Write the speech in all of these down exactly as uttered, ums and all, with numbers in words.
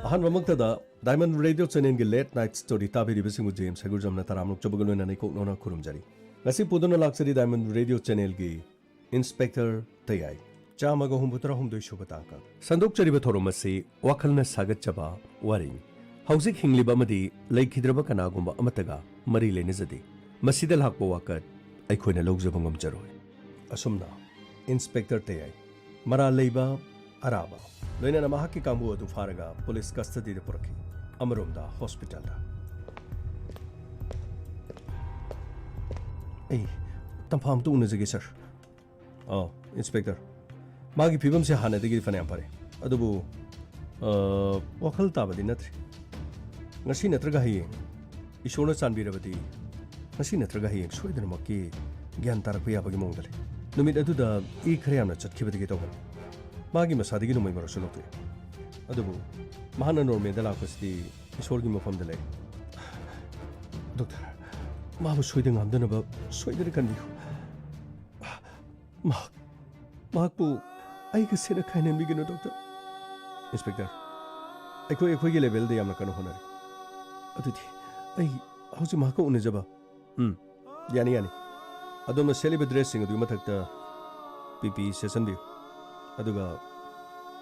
ꯑꯍꯥꯟꯕꯃꯛꯇꯗ Diamond Radio Channelꯒꯤ Late Night Story ꯇꯥꯕꯤꯔꯤꯕꯁꯤꯡꯕꯨ James ꯍꯩꯒꯨꯔꯖꯝꯅ ꯇꯔꯥꯝꯅ ꯑꯣꯛꯆꯕꯒ ꯂꯣꯏꯅꯅ ꯏꯀꯣꯛꯅꯧꯅ ꯈꯨꯔꯨꯝꯖꯔꯤ꯫ ꯉꯁꯤ ꯄꯨꯗꯨꯅ ꯂꯥꯛꯆꯔꯤ Diamond Radio Channelꯒꯤ Inspector ꯇꯌꯥꯏ꯫ ꯆꯥꯝꯃꯒ ꯍꯨꯝꯐꯨꯇꯔꯥ ꯍꯨꯝꯗꯣꯏ ꯁꯨꯕ ꯇꯥꯡꯀꯛ꯫ ꯁꯟꯗꯣꯛꯆꯔꯤꯕ ꯊꯧꯔꯝ ꯑꯁꯤ ꯋꯥꯈꯜꯅ ꯁꯥꯒꯠꯆꯕ ꯋꯥꯔꯤꯅꯤ꯫ ꯍꯧꯖꯤꯛ ꯍꯤꯡꯂꯤꯕ ꯑꯃꯗꯤ ꯂꯩꯈꯤꯗ꯭ꯔꯕ ꯀꯅꯥꯒꯨꯝꯕ ꯑꯃꯠꯇꯒ ꯃꯔꯤ ꯂꯩꯅꯖꯗꯦ꯫ ꯃꯁꯤꯗ ꯂꯥꯛꯄ ꯋꯥꯀꯠ ꯑꯩꯈꯣꯏꯅ ꯂꯧꯖꯕ ꯉꯝꯖꯔꯣꯏ꯫ ꯑꯁꯨꯝꯅ Inspector ꯇꯌꯥꯏ ꯃꯔꯥꯜ ꯂꯩꯕ ꯑꯔꯥꯕ, ꯂꯣꯏꯅꯅ ꯃꯍꯥꯛꯀꯤ ꯀꯥꯡꯕꯨ ꯑꯗꯨ ꯐꯥꯔꯒ police custodyꯗ ꯄꯨꯔꯛꯈꯤ꯫ ꯑꯃꯔꯣꯝꯗ hospitalꯗ꯫ ꯑꯩ ꯇꯝꯐꯥ ꯑꯝꯇ ꯎꯅꯖꯒꯦ, sir꯫ ꯑꯥ, Inspector꯫ ꯃꯥꯒꯤ ꯐꯤꯕꯝꯁꯦ ꯍꯥꯟꯅꯗꯒꯤꯗꯤ ꯐꯅꯌꯥꯝ ꯐꯔꯦ꯫ ꯑꯗꯨꯕꯨ, ꯑ, ꯋꯥꯈꯜ ꯇꯥꯕꯗꯤ ꯅꯠꯇ꯭ꯔꯤ꯫ ꯉꯁꯤ ꯅꯠꯇ꯭ꯔꯒ ꯍꯌꯦꯡ, ꯏꯁꯣꯔꯅ ꯆꯥꯟꯕꯤꯔꯕꯗꯤ, ꯉꯁꯤ ꯅꯠꯇ꯭ꯔꯒ ꯍꯌꯦꯡ ꯁꯣꯏꯗꯅꯃꯛꯀꯤ ꯒ꯭ꯌꯥꯟ ꯇꯥꯔꯛꯄ ꯌꯥꯕꯒꯤ ꯃꯑꯣꯡꯗ ꯂꯩ꯫ ꯅꯨꯃꯤꯠ ꯑꯗꯨꯗ ꯏ ꯈꯔ ꯌꯥꯝꯅ ꯆꯠꯈꯤꯕꯗꯒꯤ ꯇꯧꯕꯅꯤ꯫ ꯃꯥꯒꯤ ꯃꯁꯥꯗꯒꯤ ꯅꯣꯡꯃꯩ ꯃꯔꯨꯁꯨ ꯂꯧꯊꯣꯛꯏ꯫ ꯑꯗꯨꯕꯨ ꯃꯍꯥꯛꯅ normalꯗ ꯂꯥꯛꯄꯁꯤꯗꯤ ꯏꯁꯣꯔꯒꯤ ꯃꯐꯝꯗ ꯂꯩ꯫ Doctor, ꯃꯥꯕꯨ ꯁꯣꯏꯗ ꯉꯥꯝꯗꯅꯕ ꯁꯣꯏꯗꯅ ꯀꯟꯕꯤꯌꯨ꯫ ꯃꯍꯥꯛ, ꯃꯍꯥꯛꯄꯨ ꯑꯩꯒ ꯁꯦꯠꯅ ꯈꯥꯏꯅꯍꯟꯕꯤꯒꯅꯨ, Doctor꯫ Inspector, ꯑꯩꯈꯣꯏ ꯑꯩꯈꯣꯏꯒꯤ levelꯗ ꯌꯥꯝꯅ ꯀꯟꯅ ꯍꯣꯠꯅꯔꯤ꯫ ꯑꯗꯨꯗꯤ ꯑꯩ ꯍꯧꯖꯤꯛ ꯃꯍꯥꯛꯀ ꯎꯅꯖꯕ? ꯎꯝ, ꯌꯥꯅꯤ, ꯌꯥꯅꯤ꯫ ꯑꯗꯣꯝꯅ ꯁꯦꯠꯂꯤꯕ dressꯁꯤꯡ ꯑꯗꯨꯒꯤ ꯃꯊꯛꯇ P P E ꯁꯦꯠꯆꯟꯕꯤꯌꯨ꯫ ꯑꯗꯨꯒ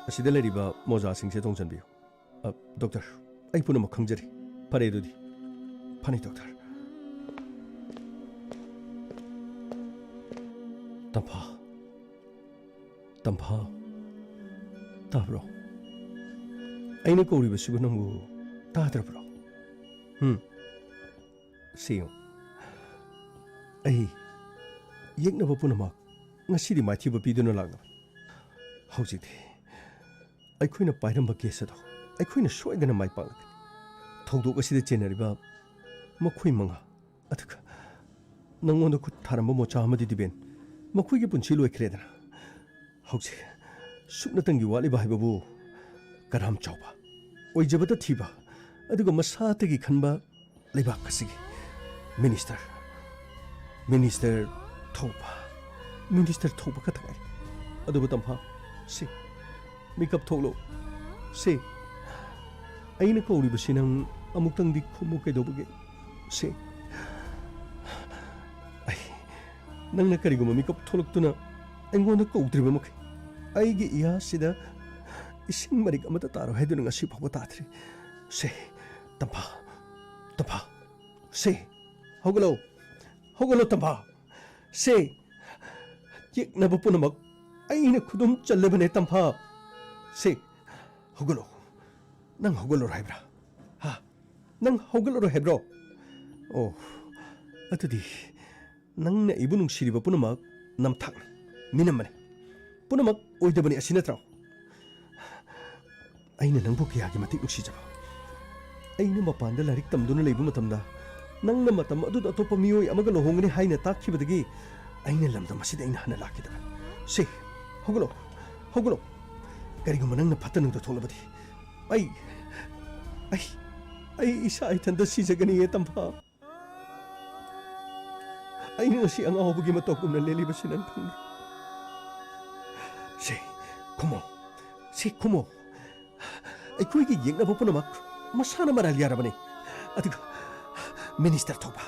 ꯑꯁꯤꯗ ꯂꯩꯔꯤꯕ ꯃꯣꯖꯥꯁꯤꯡꯁꯦ ꯇꯣꯡꯁꯟꯕꯤꯌꯨ꯫ ꯑ, Doctor, ꯑꯩ ꯄꯨꯝꯅꯃꯛ ꯈꯪꯖꯔꯤ꯫ ꯐꯔꯦ ꯑꯗꯨꯗꯤ꯫ ꯐꯅꯤ, Doctor꯫ ꯇꯝꯐꯥ꯫ ꯇꯝꯐꯥ꯫ ꯇꯥꯕ꯭ꯔꯣ? ꯑꯩꯅ ꯀꯧꯔꯤꯕꯁꯤꯕꯨ ꯅꯪꯕꯨ ꯇꯥꯗ꯭ꯔꯕ꯭ꯔꯣ? ꯍꯨꯝ? ꯁꯤ ꯌꯦꯡꯉꯨ꯫ ꯑꯩ ꯌꯦꯛꯅꯕ ꯄꯨꯝꯅꯃꯛ ꯉꯁꯤꯗꯤ ꯃꯥꯏꯊꯤꯕ ꯄꯤꯗꯨꯅ ꯂꯥꯛꯂꯕꯅꯤ꯫ ꯍꯧꯖꯤꯛꯇꯤ ꯑꯩꯈꯣꯏꯅ ꯄꯥꯏꯔꯝꯕ case ꯑꯗꯣ ꯑꯩꯈꯣꯏꯅ ꯁꯣꯏꯗꯅ ꯃꯥꯏ ꯄꯥꯛꯂꯒꯅꯤ꯫ ꯊꯧꯗꯣꯛ ꯑꯁꯤꯗ ꯆꯦꯟꯅꯔꯤꯕ ꯃꯈꯣꯏ ꯃꯉꯥ, ꯑꯗꯨꯒ ꯅꯪꯉꯣꯟꯗ ꯈꯨꯠ ꯊꯥꯔꯝꯕ ꯃꯣꯆꯥ ꯑꯃꯗꯤ ꯗꯤꯕꯦꯟ, ꯃꯈꯣꯏꯒꯤ ꯄꯨꯟꯁꯤ ꯂꯣꯏꯈ꯭ꯔꯦꯗꯅ꯫ ꯍꯧꯖꯤꯛ ꯁꯨꯞꯅꯇꯪꯒꯤ ꯋꯥꯠꯂꯤꯕ ꯍꯥꯏꯕꯕꯨ ꯀꯔꯥꯝ ꯆꯥꯎꯕ, ꯑꯣꯏꯖꯕꯇ ꯊꯤꯕ, ꯑꯗꯨꯒ ꯃꯁꯥꯇꯒꯤ ꯈꯟꯕ ꯂꯩꯕꯥꯛ ꯑꯁꯤꯒꯤ minister, minister ꯊꯧꯕ, minister ꯊꯧꯕ ꯈꯛꯇ ꯉꯥꯏꯔꯦ꯫ ꯑꯗꯨꯕꯨ ꯇꯝꯐꯥ, ꯁꯤ, ꯃꯤꯀꯞ ꯊꯣꯛꯂꯣ꯫ ꯁꯤ, ꯑꯩꯅ ꯀꯧꯔꯤꯕꯁꯤ ꯅꯪ ꯑꯃꯨꯛꯇꯪꯗꯤ ꯈꯨꯝꯃꯨ ꯀꯩꯗꯧꯕꯒꯦ? ꯁꯦ, ꯑꯩ, ꯅꯪꯅ ꯀꯔꯤꯒꯨꯝꯕ ꯃꯤꯀꯞ ꯊꯣꯛꯂꯛꯇꯨꯅ ꯑꯩꯉꯣꯟꯗ ꯀꯧꯗ꯭ꯔꯤꯕ ꯃꯈꯩ ꯑꯩꯒꯤ ꯏꯌꯥꯁꯤꯗ ꯏꯁꯤꯡ ꯃꯔꯤꯛ ꯑꯃꯠꯇ ꯇꯥꯔꯣꯏ ꯍꯥꯏꯗꯨꯅ ꯉꯁꯤ ꯐꯥꯎꯕ ꯇꯥꯗ꯭ꯔꯤ꯫ ꯁꯦ, ꯇꯝꯐꯥ, ꯇꯝꯐꯥ, ꯁꯦ, ꯍꯧꯒꯠꯂꯣ, ꯍꯧꯒꯠꯂꯣ ꯇꯝꯐꯥ꯫ ꯁꯦ, ꯌꯦꯛꯅꯕ ꯄꯨꯝꯅꯃꯛ ꯑꯩꯅ ꯈꯨꯗꯨꯝ ꯆꯜꯂꯕꯅꯦ ꯇꯝꯐꯥ꯫ ꯁꯦ, ꯍꯧꯒꯠꯂꯣ꯫ ꯅꯪ ꯍꯧꯒꯠꯂꯔꯣꯏ ꯍꯥꯏꯕ꯭ꯔꯥ? ꯍꯥ? ꯅꯪ ꯍꯧꯒꯠꯂꯔꯣꯏ ꯍꯥꯏꯕ꯭ꯔꯣ? ꯑꯣ, ꯑꯗꯨꯗꯤ ꯅꯪꯅ ꯑꯩꯕꯨ ꯅꯨꯡꯁꯤꯔꯤꯕ ꯄꯨꯝꯅꯃꯛ ꯅꯝꯊꯥꯛꯅꯤ, ꯃꯤꯅꯝꯕꯅꯤ꯫ ꯄꯨꯝꯅꯃꯛ ꯑꯣꯏꯗꯕꯅꯤ, ꯑꯁꯤ ꯅꯠꯇ꯭ꯔꯣ? ꯑꯩꯅ ꯅꯪꯕꯨ ꯀꯌꯥꯒꯤ ꯃꯇꯤꯛ ꯅꯨꯡꯁꯤꯖꯕ꯫ ꯑꯩꯅ ꯃꯄꯥꯟꯗ ꯂꯥꯏꯔꯤꯛ ꯇꯝꯗꯨꯅ ꯂꯩꯕ ꯃꯇꯝꯗ ꯅꯪꯅ ꯃꯇꯝ ꯑꯗꯨꯗ ꯑꯇꯣꯞꯄ ꯃꯤꯑꯣꯏ ꯑꯃꯒ ꯂꯨꯍꯣꯡꯒꯅꯤ ꯍꯥꯏꯅ ꯇꯥꯛꯈꯤꯕꯗꯒꯤ ꯑꯩꯅ ꯂꯝꯗꯝ ꯑꯁꯤꯗ ꯑꯩꯅ ꯍꯟꯅ ꯂꯥꯛꯈꯤꯗꯕꯅꯤ꯫ ꯁꯦ, ꯍꯧꯒꯠꯂꯣ, ꯍꯧꯒꯠꯂꯣ꯫ ꯀꯔꯤꯒꯨꯝꯕ ꯅꯪꯅ ꯐꯠꯇ ꯅꯨꯡꯗ ꯊꯣꯛꯂꯕꯗꯤ ꯑꯩ, ꯑꯩ, ꯑꯩ ꯏꯁꯥ ꯏꯊꯟꯇ ꯁꯤꯖꯒꯅꯤꯌꯦ ꯇꯝꯐꯥ꯫ ꯑꯩꯅ ꯉꯁꯤ ꯑꯉꯥꯎꯕꯒꯤ ꯃꯇꯧꯒꯨꯝꯅ ꯂꯦꯜꯂꯤꯕꯁꯤ ꯅꯪ ꯈꯪꯗ꯭ꯔꯣ? ꯁꯦ, ꯈꯨꯝꯃꯣ꯫ ꯁꯦ, ꯈꯨꯝꯃꯣ꯫ ꯑꯩꯈꯣꯏꯒꯤ ꯌꯦꯛꯅꯕ ꯄꯨꯝꯅꯃꯛ ꯃꯁꯥꯅ ꯃꯔꯥꯜ ꯌꯥꯔꯕꯅꯤ꯫ ꯑꯗꯨꯒ ꯃꯤꯅꯤꯁꯇꯔ ꯊꯧꯕ,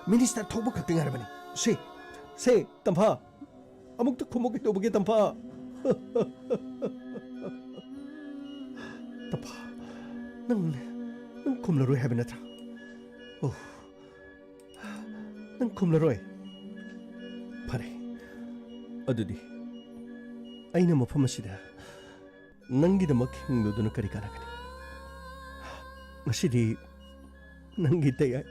ꯃꯤꯅꯤꯁꯇꯔ ꯊꯧꯕ ꯈꯛꯇ ꯉꯥꯏꯔꯕꯅꯤ꯫ ꯁꯦ, ꯁꯦ, ꯇꯝꯐꯥ, ꯑꯃꯨꯛꯇ ꯈꯨꯝꯃꯨ ꯀꯩꯗꯧꯕꯒꯦ, ꯇꯝꯐꯥ? ꯇꯝꯐꯥ, ꯅꯪ, ꯅꯪ ꯈꯨꯝꯂꯔꯣꯏ ꯍꯥꯏꯕ ꯅꯠꯇ꯭ꯔꯥ? ꯑꯣ, ꯅꯪ ꯈꯨꯝꯂꯔꯣꯏ? ꯐꯔꯦ, ꯑꯗꯨꯗꯤ ꯑꯩꯅ ꯃꯐꯝ ꯑꯁꯤꯗ ꯅꯪꯒꯤꯗꯃꯛ ꯍꯤꯡꯂꯨꯗꯨꯅ ꯀꯔꯤ ꯀꯥꯟꯅꯒꯅꯤ? ꯉꯁꯤꯗꯤ ꯅꯪꯒꯤ ꯇꯌꯥꯏ,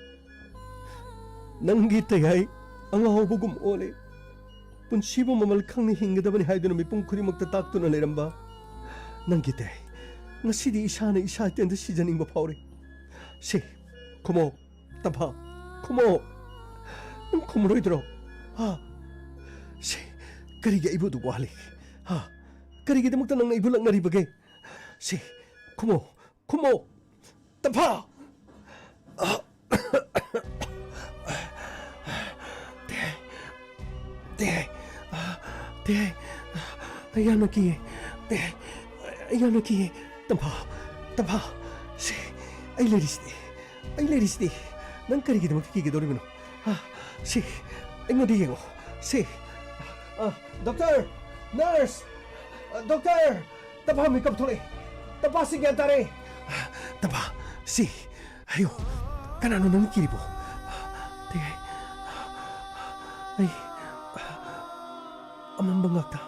ꯅꯪꯒꯤ ꯇꯌꯥꯏ ꯑꯉꯥꯎꯕꯒꯨꯝ ꯑꯣꯜꯂꯦ꯫ ꯄꯨꯟꯁꯤꯕꯨ ꯃꯃꯜ ꯈꯪꯅ ꯍꯤꯡꯒꯗꯕꯅꯤ ꯍꯥꯏꯗꯨꯅ ꯃꯤꯄꯨꯝ ꯈꯨꯗꯤꯡꯃꯛꯇ ꯇꯥꯛꯇꯨꯅ ꯂꯩꯔꯝꯕ ꯅꯪꯒꯤ ꯇꯌꯥꯏ ꯉꯁꯤꯗꯤ ꯏꯁꯥꯅ ꯏꯁꯥ ꯏꯇꯦꯟꯗ ꯁꯤꯖꯅꯤꯡꯕ ꯐꯥꯎꯔꯦ꯫ ꯁꯦ, ꯈꯨꯝꯃꯣ, ꯇꯝꯐꯥ, ꯈꯨꯝꯃꯣ꯫ ꯅꯪ ꯈꯨꯝꯃꯔꯣꯏꯗ꯭ꯔꯣ? ꯍꯥ? ꯁꯦ, ꯀꯔꯤꯒꯤ ꯑꯩꯕꯨ ꯑꯗꯨꯛ ꯋꯥꯍꯜꯂꯤ? ꯍꯥ? ꯀꯔꯤꯒꯤꯗꯃꯛꯇ ꯅꯪꯅ ꯑꯩꯕꯨ ꯂꯛꯅꯔꯤꯕꯒꯦ? ꯁꯦ, ꯈꯨꯝꯃꯣ, ꯈꯨꯝꯃꯣ, ꯇꯝꯐꯥ! ꯇꯦ, ꯇꯦ, ꯇꯦ, ꯑꯩ ꯌꯥꯝꯅ ꯀꯤꯌꯦ꯫ ꯇꯦ, ꯑꯩ ꯌꯥꯝꯅ ꯀꯤꯌꯦ꯫ ꯇꯝꯐꯥ, ꯇꯝꯐꯥ, ꯁꯦ, ꯑꯩ ꯂꯩꯔꯤꯁꯤꯗꯤ, ꯑꯩ ꯂꯩꯔꯤꯁꯤꯗꯤ꯫ ꯅꯪ ꯀꯔꯤꯒꯤꯗꯃꯛꯇ ꯀꯤꯒꯗꯧꯔꯤꯕꯅꯣ? ꯍꯥ? ꯁꯤ, ꯑꯩꯉꯣꯟꯗ ꯌꯦꯡꯉꯣ꯫ ꯁꯤ, ꯑ, ꯗꯣꯛꯇꯔ, ꯅꯔꯁ, ꯑ, ꯗꯣꯛꯇꯔ, ꯇꯝꯐꯥ ꯃꯤꯀꯞ ꯊꯣꯛꯂꯛꯑꯦ꯫ ꯇꯝꯐꯥ ꯁꯤ ꯒ꯭ꯌꯥꯟ ꯇꯥꯔꯦ꯫ ꯇꯝꯐꯥ, ꯁꯤ, ꯑꯌꯣ, ꯀꯅꯥꯅꯣ ꯅꯪꯅ ꯀꯤꯔꯤꯕꯣ? ꯇꯦꯌꯥꯏ, ꯑꯩ ꯑꯃꯝꯕ ꯉꯥꯛꯇ,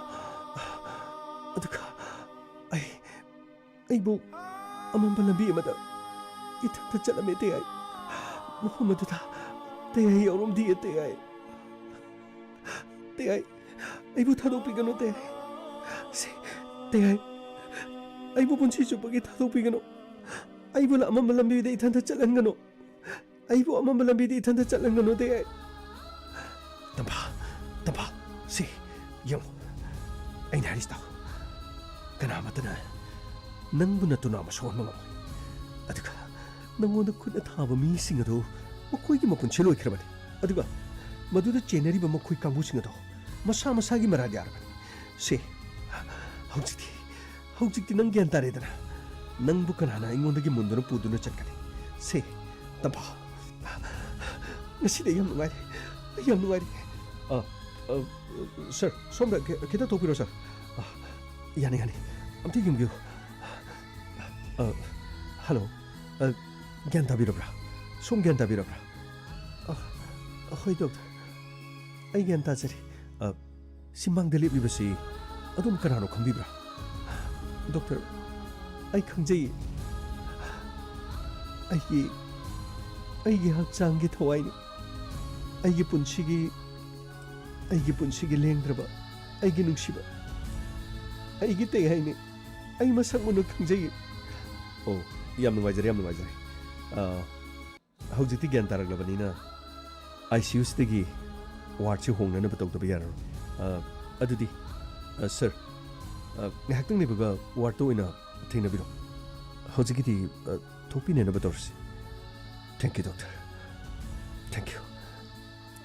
ꯑꯗꯨꯒ ꯑꯩ, ꯑꯩꯕꯨ ꯑꯃꯝꯕ ꯂꯝꯕꯤ ꯑꯃꯗ ꯏꯊꯟꯇ ꯆꯠꯂꯝꯃꯦ, ꯇꯦꯌꯥꯏ꯫ ꯃꯐꯝ ꯑꯗꯨꯗ ꯇꯦꯌꯥꯏ ꯌꯥꯎꯔꯝꯗꯤꯌꯦ, ꯇꯦꯌꯥꯏ꯫ ꯇꯦꯌꯥꯏ, ꯑꯩꯕꯨ ꯊꯥꯗꯣꯛꯄꯤꯒꯅꯨ, ꯇꯦꯌꯥꯏ꯫ ꯁꯤ, ꯇꯦꯌꯥꯏ, ꯑꯩꯕꯨ ꯄꯨꯟꯁꯤ ꯆꯨꯞꯄꯒꯤ ꯊꯥꯗꯣꯛꯄꯤꯒꯅꯨ꯫ ꯑꯩꯕꯨ ꯑꯃꯝꯕ ꯂꯝꯕꯤꯗ ꯏꯊꯟꯇ ꯆꯠꯍꯟꯒꯅꯨ꯫ ꯑꯩꯕꯨ ꯑꯃꯝꯕ ꯂꯝꯕꯤꯗ ꯏꯊꯟꯇ ꯆꯠꯍꯟꯒꯅꯨ, ꯇꯦꯌꯥꯏ꯫ ꯇꯝꯐꯥ, ꯇꯝꯐꯥ, ꯁꯤ, ꯌꯦꯡꯉꯨ꯫ ꯑꯩꯅ ꯍꯥꯏꯔꯤꯁꯤ ꯇꯥꯎ꯫ ꯀꯅꯥꯃꯠꯇꯅ ꯅꯪꯕꯨ ꯅꯠꯇꯅ ꯑꯃ ꯁꯣꯛꯍꯟꯕ ꯉꯝꯃꯣꯏ꯫ ꯑꯗꯨꯒ ꯅꯪꯉꯣꯟꯗ ꯈꯨꯠꯅ ꯊꯥꯕ ꯃꯤꯁꯤꯡ ꯑꯗꯨ ꯃꯈꯣꯏꯒꯤ ꯃꯄꯨꯟꯁꯤ ꯂꯣꯏꯈ꯭ꯔꯕꯅꯤ꯫ ꯑꯗꯨꯒ ꯃꯗꯨꯗ ꯆꯦꯟꯅꯔꯤꯕ ꯃꯈꯣꯏ ꯀꯥꯡꯕꯨꯁꯤꯡ ꯑꯗꯨ ꯃꯁꯥ ꯃꯁꯥꯒꯤ ꯃꯔꯥꯜ ꯌꯥꯔꯕꯅꯤ꯫ ꯁꯦ, ꯍꯧꯖꯤꯛꯇꯤ, ꯍꯧꯖꯤꯛꯇꯤ ꯅꯪ ꯒ꯭ꯌꯥꯟ ꯇꯥꯔꯦꯗꯅ? ꯅꯪꯕꯨ ꯀꯅꯥꯅ ꯑꯩꯉꯣꯟꯗꯒꯤ ꯃꯨꯟꯗꯨꯅ ꯄꯨꯗꯨꯅ ꯆꯠꯀꯅꯤ? ꯁꯦ, ꯇꯝꯐꯥ, ꯉꯁꯤꯗꯤ ꯑꯩ ꯌꯥꯝ ꯅꯨꯡꯉꯥꯏꯔꯦ꯫ ꯑꯩ ꯌꯥꯝ ꯅꯨꯡꯉꯥꯏꯔꯦ꯫ ꯑ, ꯑ, ꯁꯔ, ꯁꯣꯝꯗ ꯈꯤ-, ꯈꯤꯇ ꯊꯣꯛꯄꯤꯔꯣ, ꯁꯔ꯫ ꯑ, ꯌꯥꯅꯤ, ꯌꯥꯅꯤ꯫ ꯑꯝꯇ ꯌꯦꯡꯕꯤꯌꯨ꯫ ꯑ, ꯍꯜꯂꯣ꯫ ꯑ, ꯒ꯭ꯌꯥꯟ ꯇꯥꯕꯤꯔꯕ꯭ꯔꯥ? ꯁꯣꯝ ꯒ꯭ꯌꯥꯟ ꯇꯥꯕꯤꯔꯕ꯭ꯔꯥ? ꯑ, ꯍꯣꯏ, ꯗꯣꯛꯇꯔ꯫ ꯑꯩ ꯒ꯭ꯌꯥꯟ ꯇꯥꯖꯔꯦ꯫ ꯑ, ꯁꯤ ꯃꯥꯡꯗ ꯂꯦꯞꯂꯤꯕꯁꯤ ꯑꯗꯣꯝ ꯀꯅꯥꯅꯣ ꯈꯪꯕꯤꯕ꯭ꯔꯥ? ꯗꯣꯛꯇꯔ, ꯑꯩ ꯈꯪꯖꯩꯌꯦ꯫ ꯑꯩꯒꯤ, ꯑꯩꯒꯤ ꯍꯛꯆꯥꯡꯒꯤ ꯊꯋꯥꯏꯅꯤ꯫ ꯑꯩꯒꯤ ꯄꯨꯟꯁꯤꯒꯤ, ꯑꯩꯒꯤ ꯄꯨꯟꯁꯤꯒꯤ ꯂꯦꯡꯗ꯭ꯔꯕ ꯑꯩꯒꯤ ꯅꯨꯡꯁꯤꯕ, ꯑꯩꯒꯤ ꯇꯦꯌꯥꯏꯅꯤ꯫ ꯑꯩ ꯃꯁꯛ ꯃꯨꯟꯅ ꯈꯪꯖꯩꯌꯦ꯫ ꯑꯣ, ꯌꯥꯝ ꯅꯨꯡꯉꯥꯏꯖꯔꯦ, ꯌꯥꯝ ꯅꯨꯡꯉꯥꯏꯖꯔꯦ꯫ ꯑ, ꯍꯧꯖꯤꯛꯇꯤ ꯒ꯭ꯌꯥꯟ ꯇꯥꯔꯛꯂꯕꯅꯤꯅ, ICUꯁꯤꯗꯒꯤ ꯋꯥꯔꯗꯁꯤ ꯍꯣꯡꯅꯅꯕ ꯇꯧꯗꯕ ꯌꯥꯔꯔꯣꯏ꯫ ꯑ, ꯑꯗꯨꯗꯤ, ꯑ, ꯁꯔ, ꯑ, ꯉꯥꯏꯍꯥꯛꯇꯪ ꯂꯩꯕꯒ ꯋꯥꯔꯗꯇ ꯑꯣꯏꯅ ꯊꯦꯡꯅꯕꯤꯔꯣ꯫ ꯍꯧꯖꯤꯛꯀꯤꯗꯤ, ꯑ, ꯊꯣꯛꯄꯤꯅꯅꯕ ꯇꯧꯔꯁꯤ꯫ Thank you, doctor. Thank you.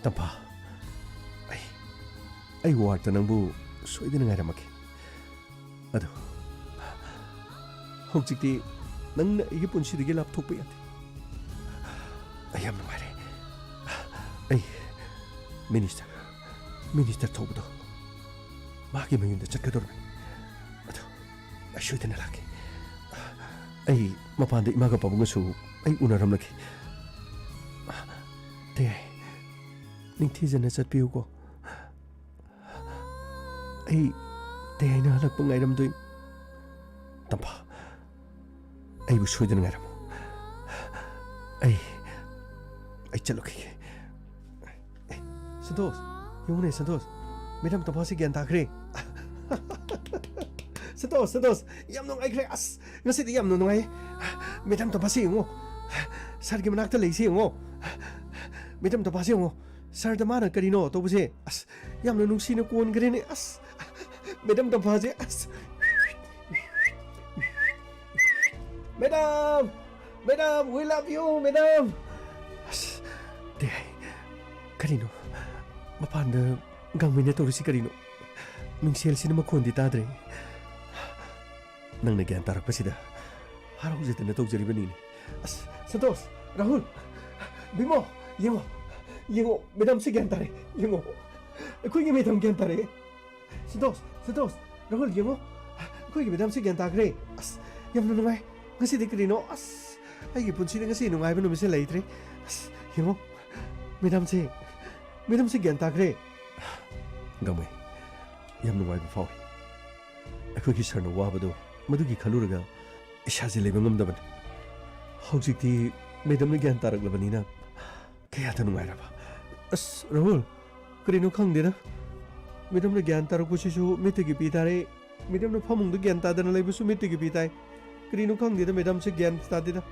ꯇꯝꯐꯥ, ꯑꯩ, ꯑꯩ ꯋꯥꯔꯗꯇ ꯅꯪꯕꯨ ꯁꯣꯏꯗꯅ ꯉꯥꯏꯔꯝꯃꯒꯦ꯫ ꯑꯗꯨ ꯍꯧꯖꯤꯛꯇꯤ ꯅꯪꯅ ꯑꯩꯒꯤ ꯄꯨꯟꯁꯤꯗꯒꯤ ꯂꯥꯞꯊꯣꯛꯄ ꯌꯥꯗꯦ꯫ ꯑꯩ ꯌꯥꯝ ꯅꯨꯡꯉꯥꯏꯔꯦ꯫ ꯑꯩ ꯃꯤꯅꯤꯁꯇꯔ, ꯃꯤꯅꯤꯁꯇꯔ ꯊꯧꯕꯗꯣ ꯃꯥꯒꯤ ꯃꯌꯨꯝꯗ ꯆꯠꯀꯗꯧꯔꯕꯅꯤ꯫ ꯑꯗꯣ ꯑꯩ ꯁꯣꯏꯗꯅ ꯂꯥꯛꯀꯦ꯫ ꯑꯩ ꯃꯄꯥꯟꯗ ꯏꯃꯥꯒ ꯄꯥꯕꯨꯡꯒꯁꯨ ꯑꯩ ꯎꯅꯔꯝꯂꯒꯦ꯫ ꯇꯌꯥꯏ, ꯅꯤꯡꯊꯤꯖꯅ ꯆꯠꯄꯤꯌꯨꯀꯣ꯫ ꯑꯩ ꯇꯌꯥꯏꯅ ꯍꯜꯂꯛꯄ ꯉꯥꯏꯔꯝꯗꯣꯏꯅꯤ꯫ ꯇꯝꯐꯥ, ꯑꯩꯕꯨ ꯁꯣꯏꯗꯅ ꯉꯥꯏꯔꯝꯃꯨ꯫ ꯑꯩ, ꯑꯩ ꯆꯠꯂꯨꯈꯤꯒꯦ꯫ ꯑꯦ, ꯁꯟꯇꯣꯁ, ꯌꯦꯡꯉꯨꯅꯦ, ꯁꯟꯇꯣꯁ꯫ ꯃꯦꯗꯥꯝ ꯇꯝꯐꯥꯁꯤ ꯒ꯭ꯌꯥꯟ ꯇꯥꯈ꯭ꯔꯦ꯫ ꯁꯟꯇꯣꯁ, ꯁꯟꯇꯣꯁ, ꯌꯥꯝ ꯅꯨꯡꯉꯥꯏꯈ꯭ꯔꯦ꯫ ꯑꯁ, ꯉꯁꯤꯗꯤ ꯌꯥꯝꯅ ꯅꯨꯡꯉꯥꯏꯌꯦ꯫ ꯃꯦꯗꯥꯝ ꯇꯝꯐꯥꯁꯤ ꯌꯦꯡꯉꯣ꯫ ꯁꯥꯔꯒꯤ ꯃꯅꯥꯛꯇ ꯂꯩꯁꯤ ꯌꯦꯡꯉꯣ꯫ ꯃꯦꯗꯥꯝ ꯇꯝꯐꯥꯁꯤ ꯌꯦꯡꯉꯣ꯫ ꯁꯥꯔꯗ ꯃꯥꯅ ꯀꯔꯤꯅꯣ ꯇꯧꯕꯁꯦ꯫ ꯑꯁ, ꯌꯥꯝꯅ ꯅꯨꯡꯁꯤꯅ ꯀꯣꯟꯈ꯭ꯔꯦꯅꯦ꯫ ꯑꯁ, ꯃꯦꯗꯥꯝ ꯇꯝꯐꯥꯁꯦ꯫ ꯑꯁ, madam! Madam, we love you, madam! ꯑꯁ, ꯇꯌꯥꯏ, ꯀꯔꯤꯅꯣ? ꯃꯄꯥꯟꯗ ꯒꯥꯡꯃꯩꯅ ꯇꯧꯔꯤꯁꯤ ꯀꯔꯤꯅꯣ? ꯃꯤꯡꯁꯦꯜꯁꯤꯅ ꯃꯈꯣꯟꯗꯤ ꯇꯥꯗ꯭ꯔꯦ꯫ ꯅꯪꯅ ꯒ꯭ꯌꯥꯟ ꯇꯥꯔꯛꯄꯁꯤꯗ ꯍꯔꯥꯎꯖꯗꯅ ꯇꯧꯖꯔꯤꯕꯅꯤꯅꯦ꯫ ꯑꯁ, ꯁꯟꯇꯣꯁ, ꯔꯥꯍꯨꯜ, ꯕꯤꯃꯣ, ꯌꯦꯡꯉꯣ, ꯌꯦꯡꯉꯣ, ꯃꯦꯗꯥꯝꯁꯤ ꯒ꯭ꯌꯥꯟ ꯇꯥꯔꯦ, ꯌꯦꯡꯉꯣ, ꯑꯩꯈꯣꯏꯒꯤ ꯃꯦꯗꯥꯝ ꯒ꯭ꯌꯥꯟ ꯇꯥꯔꯛꯑꯦ꯫ ꯁꯟꯇꯣꯁ, ꯁꯟꯇꯣꯁ, ꯔꯥꯍꯨꯜ, ꯌꯦꯡꯉꯣ, ꯑꯩꯈꯣꯏꯒꯤ ꯃꯦꯗꯥꯝꯁꯤ ꯒ꯭ꯌꯥꯟ ꯇꯥꯈ꯭ꯔꯦ꯫ ꯑꯁ, ꯌꯥꯝꯅ ꯅꯨꯡꯉꯥꯏ꯫ ꯉꯁꯤꯗꯤ ꯀꯔꯤꯅꯣ? ꯑꯁ, ꯑꯩꯒꯤ ꯄꯨꯟꯁꯤꯗ ꯉꯁꯤ ꯅꯨꯡꯉꯥꯏꯕ ꯅꯨꯃꯤꯠꯁꯦ ꯂꯩꯇ꯭ꯔꯦ꯫ ꯑꯁ, ꯌꯦꯡꯉꯣ, ꯃꯦꯗꯥꯝꯁꯦ, ꯃꯦꯗꯥꯝꯁꯦ ꯒ꯭ꯌꯥꯟ ꯇꯥꯈ꯭ꯔꯦ꯫ ꯒꯥꯡꯃꯩ, ꯌꯥꯝ ꯅꯨꯡꯉꯥꯏꯕ ꯐꯥꯎꯏ꯫ ꯑꯩꯈꯣꯏꯒꯤ ꯁꯥꯔꯅ ꯋꯥꯕꯗꯣ, ꯃꯗꯨꯒꯤ ꯈꯜꯂꯨꯔꯒ ꯏꯁꯥꯁꯦ ꯂꯩꯕ ꯉꯝꯗꯕꯅꯤ꯫ ꯍꯧꯖꯤꯛꯇꯤ ꯃꯦꯗꯥꯝꯅ ꯒ꯭ꯌꯥꯟ ꯇꯥꯔꯛꯂꯕꯅꯤꯅ ꯀꯌꯥꯗ ꯅꯨꯡꯉꯥꯏꯔꯕ꯫ ꯑꯁ, ꯔꯥꯍꯨꯜ, ꯀꯔꯤꯅꯣ ꯈꯪꯗꯦꯗ꯫ ꯃꯦꯗꯥꯝꯅ ꯒ꯭ꯌꯥꯟ ꯇꯥꯔꯛꯄꯁꯤꯁꯨ ꯃꯤꯠꯇꯒꯤ ꯄꯤ ꯇꯥꯔꯦ꯫ ꯃꯦꯗꯥꯝꯅ ꯐꯃꯨꯡꯗ ꯒ꯭ꯌꯥꯟ ꯇꯥꯗꯅ ꯂꯩꯕꯁꯨ ꯃꯤꯠꯇꯒꯤ ꯄꯤ ꯇꯥꯏ꯫ ꯀꯔꯤꯅꯣ ꯈꯪꯗꯦꯗ, ꯃꯦꯗꯥꯝꯁꯦ ꯒ꯭ꯌꯥꯟ ꯇꯥꯗꯦꯗ꯫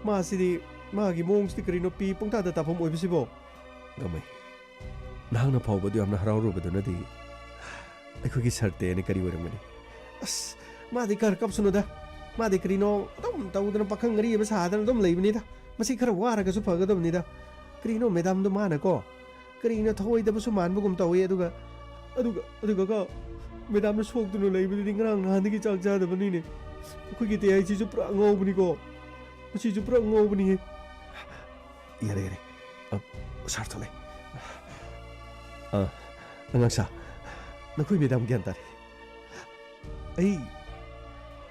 ꯃꯥꯁꯤꯗꯤ, ꯃꯥꯒꯤ ꯃꯑꯣꯡꯁꯤꯗꯤ ꯀꯔꯤꯅꯣ, ꯄꯤ ꯄꯪꯇꯥꯗ ꯇꯥꯐꯝ ꯑꯣꯏꯕꯁꯤꯕꯣ? ꯒꯥꯡꯃꯩ, ꯅꯍꯥꯛꯅ ꯐꯥꯎꯕꯗꯨ ꯌꯥꯝꯅ ꯍꯔꯥꯎꯔꯨꯕꯗꯨꯅꯗꯤ ꯑꯩꯈꯣꯏꯒꯤ ꯁꯥꯔ ꯇꯦꯅ ꯀꯔꯤ ꯑꯣꯏꯔꯝꯒꯅꯤ? ꯑꯁ, ꯃꯥꯗꯤ ꯈꯔ ꯀꯞꯁꯅꯨꯗ꯫ ꯃꯥꯗꯤ ꯀꯔꯤꯅꯣ ꯑꯗꯨꯝ ꯇꯧꯗꯅ ꯄꯥꯈꯪ ꯑꯔꯤ ꯑꯃ ꯁꯥꯗꯅ ꯑꯗꯨꯝ ꯂꯩꯕꯅꯤꯗ꯫ ꯃꯁꯤ ꯈꯔ ꯋꯥꯔꯒꯁꯨ ꯐꯒꯗꯕꯅꯤꯗ꯫ ꯀꯔꯤꯅꯣ ꯃꯦꯗꯥꯝꯗꯣ ꯃꯥꯅꯀꯣ, ꯀꯔꯤꯅꯣ ꯊꯧꯑꯣꯏꯗꯕꯁꯨ ꯃꯥꯟꯕꯒꯨꯝ ꯇꯧꯏ, ꯑꯗꯨꯒ, ꯑꯗꯨꯒ, ꯑꯗꯨꯒꯀꯣ, ꯃꯦꯗꯥꯝꯅ ꯁꯣꯛꯇꯨꯅ ꯂꯩꯕꯗꯨꯗꯤ ꯉꯔꯥꯡ ꯅꯍꯥꯟꯗꯒꯤ ꯆꯥꯛ ꯆꯥꯗꯕꯅꯤꯅꯦ꯫ ꯑꯩꯈꯣꯏꯒꯤ ꯇꯦꯌꯥꯏꯁꯤꯁꯨ ꯄꯨꯔꯥ ꯑꯉꯥꯎꯕꯅꯤꯀꯣ꯫ ꯃꯁꯤꯁꯨ ꯄꯨꯔꯥ ꯑꯉꯥꯎꯕꯅꯤꯍꯦ꯫ ꯌꯥꯔꯦ, ꯌꯥꯔꯦ꯫ ꯑ, ꯁꯥꯔ ꯊꯣꯛꯂꯛꯑꯦ꯫ ꯑ, ꯑꯉꯥꯡ ꯁꯥ, ꯅꯈꯣꯏ ꯃꯦꯗꯥꯝ ꯒ꯭ꯌꯥꯟ ꯇꯥꯔꯦ꯫ ꯑꯩ,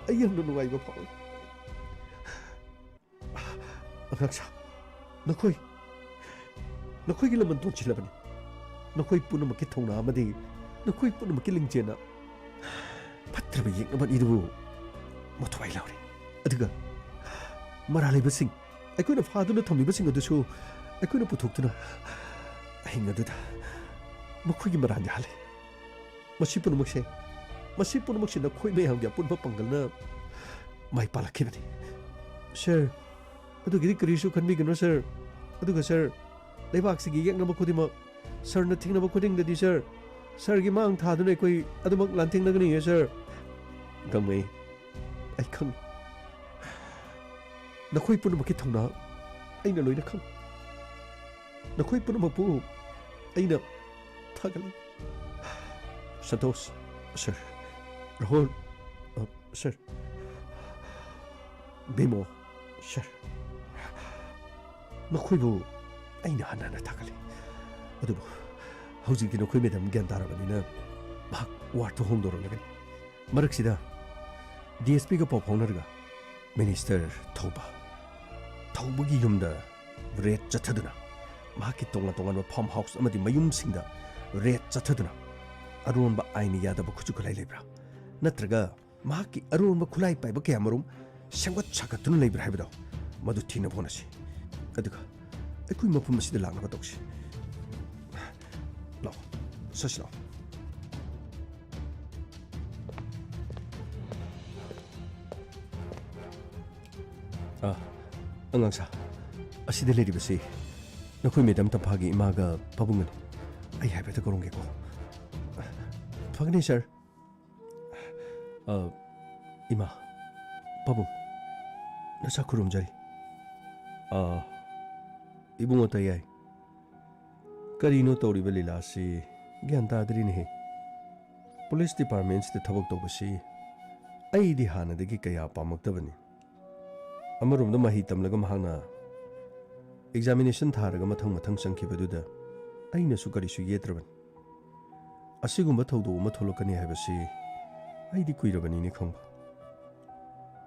ꯑꯩ ꯌꯥꯝꯅ ꯅꯨꯡꯉꯥꯏꯕ ꯐꯥꯎꯏ꯫ ꯑꯉꯥꯡ ꯁꯥ, ꯅꯈꯣꯏ, ꯅꯈꯣꯏꯒꯤ ꯂꯃꯟ ꯇꯣꯟꯁꯤꯜꯂꯕꯅꯤ꯫ ꯅꯈꯣꯏ ꯄꯨꯝꯅꯃꯛꯀꯤ ꯊꯧꯅꯥ ꯑꯃꯗꯤ ꯅꯈꯣꯏ ꯄꯨꯝꯅꯃꯛꯀꯤ ꯂꯤꯡꯖꯦꯜꯅ ꯐꯠꯇ꯭ꯔꯕ ꯌꯦꯛꯅꯕ ꯑꯅꯤꯗꯨꯕꯨ ꯃꯊ꯭ꯋꯥꯏ ꯂꯥꯎꯔꯦ꯫ ꯑꯗꯨꯒ ꯃꯔꯥꯜ ꯂꯩꯕꯁꯤꯡ, ꯑꯩꯈꯣꯏꯅ ꯐꯥꯗꯨꯅ ꯊꯝꯂꯤꯕꯁꯤꯡ ꯑꯗꯨꯁꯨ ꯑꯩꯈꯣꯏꯅ ꯄꯨꯊꯣꯛꯇꯨꯅ ꯑꯍꯤꯡ ꯑꯗꯨꯗ ꯃꯈꯣꯏꯒꯤ ꯃꯔꯥꯜ ꯌꯥꯍꯜꯂꯦ꯫ ꯃꯁꯤ ꯄꯨꯝꯅꯃꯛꯁꯦ, ꯃꯁꯤ ꯄꯨꯝꯅꯃꯛꯁꯦ ꯅꯈꯣꯏ ꯃꯌꯥꯝꯒꯤ ꯑꯄꯨꯟꯕ ꯄꯥꯡꯒꯜꯅ ꯃꯥꯏ ꯄꯥꯛꯂꯛꯈꯤꯕꯅꯤ꯫ ꯁꯥꯔ, ꯑꯗꯨꯒꯤꯗꯤ ꯀꯔꯤꯁꯨ ꯈꯟꯕꯤꯒꯅꯨ ꯁꯥꯔ꯫ ꯑꯗꯨꯒ ꯁꯥꯔ, ꯂꯩꯕꯥꯛꯁꯤꯒꯤ ꯌꯦꯛꯅꯕ ꯈꯨꯗꯤꯡꯃꯛ ꯁꯥꯔꯅ ꯊꯦꯡꯅꯕ ꯈꯨꯗꯤꯡꯗꯗꯤ ꯁꯥꯔ, ꯁꯥꯔꯒꯤ ꯃꯥꯡ ꯊꯥꯗꯨꯅ ꯑꯩꯈꯣꯏ ꯑꯗꯨꯃꯛ ꯂꯥꯟꯊꯦꯡꯅꯒꯅꯤꯌꯦ ꯁꯥꯔ꯫ ꯒꯥꯡꯃꯩ, ꯑꯩ ꯈꯪꯏ꯫ ꯅꯈꯣꯏ ꯄꯨꯝꯅꯃꯛꯀꯤ ꯊꯧꯅꯥ ꯑꯩꯅ ꯂꯣꯏꯅ ꯈꯪꯏ꯫ ꯅꯈꯣꯏ ꯄꯨꯝꯅꯃꯛꯄꯨ ꯑꯩꯅ ꯊꯥꯒꯠꯂꯤ꯫ ꯁꯟꯇꯣꯁ, ꯁꯥꯔ꯫ ꯔꯥꯍꯨꯜ, ꯑ, ꯁꯥꯔ꯫ ꯕꯤꯃꯣ, ꯁꯥꯔ꯫ ꯅꯈꯣꯏꯕꯨ ꯑꯩꯅ ꯍꯟꯅ ꯍꯟꯅ ꯊꯥꯒꯠꯂꯤ꯫ ꯑꯗꯨꯕꯨ ꯍꯧꯖꯤꯛꯇꯤ ꯅꯈꯣꯏ ꯃꯦꯗꯥꯝ ꯒ꯭ꯌꯥꯟ ꯇꯥꯔꯕꯅꯤꯅ ꯃꯍꯥꯛ ꯋꯥꯔꯗꯇ ꯍꯣꯡꯗꯣꯔꯛꯂꯒꯅꯤ꯫ ꯃꯔꯛꯁꯤꯗ ꯗꯤ ꯑꯦꯁ ꯄꯤꯒ ꯄꯥꯎ ꯐꯥꯎꯅꯔꯒ ꯃꯤꯅꯤꯁꯇꯔ ꯊꯧꯕ, ꯊꯧꯕꯒꯤ ꯌꯨꯝꯗ ꯔꯦꯗ ꯆꯠꯊꯗꯨꯅ, ꯃꯍꯥꯛꯀꯤ ꯇꯣꯉꯥꯟ ꯇꯣꯉꯥꯟꯕ ꯐꯥꯔꯝ ꯍꯥꯎꯁ ꯑꯃꯗꯤ ꯃꯌꯨꯝꯁꯤꯡꯗ ꯔꯦꯗ ꯆꯠꯊꯗꯨꯅ ꯑꯔꯣꯟꯕ ꯑꯥꯏꯟꯅ ꯌꯥꯗꯕ ꯈꯨꯠꯁꯨ ꯈꯨꯠꯂꯥꯏ ꯂꯩꯕ꯭ꯔꯥ? ꯅꯠꯇ꯭ꯔꯒ ꯃꯍꯥꯛꯀꯤ ꯑꯔꯣꯟꯕ ꯈꯨꯠꯂꯥꯏ ꯄꯥꯏꯕ ꯀꯌꯥꯃꯔꯨꯝ ꯁꯦꯝꯒꯠ ꯁꯥꯒꯠꯇꯨꯅ ꯂꯩꯕ꯭ꯔꯥ ꯍꯥꯏꯕꯗꯣ ꯃꯗꯨ ꯊꯤꯅꯕ ꯍꯣꯠꯅꯁꯤ꯫ ꯑꯗꯨꯒ ꯑꯩꯈꯣꯏ ꯃꯐꯝ ꯑꯁꯤꯗ ꯂꯥꯛꯅꯕ ꯇꯧꯁꯤ꯫ ꯂꯥꯛꯑꯣ, ꯆꯠꯁꯤ ꯂꯥꯛꯑꯣ꯫ ꯑꯥ, ꯑꯉꯥꯡꯁꯥ, ꯑꯁꯤꯗ ꯂꯩꯔꯤꯕꯁꯤ ꯅꯈꯣꯏ ꯃꯦꯗꯥꯝ ꯇꯝꯐꯥꯒꯤ ꯏꯃꯥꯒ ꯄꯥꯕꯨꯡꯒꯅꯤ꯫ ꯑꯩ ꯍꯥꯏꯐꯦꯠꯇ ꯀꯧꯔꯝꯒꯦꯀꯣ꯫ ꯐꯒꯅꯤ, ꯁꯥꯔ꯫ ꯑ, ꯏꯃꯥ, ꯄꯥꯕꯨꯡ, ꯅꯁꯥ ꯈꯨꯔꯨꯝꯖꯔꯤ꯫ ꯑ, ꯏꯕꯨꯡꯉꯣ ꯇꯌꯥꯏ, ꯀꯔꯤꯅꯣ ꯇꯧꯔꯤꯕ ꯂꯤꯂꯥꯁꯤ? ꯒ꯭ꯌꯥꯟ ꯇꯥꯗ꯭ꯔꯤꯅꯦꯍꯦ꯫ ꯄꯨꯂꯤꯁ ꯗꯤꯄꯥꯔꯠꯃꯦꯟꯁꯤꯗ ꯊꯕꯛ ꯇꯧꯕꯁꯤ ꯑꯩꯗꯤ ꯍꯥꯟꯅꯗꯒꯤ ꯀꯌꯥ ꯄꯥꯝꯃꯛꯇꯕꯅꯤ꯫ ꯑꯃꯔꯣꯝꯗ ꯃꯍꯩ ꯇꯝꯂꯒ ꯃꯍꯥꯛꯅ examination ꯊꯥꯔꯒ ꯃꯊꯪ ꯃꯊꯪ ꯆꯪꯈꯤꯕꯗꯨꯗ ꯑꯩꯅꯁꯨ ꯀꯔꯤꯁꯨ ꯌꯦꯠꯇ꯭ꯔꯕꯅꯤ꯫ ꯑꯁꯤꯒꯨꯝꯕ ꯊꯧꯗꯣꯛ ꯑꯃ ꯊꯣꯛꯂꯛꯀꯅꯤ ꯍꯥꯏꯕꯁꯤ ꯑꯩꯗꯤ ꯀꯨꯏꯔꯕꯅꯤꯅꯦ ꯈꯪꯕ꯫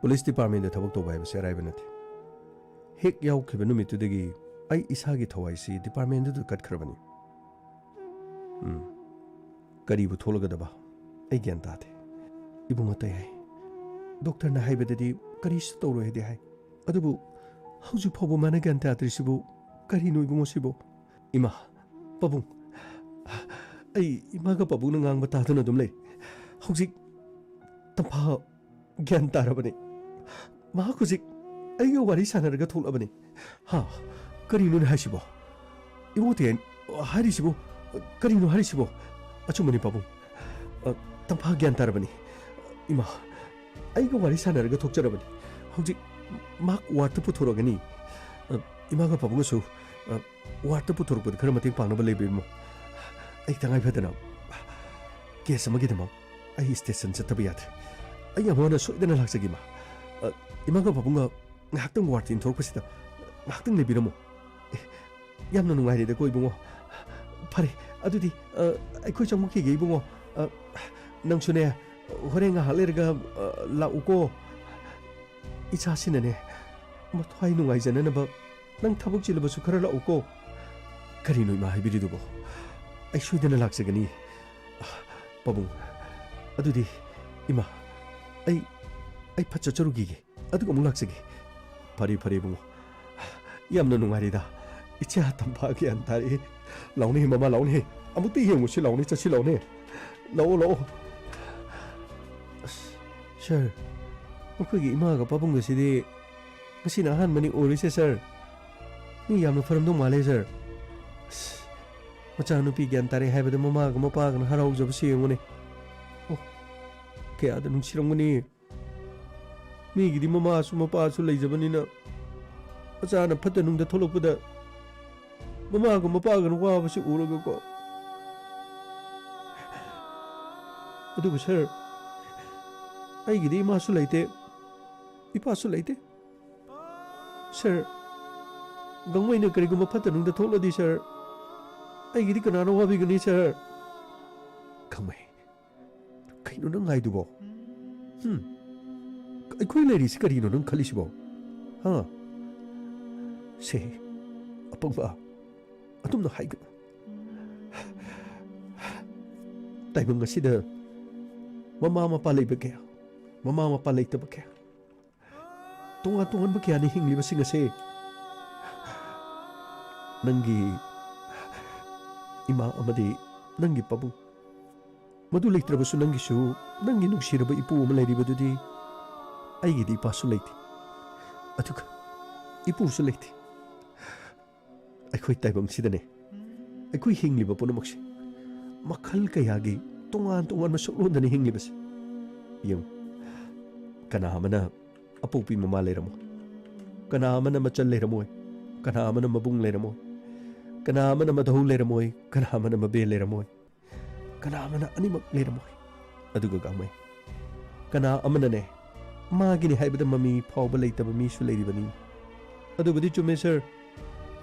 Police departmentꯗ ꯊꯕꯛ ꯇꯧꯕ ꯍꯥꯏꯕꯁꯤ ꯑꯔꯥꯏꯕ ꯅꯠꯇꯦ꯫ ꯍꯦꯛ ꯌꯥꯎꯈꯤꯕ ꯅꯨꯃꯤꯠꯇꯨꯗꯒꯤ ꯑꯩ ꯏꯁꯥꯒꯤ ꯊꯋꯥꯏꯁꯤ departmentꯗꯨꯗ ꯀꯠꯈ꯭ꯔꯕꯅꯤ꯫ ꯎꯝ꯫ ꯀꯔꯤꯕꯨ ꯊꯣꯛꯂꯒꯗꯕ? ꯑꯩ ꯒ꯭ꯌꯥꯟ ꯇꯥꯗꯦ꯫ ꯏꯕꯨꯡ ꯑꯇꯩ ꯍꯥꯏ꯫ ꯗꯣꯛꯇꯔꯅ ꯍꯥꯏꯕꯗꯗꯤ ꯀꯔꯤꯁꯨ ꯇꯧꯔꯣꯏ ꯍꯥꯏꯗꯤ ꯍꯥꯏ꯫ ꯑꯗꯨꯕꯨ ꯍꯧꯖꯤꯛ ꯐꯥꯎꯕ ꯃꯥꯅ ꯒ꯭ꯌꯥꯟ ꯇꯥꯗ꯭ꯔꯤꯁꯤꯕꯨ ꯀꯔꯤꯅꯣ ꯏꯕꯨꯡꯉꯣ ꯁꯤꯕꯨ? ꯏꯃꯥ, ꯄꯥꯕꯨꯡ, ꯑꯩ ꯏꯃꯥꯒ ꯄꯥꯕꯨꯡꯅ ꯉꯥꯡꯕ ꯇꯥꯗꯨꯅ ꯑꯗꯨꯝ ꯂꯩ꯫ ꯍꯧꯖꯤꯛ ꯇꯝꯐꯥ ꯒ꯭ꯌꯥꯟ ꯇꯥꯔꯕꯅꯤ꯫ ꯃꯍꯥꯛ ꯍꯧꯖꯤꯛ ꯑꯩꯒ ꯋꯥꯔꯤ ꯁꯥꯟꯅꯔꯒ ꯊꯣꯛꯂꯛꯑꯕꯅꯤ꯫ ꯍꯥ? ꯀꯔꯤꯅꯣꯅꯦ ꯍꯥꯏꯁꯤꯕꯣ? ꯏꯕꯣꯇꯦꯟ ꯍꯥꯏꯔꯤꯁꯤꯕꯨ ꯀꯔꯤꯅꯣ ꯍꯥꯏꯔꯤꯁꯤꯕꯣ? ꯑꯆꯨꯝꯕꯅꯤ ꯄꯥꯕꯨꯡ꯫ ꯑ, ꯇꯝꯐꯥ ꯒ꯭ꯌꯥꯟ ꯇꯥꯔꯕꯅꯤ꯫ ꯏꯃꯥ, ꯑꯩꯒ ꯋꯥꯔꯤ ꯁꯥꯟꯅꯔꯒ ꯊꯣꯛꯆꯔꯕꯅꯤ꯫ ꯍꯧꯖꯤꯛ ꯃꯍꯥꯛ ꯋꯥꯔꯗꯇ ꯄꯨꯊꯣꯔꯛꯒꯅꯤ꯫ ꯑ, ꯏꯃꯥꯒ ꯄꯥꯕꯨꯡꯒꯁꯨ, ꯑ, ꯋꯥꯔꯗꯇ ꯄꯨꯊꯣꯔꯛꯄꯗ ꯈꯔ ꯃꯇꯦꯡ ꯄꯥꯡꯅꯕ ꯂꯩꯕꯤꯔꯝꯃꯣ꯫ ꯑꯩ ꯇꯉꯥꯏ ꯐꯗꯅ ꯀꯦꯁ ꯑꯃꯒꯤꯗꯃꯛ ꯑꯩ ꯁ꯭ꯇꯦꯁꯟ ꯆꯠꯇꯕ ꯌꯥꯗ꯭ꯔꯦ꯫ ꯑꯩ ꯑꯃꯨꯛ ꯍꯟꯅ ꯁꯣꯏꯗꯅ ꯂꯥꯛꯆꯒꯦ, ꯏꯃꯥ꯫ ꯑ, ꯏꯃꯥꯒ ꯄꯥꯕꯨꯡꯒ ꯉꯥꯏꯍꯥꯛꯇꯪ ꯋꯥꯔꯗꯇ ꯏꯟꯊꯣꯔꯛꯄꯁꯤꯗ ꯉꯥꯏꯍꯥꯛꯇꯪ ꯂꯩꯕꯤꯔꯝꯃꯣ꯫ ꯑꯦ, ꯌꯥꯝꯅ ꯅꯨꯡꯉꯥꯏꯔꯦꯗꯀꯣ, ꯏꯕꯨꯡꯉꯣ꯫ ꯐꯔꯦ, ꯑꯗꯨꯗꯤ, ꯑ, ꯑꯩꯈꯣꯏ ꯆꯪꯉꯛꯈꯤꯒꯦ, ꯏꯕꯨꯡꯉꯣ꯫ ꯑ, ꯅꯪꯁꯨꯅꯦ, ꯍꯣꯔꯦꯟ ꯉꯥꯏꯍꯥꯛ ꯂꯩꯔꯒ, ꯑ, ꯂꯥꯛꯎꯀꯣ꯫ ꯏꯆꯥꯁꯤꯅꯅꯦ, ꯃꯊ꯭ꯋꯥꯏ ꯅꯨꯡꯉꯥꯏꯖꯅꯅꯕ ꯅꯪ ꯊꯕꯛ ꯆꯤꯜꯂꯕꯁꯨ ꯈꯔ ꯂꯥꯛꯎꯀꯣ꯫ ꯀꯔꯤꯅꯣ ꯏꯃꯥ ꯍꯥꯏꯕꯤꯔꯤꯗꯨꯕꯣ? ꯑꯩ ꯁꯣꯏꯗꯅ ꯂꯥꯛꯆꯒꯅꯤ꯫ ꯄꯥꯕꯨꯡ, ꯑꯗꯨꯗꯤ ꯏꯃꯥ, ꯑꯩ, ꯑꯩ ꯐꯠ ꯆꯠꯆꯔꯨꯈꯤꯒꯦ, ꯑꯗꯨꯒ ꯑꯃꯨꯛ ꯂꯥꯛꯆꯒꯦ꯫ ꯐꯔꯦ, ꯐꯔꯦ ꯏꯕꯨꯡꯉꯣ꯫ ꯌꯥꯝꯅ ꯅꯨꯡꯉꯥꯏꯔꯦꯗ꯫ ꯏꯆꯥ ꯇꯝꯐꯥ ꯒ꯭ꯌꯥꯟ ꯇꯥꯔꯛꯑꯦ꯫ ꯂꯥꯎꯅꯦ ꯃꯃꯥ, ꯂꯥꯎꯅꯦ꯫ ꯑꯃꯨꯛꯇ ꯌꯦꯡꯉꯨꯁꯤ, ꯂꯥꯎꯅꯦ, ꯆꯠꯁꯤ, ꯂꯥꯎꯅꯦ꯫ ꯂꯥꯛꯑꯣ, ꯂꯥꯛꯑꯣ꯫ ꯑꯁ, ꯁꯥꯔ, ꯃꯈꯣꯏꯒꯤ ꯏꯃꯥꯒ ꯄꯥꯕꯨꯡꯒꯁꯤꯗꯤ ꯉꯁꯤꯅ ꯑꯍꯥꯟꯕꯅꯤ ꯎꯔꯤꯁꯦ, ꯁꯥꯔ꯫ ꯃꯤ ꯌꯥꯝꯅ ꯐꯔꯝꯗꯧ ꯃꯥꯜꯂꯦ, ꯁꯥꯔ꯫ ꯑꯁ, ꯃꯆꯥꯅꯨꯄꯤ ꯒ꯭ꯌꯥꯟ ꯇꯥꯔꯦ ꯍꯥꯏꯕꯗ ꯃꯃꯥꯒ ꯃꯄꯥꯒꯅ ꯍꯔꯥꯎꯖꯕꯁꯤ ꯌꯦꯡꯉꯨꯅꯦ꯫ ꯑꯣ, ꯀꯌꯥꯗ ꯅꯨꯡꯁꯤꯔꯝꯒꯅꯤ꯫ ꯃꯤꯒꯤꯗꯤ ꯃꯃꯥꯁꯨ ꯃꯄꯥꯁꯨ ꯂꯩꯖꯕꯅꯤꯅ, ꯃꯆꯥꯅ ꯐꯠꯇ ꯅꯨꯡꯗ ꯊꯣꯛꯂꯛꯄꯗ ꯃꯃꯥꯒ ꯃꯄꯥꯒꯅ ꯋꯥꯕꯁꯤ ꯎꯔꯒꯀꯣ꯫ ꯑꯗꯨꯕꯨ ꯁꯥꯔ, ꯑꯩꯒꯤꯗꯤ ꯏꯃꯥꯁꯨ ꯂꯩꯇꯦ, ꯏꯄꯥꯁꯨ ꯂꯩꯇꯦ꯫ ꯁꯥꯔ, ꯒꯥꯡꯃꯩꯅ ꯀꯔꯤꯒꯨꯝꯕ ꯐꯠꯇ ꯅꯨꯡꯗ ꯊꯣꯛꯂꯗꯤ, ꯁꯥꯔ, ꯑꯩꯒꯤꯗꯤ ꯀꯅꯥꯅ ꯋꯥꯕꯤꯒꯅꯤ, ꯁꯥꯔ? ꯒꯥꯡꯃꯩ, ꯀꯩꯅꯣ ꯅꯪ ꯍꯥꯏꯗꯨꯕꯣ? ꯍꯝ? ꯑꯩꯈꯣꯏ ꯂꯩꯔꯤꯁꯤ ꯀꯔꯤꯅꯣ ꯅꯪ ꯈꯜꯂꯤꯁꯤꯕꯣ? ꯍꯥ? ꯁꯦ, ꯑꯄꯪꯕ, ꯑꯗꯨꯝꯅ ꯍꯥꯏꯒꯅꯨ꯫ ꯇꯥꯏꯕꯪ ꯑꯁꯤꯗ ꯃꯃꯥ ꯃꯄꯥ ꯂꯩꯕ ꯀꯌꯥ, ꯃꯃꯥ ꯃꯄꯥ ꯂꯩꯇꯕ ꯀꯌꯥ, ꯇꯣꯉꯥꯟ ꯇꯣꯉꯥꯟꯕ ꯀꯌꯥꯅꯤ ꯍꯤꯡꯂꯤꯕꯁꯤꯡ ꯑꯁꯦ꯫ ꯅꯪꯒꯤ ꯏꯃꯥ ꯑꯃꯗꯤ ꯅꯪꯒꯤ ꯄꯥꯕꯨꯡ, ꯃꯗꯨ ꯂꯩꯇ꯭ꯔꯕꯁꯨ ꯅꯪꯒꯤꯁꯨ ꯅꯪꯒꯤ ꯅꯨꯡꯁꯤꯔꯕ ꯏꯄꯨ ꯑꯃ ꯂꯩꯔꯤꯕꯗꯨꯗꯤ꯫ ꯑꯩꯒꯤꯗꯤ ꯏꯄꯥꯁꯨ ꯂꯩꯇꯦ, ꯑꯗꯨꯒ ꯏꯄꯨꯁꯨ ꯂꯩꯇꯦ꯫ ꯑꯩꯈꯣꯏ ꯇꯥꯏꯕꯪꯁꯤꯗꯅꯦ, ꯑꯩꯈꯣꯏ ꯍꯤꯡꯂꯤꯕ ꯄꯨꯝꯅꯃꯛꯁꯦ ꯃꯈꯜ ꯀꯌꯥꯒꯤ ꯇꯣꯉꯥꯟ ꯇꯣꯉꯥꯟꯕ ꯁꯛꯂꯣꯟꯗꯅꯤ ꯍꯤꯡꯂꯤꯕꯁꯦ꯫ ꯌꯦꯡꯉꯨ, ꯀꯅꯥ ꯑꯃꯅ ꯑꯄꯣꯛꯄꯤ ꯃꯃꯥ ꯂꯩꯔꯝꯃꯣꯏ, ꯀꯅꯥ ꯑꯃꯅ ꯃꯆꯜ ꯂꯩꯔꯝꯃꯣꯏ, ꯀꯅꯥ ꯑꯃꯅ ꯃꯕꯨꯡ ꯂꯩꯔꯝꯃꯣꯏ, ꯀꯅꯥ ꯑꯃꯅ ꯃꯙꯧ ꯂꯩꯔꯝꯃꯣꯏ, ꯀꯅꯥ ꯑꯃꯅ ꯃꯕꯦ ꯂꯩꯔꯝꯃꯣꯏ, ꯀꯅꯥ ꯑꯃꯅ ꯑꯅꯤꯃꯛ ꯂꯩꯔꯝꯃꯣꯏ꯫ ꯑꯗꯨꯒ ꯒꯥꯡꯃꯩ, ꯀꯅꯥ ꯑꯃꯅꯅꯦ, ꯃꯥꯒꯤꯅꯤ ꯍꯥꯏꯕꯗ ꯃꯃꯤ ꯐꯥꯎꯕ ꯂꯩꯇꯕ ꯃꯤꯁꯨ ꯂꯩꯔꯤꯕꯅꯤ꯫ ꯑꯗꯨꯕꯨꯗꯤ ꯆꯨꯝꯃꯦ, ꯁꯥꯔ꯫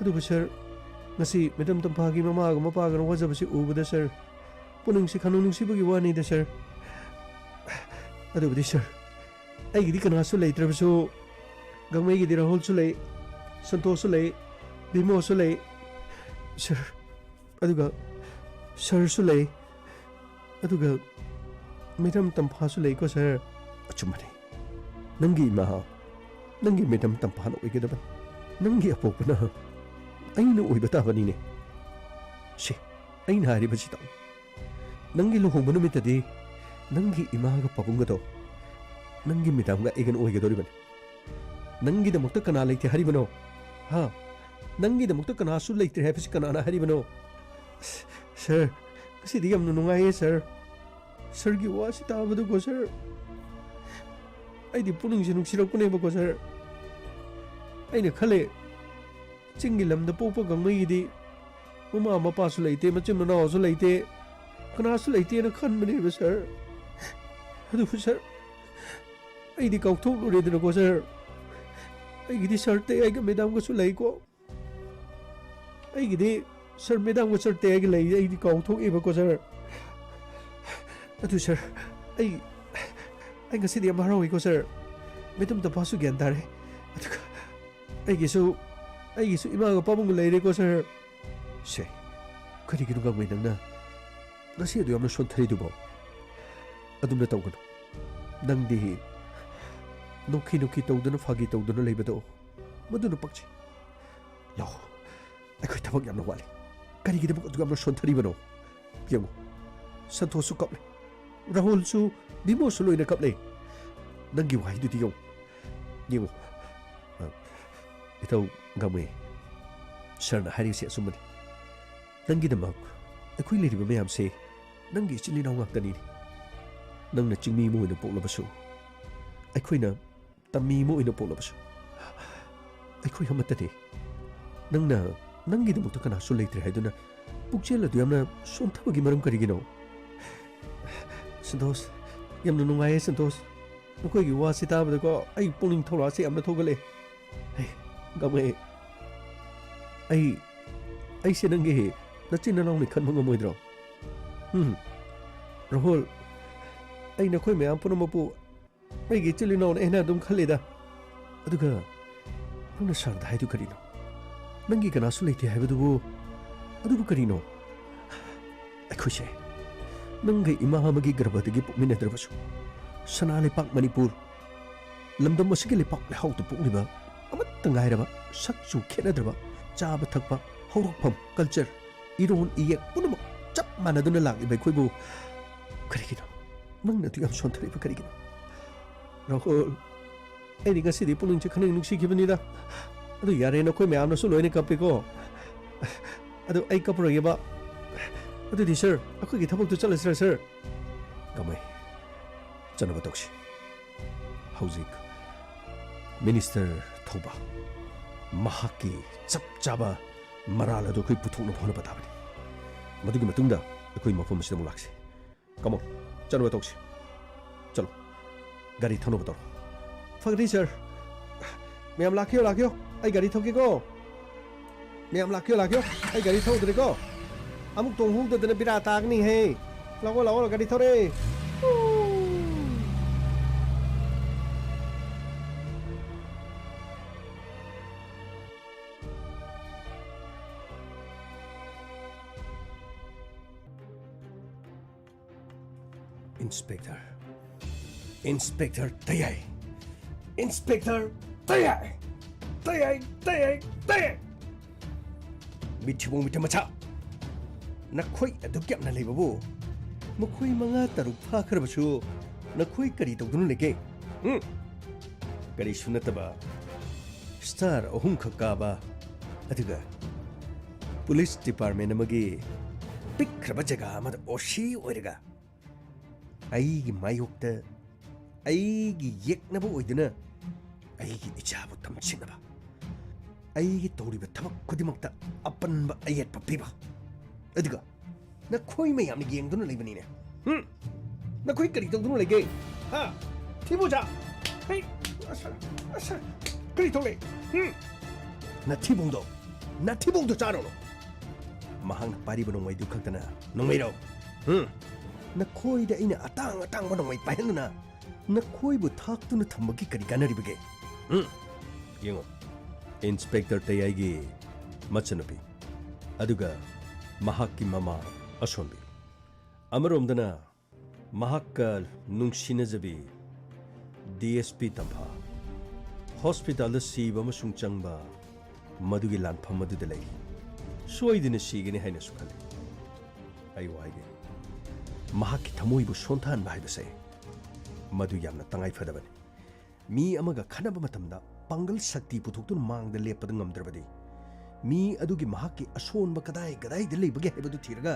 ꯑꯗꯨꯕꯨ, ꯁꯥꯔ, ꯉꯁꯤ ꯃꯦꯗꯥꯝ ꯇꯝꯐꯥꯒꯤ ꯃꯃꯥꯒ ꯃꯄꯥꯒꯅ ꯋꯥꯖꯕꯁꯤ ꯎꯕꯗ, ꯁꯥꯔ, ꯄꯨꯛꯅꯤꯡꯁꯤ ꯈꯪꯅꯨꯡ ꯅꯨꯡꯁꯤꯕꯒꯤ ꯋꯥꯅꯤꯗ, ꯁꯥꯔ꯫ ꯑꯗꯨꯕꯨꯗꯤ, ꯁꯥꯔ, ꯑꯩꯒꯤꯗꯤ ꯀꯅꯥꯁꯨ ꯂꯩꯇ꯭ꯔꯕꯁꯨ, ꯒꯥꯡꯃꯩꯒꯤꯗꯤ ꯔꯥꯍꯨꯜꯁꯨ ꯂꯩ, ꯁꯟꯇꯣꯁꯁꯨ ꯂꯩ, ꯚꯤꯃꯣꯁꯨ ꯂꯩ, ꯁꯥꯔ꯫ ꯑꯗꯨꯒ ꯁꯥꯔꯁꯨ ꯂꯩ, ꯑꯗꯨꯒ ꯃꯦꯗꯥꯝ ꯇꯝꯐꯥꯁꯨ ꯂꯩꯀꯣ, ꯁꯥꯔ꯫ ꯑꯆꯨꯝꯕꯅꯤ꯫ ꯅꯪꯒꯤ ꯏꯃꯥ, ꯅꯪꯒꯤ ꯃꯦꯗꯥꯝ ꯇꯝꯐꯥꯅ ꯑꯣꯏꯒꯗꯕꯅꯤ꯫ ꯅꯪꯒꯤ ꯑꯄꯣꯛꯄꯅ ꯑꯩꯅ ꯑꯣꯏꯕ ꯇꯥꯕꯅꯤꯅꯦ꯫ ꯁꯤ, ꯑꯩꯅ ꯍꯥꯏꯔꯤꯕꯁꯤ ꯇꯥꯎ꯫ ꯅꯪꯒꯤ ꯂꯨꯍꯣꯡꯕ ꯅꯨꯃꯤꯠꯇꯗꯤ ꯅꯪꯒꯤ ꯏꯃꯥꯒ ꯄꯥꯕꯨꯡꯒꯗꯣ ꯅꯪꯒꯤ ꯃꯦꯗꯥꯝꯒ ꯑꯩꯒꯅ ꯑꯣꯏꯒꯗꯧꯔꯤꯕꯅꯤ꯫ ꯅꯪꯒꯤꯗꯃꯛꯇ ꯀꯅꯥ ꯂꯩꯇꯦ ꯍꯥꯏꯔꯤꯕꯅꯣ? ꯍꯥ? ꯅꯪꯒꯤꯗꯃꯛꯇ ꯀꯅꯥꯁꯨ ꯂꯩꯇ꯭ꯔꯦ ꯍꯥꯏꯕꯁꯤ ꯀꯅꯥꯅ ꯍꯥꯏꯔꯤꯕꯅꯣ? ꯁꯥꯔ, ꯉꯁꯤꯗꯤ ꯌꯥꯝꯅ ꯅꯨꯡꯉꯥꯏꯌꯦ, ꯁꯥꯔ꯫ ꯁꯥꯔꯒꯤ ꯋꯥꯁꯤ ꯇꯥꯕꯗꯀꯣ, ꯁꯥꯔ, ꯑꯩꯗꯤ ꯄꯨꯛꯅꯤꯡꯁꯦ ꯅꯨꯡꯁꯤꯔꯛꯄꯅꯦꯕꯀꯣ, ꯁꯥꯔ꯫ ꯑꯩꯅ ꯈꯜꯂꯦ, ꯆꯤꯡꯒꯤ ꯂꯝꯗ ꯄꯣꯛꯄ ꯒꯥꯡꯃꯩꯒꯤꯗꯤ ꯃꯃꯥ ꯃꯄꯥꯁꯨ ꯂꯩꯇꯦ, ꯃꯆꯤꯟ ꯃꯅꯥꯎꯁꯨ ꯂꯩꯇꯦ, ꯀꯅꯥꯁꯨ ꯂꯩꯇꯦꯅ ꯈꯟꯕꯅꯦꯕ, ꯁꯥꯔ꯫ ꯑꯗꯨꯕꯨ, ꯁꯥꯔ, ꯑꯩꯗꯤ ꯀꯥꯎꯊꯣꯛꯂꯨꯔꯦꯗꯅꯀꯣ, ꯁꯥꯔ꯫ ꯑꯩꯒꯤꯗꯤ ꯁꯥꯔ ꯇꯌꯥꯏꯒ ꯃꯦꯗꯥꯝꯒꯁꯨ ꯂꯩꯀꯣ꯫ ꯑꯩꯒꯤꯗꯤ ꯁꯥꯔ ꯃꯦꯗꯥꯝꯒ ꯁꯥꯔ ꯇꯌꯥꯏꯒ ꯂꯩ, ꯑꯩꯗꯤ ꯀꯥꯎꯊꯣꯛꯑꯦꯕꯀꯣ, ꯁꯥꯔ꯫ ꯑꯗꯨ, ꯁꯥꯔ, ꯑꯩ, ꯑꯩ ꯉꯁꯤꯗꯤ ꯌꯥꯝ ꯍꯔꯥꯎꯏꯀꯣ, ꯁꯥꯔ꯫ ꯃꯦꯗꯥꯝ ꯇꯝꯐꯥꯁꯨ ꯒ꯭ꯌꯥꯟ ꯇꯥꯔꯦ꯫ ꯑꯗꯨꯒ ꯑꯩꯒꯤꯁꯨ, ꯑꯩꯒꯤꯁꯨ ꯏꯃꯥꯒ ꯄꯥꯕꯨꯡꯒ ꯂꯩꯔꯦꯀꯣ, ꯁꯥꯔ꯫ ꯁꯦ, ꯀꯔꯤꯒꯤꯅꯣ ꯒꯥꯡꯃꯩ ꯅꯪꯅ ꯉꯁꯤ ꯑꯗꯨ ꯌꯥꯝꯅ ꯁꯣꯟꯊꯔꯤꯗꯨꯕꯣ? ꯑꯗꯨꯝꯅ ꯇꯧꯒꯅꯨ꯫ ꯅꯪꯗꯤ ꯅꯣꯛꯈꯤ ꯅꯣꯛꯈꯤ ꯇꯧꯗꯨꯅ, ꯐꯥꯒꯤ ꯇꯧꯗꯨꯅ ꯂꯩꯕꯗꯣ, ꯃꯗꯨꯅ ꯄꯛꯆꯩ꯫ ꯂꯥꯛꯑꯣ, ꯑꯩꯈꯣꯏ ꯊꯕꯛ ꯌꯥꯝꯅ ꯋꯥꯠꯂꯤ꯫ ꯀꯔꯤꯒꯤꯗꯃꯛ ꯑꯗꯨꯛ ꯌꯥꯝꯅ ꯁꯣꯟꯊꯔꯤꯕꯅꯣ? ꯌꯦꯡꯉꯨ, ꯁꯟꯇꯣꯁꯁꯨ ꯀꯞꯂꯦ, ꯔꯥꯍꯨꯜꯁꯨ, ꯕꯤꯃꯣꯁꯁꯨ ꯂꯣꯏꯅ ꯀꯞꯂꯦ꯫ ꯅꯪꯒꯤ ꯋꯥꯍꯩꯗꯨꯗꯤ ꯌꯦꯡꯉꯨ, ꯌꯦꯡꯉꯨ꯫ ꯑ, ꯏꯇꯥꯎ ꯒꯥꯡꯃꯩ, ꯁꯥꯔꯅ ꯍꯥꯏꯔꯤꯁꯦ ꯑꯆꯨꯝꯕꯅꯤ꯫ ꯅꯪꯒꯤꯗꯃꯛ ꯑꯩꯈꯣꯏ ꯂꯩꯔꯤꯕ ꯃꯌꯥꯝꯁꯦ ꯅꯪꯒꯤ ꯏꯆꯤꯜ ꯏꯅꯥꯎ ꯉꯥꯛꯇꯅꯤꯅꯦ꯫ ꯅꯪꯅ ꯆꯤꯡꯃꯤ ꯑꯃ ꯑꯣꯏꯅ ꯄꯣꯛꯂꯕꯁꯨ, ꯑꯩꯈꯣꯏꯅ ꯇꯝꯃꯤ ꯑꯃ ꯑꯣꯏꯅ ꯄꯣꯛꯂꯕꯁꯨ, ꯑꯩꯈꯣꯏ ꯑꯃꯠꯇꯅꯤ꯫ ꯅꯪꯅ ꯅꯪꯒꯤꯗꯃꯛꯇ ꯀꯅꯥꯁꯨ ꯂꯩꯇ꯭ꯔꯦ ꯍꯥꯏꯗꯨꯅ ꯄꯨꯛꯆꯦꯜ ꯑꯗꯨ ꯌꯥꯝꯅ ꯁꯣꯟꯊꯕꯒꯤ ꯃꯔꯝ ꯀꯔꯤꯒꯤꯅꯣ? ꯁꯟꯇꯣꯁ, ꯌꯥꯝꯅ ꯅꯨꯡꯉꯥꯏꯌꯦ ꯁꯟꯇꯣꯁ꯫ ꯅꯈꯣꯏꯒꯤ ꯋꯥꯁꯤ ꯇꯥꯕꯗꯀꯣ ꯑꯩ ꯄꯨꯛꯅꯤꯡ ꯊꯧꯔꯥꯁꯦ ꯌꯥꯝꯅ ꯊꯧꯒꯠꯂꯦ꯫ ꯍꯦ, ꯒꯥꯡꯃꯩ, ꯑꯩ, ꯑꯩꯁꯦ ꯅꯪꯒꯤ ꯅꯆꯤꯟ ꯅꯅꯥꯎꯅꯤ ꯈꯟꯕ ꯉꯝꯃꯣꯏꯗ꯭ꯔꯣ? ꯎꯝ, ꯔꯥꯍꯨꯜ, ꯑꯩ ꯅꯈꯣꯏ ꯃꯌꯥꯝ ꯄꯨꯝꯅꯃꯛꯄꯨ ꯑꯩꯒꯤ ꯏꯆꯤꯜ ꯏꯅꯥꯎꯅ ꯑꯩꯅ ꯑꯗꯨꯝ ꯈꯜꯂꯤꯗ꯫ ꯑꯗꯨꯒ ꯅꯪꯅ ꯁꯥꯔꯗ ꯍꯥꯏꯗꯨ ꯀꯔꯤꯅꯣ? ꯅꯪꯒꯤ ꯀꯅꯥꯁꯨ ꯂꯩꯇꯦ ꯍꯥꯏꯕꯗꯨꯕꯨ, ꯑꯗꯨꯕꯨ ꯀꯔꯤꯅꯣ? ꯑꯩꯈꯣꯏꯁꯦ ꯅꯪꯒ ꯏꯃꯥ ꯑꯃꯒꯤ ꯒꯔꯚꯗꯒꯤ ꯄꯣꯛꯃꯤꯟꯅꯗ꯭ꯔꯕꯁꯨ, ꯁꯅꯥ ꯂꯩꯄꯥꯛ ꯃꯅꯤꯄꯨꯔ, ꯂꯝꯗꯝ ꯑꯁꯤꯒꯤ ꯂꯩꯄꯥꯛ ꯂꯩꯍꯥꯎꯗ ꯄꯣꯛꯂꯤꯕ ꯑꯃꯠꯇ ꯉꯥꯏꯔꯕ, ꯁꯛ ꯆꯨ ꯈꯦꯠꯅꯗ꯭ꯔꯕ, ꯆꯥꯕ ꯊꯛꯄ, ꯍꯧꯔꯛꯐꯝ, ꯀꯜꯆꯔ, ꯏꯔꯣꯟ ꯏꯌꯦꯛ ꯄꯨꯝꯅꯃꯛ ꯆꯞ ꯃꯥꯟꯅꯗꯨꯅ ꯂꯥꯛꯂꯤꯕ ꯑꯩꯈꯣꯏꯕꯨ ꯀꯔꯤꯒꯤꯅꯣ ꯅꯪꯅ ꯑꯗꯨ ꯌꯥꯝ ꯁꯣꯟꯊꯔꯤꯕ ꯀꯔꯤꯒꯤꯅꯣ? ꯔꯥꯍꯨꯜ, ꯑꯩꯗꯤ ꯉꯁꯤꯗꯤ ꯄꯨꯛꯅꯤꯡꯁꯦ ꯈꯪꯅꯤꯡ ꯅꯨꯡꯁꯤꯈꯤꯕꯅꯤꯗ꯫ ꯑꯗꯨ ꯌꯥꯔꯦ, ꯅꯈꯣꯏ ꯃꯌꯥꯝꯅꯁꯨ ꯂꯣꯏꯅ ꯀꯞꯄꯤꯀꯣ꯫ ꯑꯗꯨ ꯑꯩ ꯀꯞꯄꯔꯣꯏꯒꯦꯕ꯫ ꯑꯗꯨꯗꯤ ꯁꯥꯔ, ꯑꯩꯈꯣꯏꯒꯤ ꯊꯕꯛꯇꯨ ꯆꯠꯂꯁꯤꯔ ꯁꯥꯔ? ꯒꯥꯡꯃꯩ, ꯆꯠꯅꯕ ꯇꯧꯁꯤ꯫ ꯍꯧꯖꯤꯛ ꯃꯤꯅꯤꯁꯇꯔ ꯊꯧꯕ ꯃꯍꯥꯛꯀꯤ ꯆꯞ ꯆꯥꯕ ꯃꯔꯥꯜ ꯑꯗꯨ ꯑꯩꯈꯣꯏ ꯄꯨꯊꯣꯛꯅꯕ ꯍꯣꯠꯅꯕ ꯇꯥꯕꯅꯤ꯫ ꯃꯗꯨꯒꯤ ꯃꯇꯨꯡꯗ ꯑꯩꯈꯣꯏ ꯃꯐꯝ ꯑꯁꯤꯗ ꯑꯃꯨꯛ ꯂꯥꯛꯁꯤ꯫ Come on, ꯆꯠꯅꯕ ꯇꯧꯁꯤ꯫ ꯆꯠꯂꯣ꯫ ꯒꯥꯔꯤ ꯊꯧꯅꯕ ꯇꯧꯔꯣ꯫ ꯐꯒꯅꯤ, ꯁꯥꯔ꯫ ꯃꯌꯥꯝ ꯂꯥꯛꯈꯤꯌꯣ, ꯂꯥꯛꯈꯤꯌꯣ꯫ ꯑꯩ ꯒꯥꯔꯤ ꯊꯧꯒꯦꯀꯣ꯫ ꯃꯌꯥꯝ ꯂꯥꯛꯈꯤꯌꯣ, ꯂꯥꯛꯈꯤꯌꯣ꯫ ꯑꯩ ꯒꯥꯔꯤ ꯊꯧꯗ꯭ꯔꯦꯀꯣ꯫ ꯑꯃꯨꯛ ꯇꯣꯡꯍꯧꯗꯗꯅ ꯕꯤꯔꯥ ꯇꯥꯒꯅꯤꯍꯦ꯫ ꯂꯥꯛꯑꯣ, ꯂꯥꯛꯑꯣ, ꯒꯥꯔꯤ ꯊꯧꯔꯦ꯫ ꯏꯟꯁꯄꯦꯛꯇꯔ, ꯏꯟꯁꯄꯦꯛꯇꯔ ꯇꯌꯥꯏ, ꯏꯟꯁꯄꯦꯛꯇꯔ ꯇꯌꯥꯏ, ꯇꯌꯥꯏ, ꯇꯌꯥꯏ, ꯇꯌꯥꯏ꯫ ꯃꯤꯊꯤꯕꯣꯡ ꯃꯤꯊꯤ ꯃꯆꯥ, ꯅꯈꯣꯏ ꯑꯗꯨꯛ ꯌꯥꯝꯅ ꯂꯩꯕꯕꯨ, ꯃꯈꯣꯏ ꯃꯉꯥ ꯇꯔꯨꯛ ꯐꯥꯈ꯭ꯔꯕꯁꯨ ꯅꯈꯣꯏ ꯀꯔꯤ ꯇꯧꯗꯨꯅ ꯂꯩꯒꯦ? ꯎꯝ? ꯀꯔꯤꯁꯨ ꯅꯠꯇꯕ ꯁ꯭ꯇꯥꯔ ꯑꯍꯨꯝꯈꯛ ꯀꯥꯕ, ꯑꯗꯨꯒ ꯄꯨꯂꯤꯁ ꯗꯤꯄꯥꯔꯠꯃꯦꯟ ꯑꯃꯒꯤ ꯄꯤꯛꯈ꯭ꯔꯕ ꯖꯒꯥ ꯑꯃꯗ ꯑꯣ ꯁꯤ ꯑꯣꯏꯔꯒ ꯑꯩꯒꯤ ꯃꯥꯌꯣꯛꯇ ꯑꯩꯒꯤ ꯌꯦꯛꯅꯕ ꯑꯣꯏꯗꯨꯅ ꯑꯩꯒꯤ ꯏꯆꯥꯕꯨ ꯇꯝꯁꯤꯟꯅꯕ, ꯑꯩꯒꯤ ꯇꯧꯔꯤꯕ ꯊꯕꯛ ꯈꯨꯗꯤꯡꯃꯛꯇ ꯑꯄꯟꯕ ꯑꯌꯦꯠꯄ ꯄꯤꯕ, ꯑꯗꯨꯒ ꯅꯈꯣꯏ ꯃꯌꯥꯝꯅ ꯌꯦꯡꯗꯨꯅ ꯂꯩꯕꯅꯤꯅꯦ꯫ ꯍꯨꯝ? ꯅꯈꯣꯏ ꯀꯔꯤ ꯇꯧꯗꯨꯅ ꯂꯩꯒꯦ? ꯍꯥ? ꯊꯤꯕꯨꯖꯥ! ꯍꯩ! ꯑꯁ, ꯑꯁ, ꯀꯔꯤ ꯊꯣꯛꯂꯦ? ꯍꯨꯝ? ꯅꯊꯤꯕꯣꯡꯗꯣ, ꯅꯊꯤꯕꯣꯡꯗꯣ ꯆꯥꯔꯨꯅꯨ꯫ ꯃꯍꯥꯛꯅ ꯄꯥꯏꯔꯤꯕ ꯅꯣꯡꯃꯩꯗꯨ ꯈꯛꯇꯅ ꯅꯣꯡꯃꯩꯔꯣ? ꯍꯨꯝ? ꯅꯈꯣꯏꯗ ꯑꯩꯅ ꯑꯇꯥꯡ ꯑꯇꯥꯡꯕ ꯅꯣꯡꯃꯩ ꯄꯥꯏꯍꯟꯗꯨꯅ ꯅꯈꯣꯏꯕꯨ ꯊꯥꯛꯇꯨꯅ ꯊꯝꯕꯒꯤ ꯀꯔꯤ ꯀꯥꯟꯅꯔꯤꯕꯒꯦ? ꯎꯝ? ꯌꯦꯡꯉꯣ, ꯏꯟꯁꯄꯦꯛꯇꯔ ꯇꯌꯥꯏꯒꯤ ꯃꯆꯟꯅꯨꯄꯤ, ꯑꯗꯨꯒ ꯃꯍꯥꯛꯀꯤ ꯃꯃꯥ ꯑꯁꯣꯟꯕꯤ꯫ ꯑꯃꯔꯣꯝꯗꯅ ꯃꯍꯥꯛꯀ ꯅꯨꯡꯁꯤꯅꯖꯕꯤ ꯗꯤ ꯑꯦꯁ ꯄꯤ ꯇꯝꯐꯥ ꯍꯣꯁꯄꯤꯇꯥꯜꯗ ꯁꯤꯕ ꯑꯃꯁꯨꯡ ꯆꯪꯕ ꯃꯗꯨꯒꯤ ꯂꯥꯟꯐꯝ ꯑꯗꯨꯗ ꯂꯩꯔꯤ꯫ ꯁꯣꯏꯗꯅ ꯁꯤꯒꯅꯤ ꯍꯥꯏꯅꯁꯨ ꯈꯜꯂꯤ꯫ ꯑꯩ ꯋꯥ ꯍꯥꯏꯒꯦ, ꯃꯍꯥꯛꯀꯤ ꯊꯃꯣꯏꯕꯨ ꯁꯣꯟꯊꯍꯟꯕ ꯍꯥꯏꯕꯁꯦ ꯃꯗꯨ ꯌꯥꯝꯅ ꯇꯉꯥꯏ ꯐꯗꯕꯅꯤ꯫ ꯃꯤ ꯑꯃꯒ ꯈꯟꯅꯕ ꯃꯇꯝꯗ ꯄꯥꯡꯒꯜ ꯁꯛꯇꯤ ꯄꯨꯊꯣꯛꯇꯨꯅ ꯃꯥꯡꯗ ꯂꯦꯞꯄꯗ ꯉꯝꯗ꯭ꯔꯕꯗꯤ, ꯃꯤ ꯑꯗꯨꯒꯤ ꯃꯍꯥꯛꯀꯤ ꯑꯁꯣꯟꯕ ꯀꯗꯥꯏ ꯀꯗꯥꯏꯗ ꯂꯩꯕꯒꯦ ꯍꯥꯏꯕꯗꯨ ꯊꯤꯔꯒ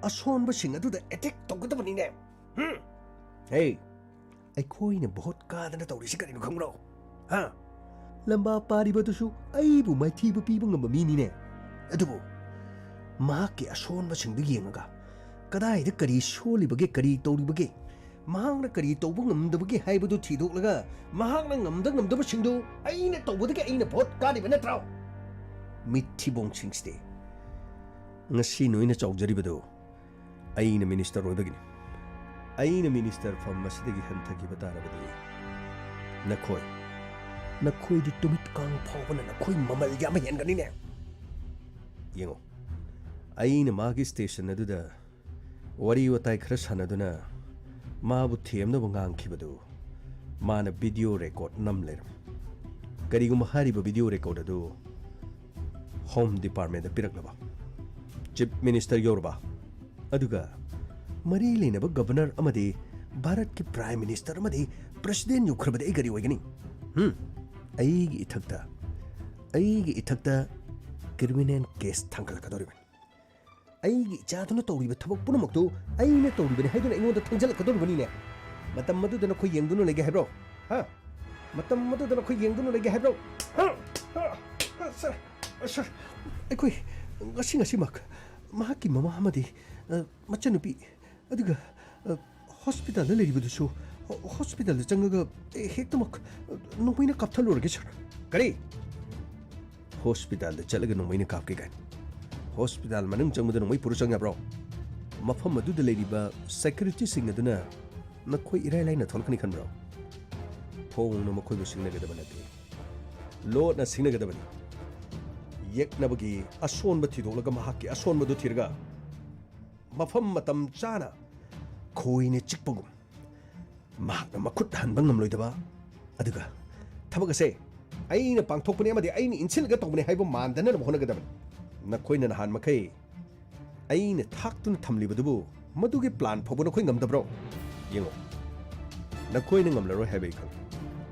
ꯑꯁꯣꯟꯕꯁꯤꯡ ꯑꯗꯨꯗ ꯑꯦꯇꯦꯛ ꯇꯧꯒꯗꯕꯅꯤꯅꯦ꯫ ꯍꯨꯝ? ꯍꯦ, ꯑꯩꯈꯣꯏꯅ ꯚꯣꯠ ꯀꯥꯗꯅ ꯇꯧꯔꯤꯁꯤ ꯀꯔꯤꯅꯣ ꯈꯪꯕ꯭ꯔꯣ? ꯍꯥ? ꯂꯝꯕꯥ ꯄꯥꯔꯤꯕꯗꯨꯁꯨ ꯑꯩꯕꯨ ꯃꯥꯏꯊꯤꯕ ꯄꯤꯕ ꯉꯝꯕ ꯃꯤꯅꯤꯅꯦ꯫ ꯑꯗꯨꯕꯨ ꯃꯍꯥꯛꯀꯤ ꯑꯁꯣꯟꯕꯁꯤꯡꯗꯨ ꯌꯦꯡꯉꯒ ꯀꯗꯥꯏꯗ ꯀꯔꯤ ꯁꯣꯜꯂꯤꯕꯒꯦ, ꯀꯔꯤ ꯇꯧꯔꯤꯕꯒꯦ, ꯃꯍꯥꯛꯅ ꯀꯔꯤ ꯇꯧꯕ ꯉꯝꯗꯕꯒꯦ ꯍꯥꯏꯕꯗꯨ ꯊꯤꯗꯣꯛꯂꯒ ꯃꯍꯥꯛꯅ ꯉꯝꯗ ꯉꯝꯗꯕꯁꯤꯡꯗꯨ ꯑꯩꯅ ꯇꯧꯕꯗꯒꯤ ꯑꯩꯅ ꯚꯣꯠ ꯀꯥꯔꯤꯕ ꯅꯠꯇ꯭ꯔꯣ? ꯃꯤꯊꯤꯕꯣꯡꯁꯤꯡꯁꯤꯗꯤ꯫ ꯉꯁꯤ ꯅꯣꯏꯅ ꯆꯥꯎꯖꯔꯤꯕꯗꯨ ꯑꯩꯅ ꯃꯤꯅꯤꯁꯇꯔ ꯑꯣꯏꯕꯒꯤꯅꯤ꯫ ꯑꯩꯅ ꯃꯤꯅꯤꯁꯇꯔ ꯐꯝ ꯑꯁꯤꯗꯒꯤ ꯍꯟꯊꯈꯤꯕ ꯇꯥꯔꯕꯗꯤ ꯅꯈꯣꯏ, ꯅꯈꯣꯏꯗꯤ ꯇꯨꯃꯤꯠ ꯀꯥꯡ ꯐꯥꯎꯕꯅ ꯅꯈꯣꯏ ꯃꯃꯜ ꯌꯥꯝꯕ ꯍꯦꯟꯒꯅꯤꯅꯦ꯫ ꯌꯦꯡꯉꯨ, ꯑꯩꯅ ꯃꯥꯒꯤ ꯁ꯭ꯇꯦꯁꯟ ꯑꯗꯨꯗ ꯋꯥꯔꯤ ꯋꯥꯇꯥꯏ ꯈꯔ ꯁꯥꯟꯅꯗꯨꯅ ꯃꯥꯕꯨ ꯊꯦꯝꯅꯕ ꯉꯥꯡꯈꯤꯕꯗꯨ ꯃꯥꯅ ꯚꯤꯗꯤꯑꯣ ꯔꯦꯀꯣꯔꯗ ꯅꯝ ꯂꯩꯔꯝꯃꯤ꯫ ꯀꯔꯤꯒꯨꯝꯕ ꯍꯥꯏꯔꯤꯕ ꯚꯤꯗꯤꯑꯣ ꯔꯦꯀꯣꯔꯗ ꯑꯗꯨ ꯍꯣꯝ ꯗꯤꯄꯥꯔꯠꯃꯦꯟꯗ ꯄꯤꯔꯛꯂꯕ, ꯆꯤꯐ ꯃꯤꯅꯤꯁꯇꯔ ꯌꯧꯔꯕ, ꯑꯗꯨꯒ ꯃꯔꯤ ꯂꯩꯅꯕ ꯒꯕꯔꯅꯔ ꯑꯃꯗꯤ ꯚꯥꯔꯠꯀꯤ ꯄ꯭ꯔꯥꯏꯝ ꯃꯤꯅꯤꯁꯇꯔ ꯑꯃꯗꯤ ꯄ꯭ꯔꯁꯤꯗꯦꯟ ꯌꯧꯈ꯭ꯔꯕꯗꯤ ꯑꯩ ꯀꯔꯤ ꯑꯣꯏꯒꯅꯤ? ꯍꯨꯝ? ꯑꯩꯒꯤ ꯏꯊꯛꯇ, ꯑꯩꯒꯤ ꯏꯊꯛꯇ ꯀ꯭ꯔꯤꯃꯤꯅꯦꯜ ꯀꯦꯁ ꯊꯥꯡꯒꯠꯂꯛꯀꯗꯧꯔꯤꯕꯅꯤ꯫ ꯑꯩꯒꯤ ꯏꯆꯥꯗꯨꯅ ꯇꯧꯔꯤꯕ ꯊꯕꯛ ꯄꯨꯝꯅꯃꯛꯇꯨ ꯑꯩꯅ ꯇꯧꯔꯤꯕꯅꯤ ꯍꯥꯏꯗꯨꯅ ꯑꯩꯉꯣꯟꯗ ꯊꯥꯡꯖꯜꯂꯛꯀꯗꯧꯔꯤꯕꯅꯤꯅꯦ꯫ ꯃꯇꯝ ꯑꯗꯨꯗ ꯅꯈꯣꯏ ꯌꯦꯡꯗꯨꯅ ꯂꯩꯒꯦ ꯍꯥꯏꯕ꯭ꯔꯣ? ꯍꯥ? ꯃꯇꯝ ꯑꯗꯨꯗ ꯅꯈꯣꯏ ꯌꯦꯡꯗꯨꯅ ꯂꯩꯒꯦ ꯍꯥꯏꯕ꯭ꯔꯣ? ꯍꯥ? ꯍꯥ? ꯁꯥꯔ, ꯁꯥꯔ, ꯑꯩꯈꯣꯏ ꯉꯁꯤ ꯉꯁꯤꯃꯛ ꯃꯍꯥꯛꯀꯤ ꯃꯃꯥ ꯑꯃꯗꯤ, ꯑ, ꯃꯆꯟꯅꯨꯄꯤ, ꯑꯗꯨꯒ, ꯑ, ꯍꯣꯁꯄꯤꯇꯥꯜꯗ ꯂꯩꯔꯤꯕꯗꯨꯁꯨ ꯍꯣ-, ꯍꯣꯁꯄꯤꯇꯥꯜꯗ ꯆꯪꯉꯒ ꯍꯦꯛꯇꯃꯛ, ꯑ, ꯅꯣꯡꯃꯩꯅ ꯀꯥꯞꯊꯠꯂꯨꯔꯒꯦ, ꯁꯥꯔ꯫ ꯀꯔꯤ? ꯍꯣꯁꯄꯤꯇꯥꯜꯗ ꯆꯠꯂꯒ ꯅꯣꯡꯃꯩꯅ ꯀꯥꯞꯀꯦ ꯀꯥꯏꯅ? ꯍꯣꯁꯄꯤꯇꯥꯜ ꯃꯅꯨꯡ ꯆꯪꯕꯗ ꯅꯣꯡꯃꯩ ꯄꯨꯔ ꯆꯪ ꯌꯥꯕ꯭ꯔꯣ? ꯃꯐꯝ ꯑꯗꯨꯗ ꯂꯩꯔꯤꯕ ꯁꯦꯀ꯭ꯌꯨꯔꯤꯇꯤꯁꯤꯡ ꯑꯗꯨꯅ ꯅꯈꯣꯏ ꯏꯔꯥꯏ ꯂꯥꯏꯅ ꯊꯣꯛꯂꯛꯀꯅꯤ ꯈꯟꯕ꯭ꯔꯣ? ꯊꯣꯡꯅ ꯃꯈꯣꯏꯕꯨ ꯁꯤꯡꯅꯒꯗꯕ ꯅꯠꯇꯦ, ꯂꯣꯠꯅ ꯁꯤꯡꯅꯒꯗꯕꯅꯤ꯫ ꯌꯦꯛꯅꯕꯒꯤ ꯑꯁꯣꯟꯕ ꯊꯤꯗꯣꯛꯂꯒ ꯃꯍꯥꯛꯀꯤ ꯑꯁꯣꯟꯕꯗꯨ ꯊꯤꯔꯒ ꯃꯐꯝ ꯃꯇꯝ ꯆꯥꯅ ꯈꯣꯏꯅ ꯆꯤꯛꯄꯒꯨꯝ ꯃꯍꯥꯛꯅ ꯃꯈꯨꯠ ꯍꯟꯕ ꯉꯝꯂꯣꯏꯗꯕ, ꯑꯗꯨꯒ ꯊꯕꯛ ꯑꯁꯦ ꯑꯩꯅ ꯄꯥꯡꯊꯣꯛꯄꯅꯤ ꯑꯃꯗꯤ ꯑꯩꯅ ꯏꯟꯁꯤꯜꯂꯒ ꯇꯧꯕꯅꯤ ꯍꯥꯏꯕ ꯃꯥꯟꯗꯅꯅꯕ ꯍꯣꯠꯅꯒꯗꯕꯅꯤ꯫ ꯅꯈꯣꯏꯅ ꯅꯍꯥꯟ ꯃꯈꯩ ꯑꯩꯅ ꯊꯥꯛꯇꯨꯅ ꯊꯝꯂꯤꯕꯗꯨꯕꯨ ꯃꯗꯨꯒꯤ ꯄ꯭ꯂꯥꯟ ꯐꯥꯎꯕ ꯅꯈꯣꯏ ꯉꯝꯗꯕ꯭ꯔꯣ? ꯌꯦꯡꯉꯣ, ꯅꯈꯣꯏꯅ ꯉꯝꯂꯔꯣꯏ ꯍꯥꯏꯕ ꯑꯩ ꯈꯪꯏ꯫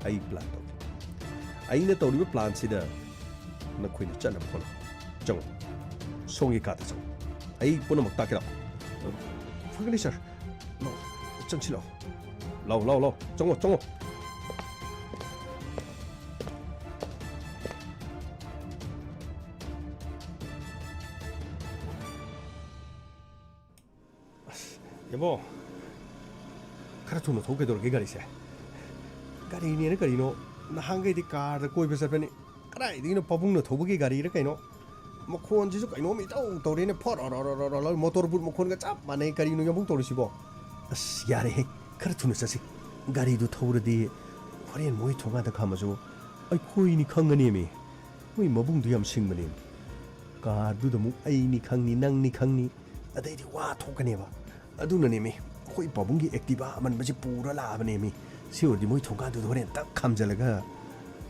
ꯑꯩ ꯄ꯭ꯂꯥꯟ ꯇꯧꯒꯦ꯫ ꯑꯩꯅ ꯇꯧꯔꯤꯕ ꯄ꯭ꯂꯥꯟꯁꯤꯗ ꯅꯈꯣꯏꯅ ꯆꯠꯅꯕ ꯍꯣꯠꯅꯧ꯫ ꯆꯪꯉꯣ, ꯁꯣꯝꯒꯤ ꯀꯥꯗ ꯆꯪꯉꯣ꯫ ꯑꯩ ꯄꯨꯝꯅꯃꯛ ꯇꯥꯛꯀꯦ ꯂꯥꯛꯑꯣ꯫ ꯐꯒꯅꯤ ꯁꯥꯔ꯫ ꯂꯥꯛꯑꯣ, ꯆꯪꯁꯤꯜꯂꯛꯑꯣ꯫ ꯂꯥꯛꯑꯣ, ꯂꯥꯛꯑꯣ, ꯂꯥꯛꯑꯣ꯫ ꯆꯪꯉꯣ, ꯆꯪꯉꯣ꯫ ꯑꯁ, ꯏꯕꯣ, ꯈꯔ ꯊꯨꯅ ꯊꯧ ꯀꯩꯗꯧꯔꯒꯦ ꯒꯥꯔꯤꯁꯦ? ꯒꯥꯔꯤꯅꯦꯅ ꯀꯔꯤꯅꯣ? ꯅꯍꯥꯟꯈꯩꯗꯤ ꯀꯥꯔꯗ ꯀꯣꯏꯕ ꯆꯠꯄꯅꯤ꯫ ꯀꯗꯥꯏꯗꯒꯤꯅꯣ ꯄꯥꯕꯨꯡꯅ ꯊꯧꯕꯒꯤ ꯒꯥꯔꯤꯔ ꯀꯩꯅꯣ? ꯃꯈꯣꯟꯁꯤꯁꯨ ꯀꯩꯅꯣꯝ ꯏꯇꯧ ꯇꯧꯔꯦꯅꯦ꯫ ꯐꯣꯔ ꯃꯣꯇꯣꯔ ꯕꯨꯠ ꯃꯈꯣꯟꯒ ꯆꯞ ꯃꯥꯟꯅꯩ꯫ ꯀꯔꯤꯅꯣ ꯌꯥꯝꯕꯨꯡ ꯇꯧꯔꯤꯁꯤꯕꯣ? ꯑꯁ, ꯌꯥꯔꯦꯍꯦ, ꯈꯔ ꯊꯨꯅ ꯆꯠꯁꯤ꯫ ꯒꯥꯔꯤꯗꯨ ꯊꯧꯔꯗꯤ ꯍꯣꯔꯦꯟ ꯃꯣꯏ ꯊꯣꯡꯒꯥꯟꯗ ꯈꯥꯝꯃꯁꯨ ꯑꯩꯈꯣꯏꯅꯤ ꯈꯪꯒꯅꯦꯃꯤ꯫ ꯃꯣꯏ ꯃꯕꯨꯡꯗꯨ ꯌꯥꯝ ꯁꯤꯡꯕꯅꯦꯃꯤ꯫ ꯀꯥꯔꯗꯨꯗ ꯑꯃꯨꯛ ꯑꯩꯅꯤ ꯈꯪꯅꯤ, ꯅꯪꯅꯤ ꯈꯪꯅꯤ, ꯑꯗꯩꯗꯤ ꯋꯥ ꯊꯣꯛꯀꯅꯦꯕ꯫ ꯑꯗꯨꯅꯅꯦꯃꯤ, ꯑꯩꯈꯣꯏ ꯄꯥꯕꯨꯡꯒꯤ ꯑꯦꯛꯇꯤꯚꯥ ꯑꯃꯟꯕꯁꯤ ꯄꯨꯔ ꯂꯥꯛꯑꯕꯅꯦꯃꯤ꯫ ꯁꯤ ꯑꯣꯏꯔꯗꯤ ꯃꯣꯏ ꯊꯣꯡꯒꯥꯟꯗꯨꯗ ꯍꯣꯔꯦꯟ ꯇꯛ ꯈꯥꯝꯖꯜꯂꯒ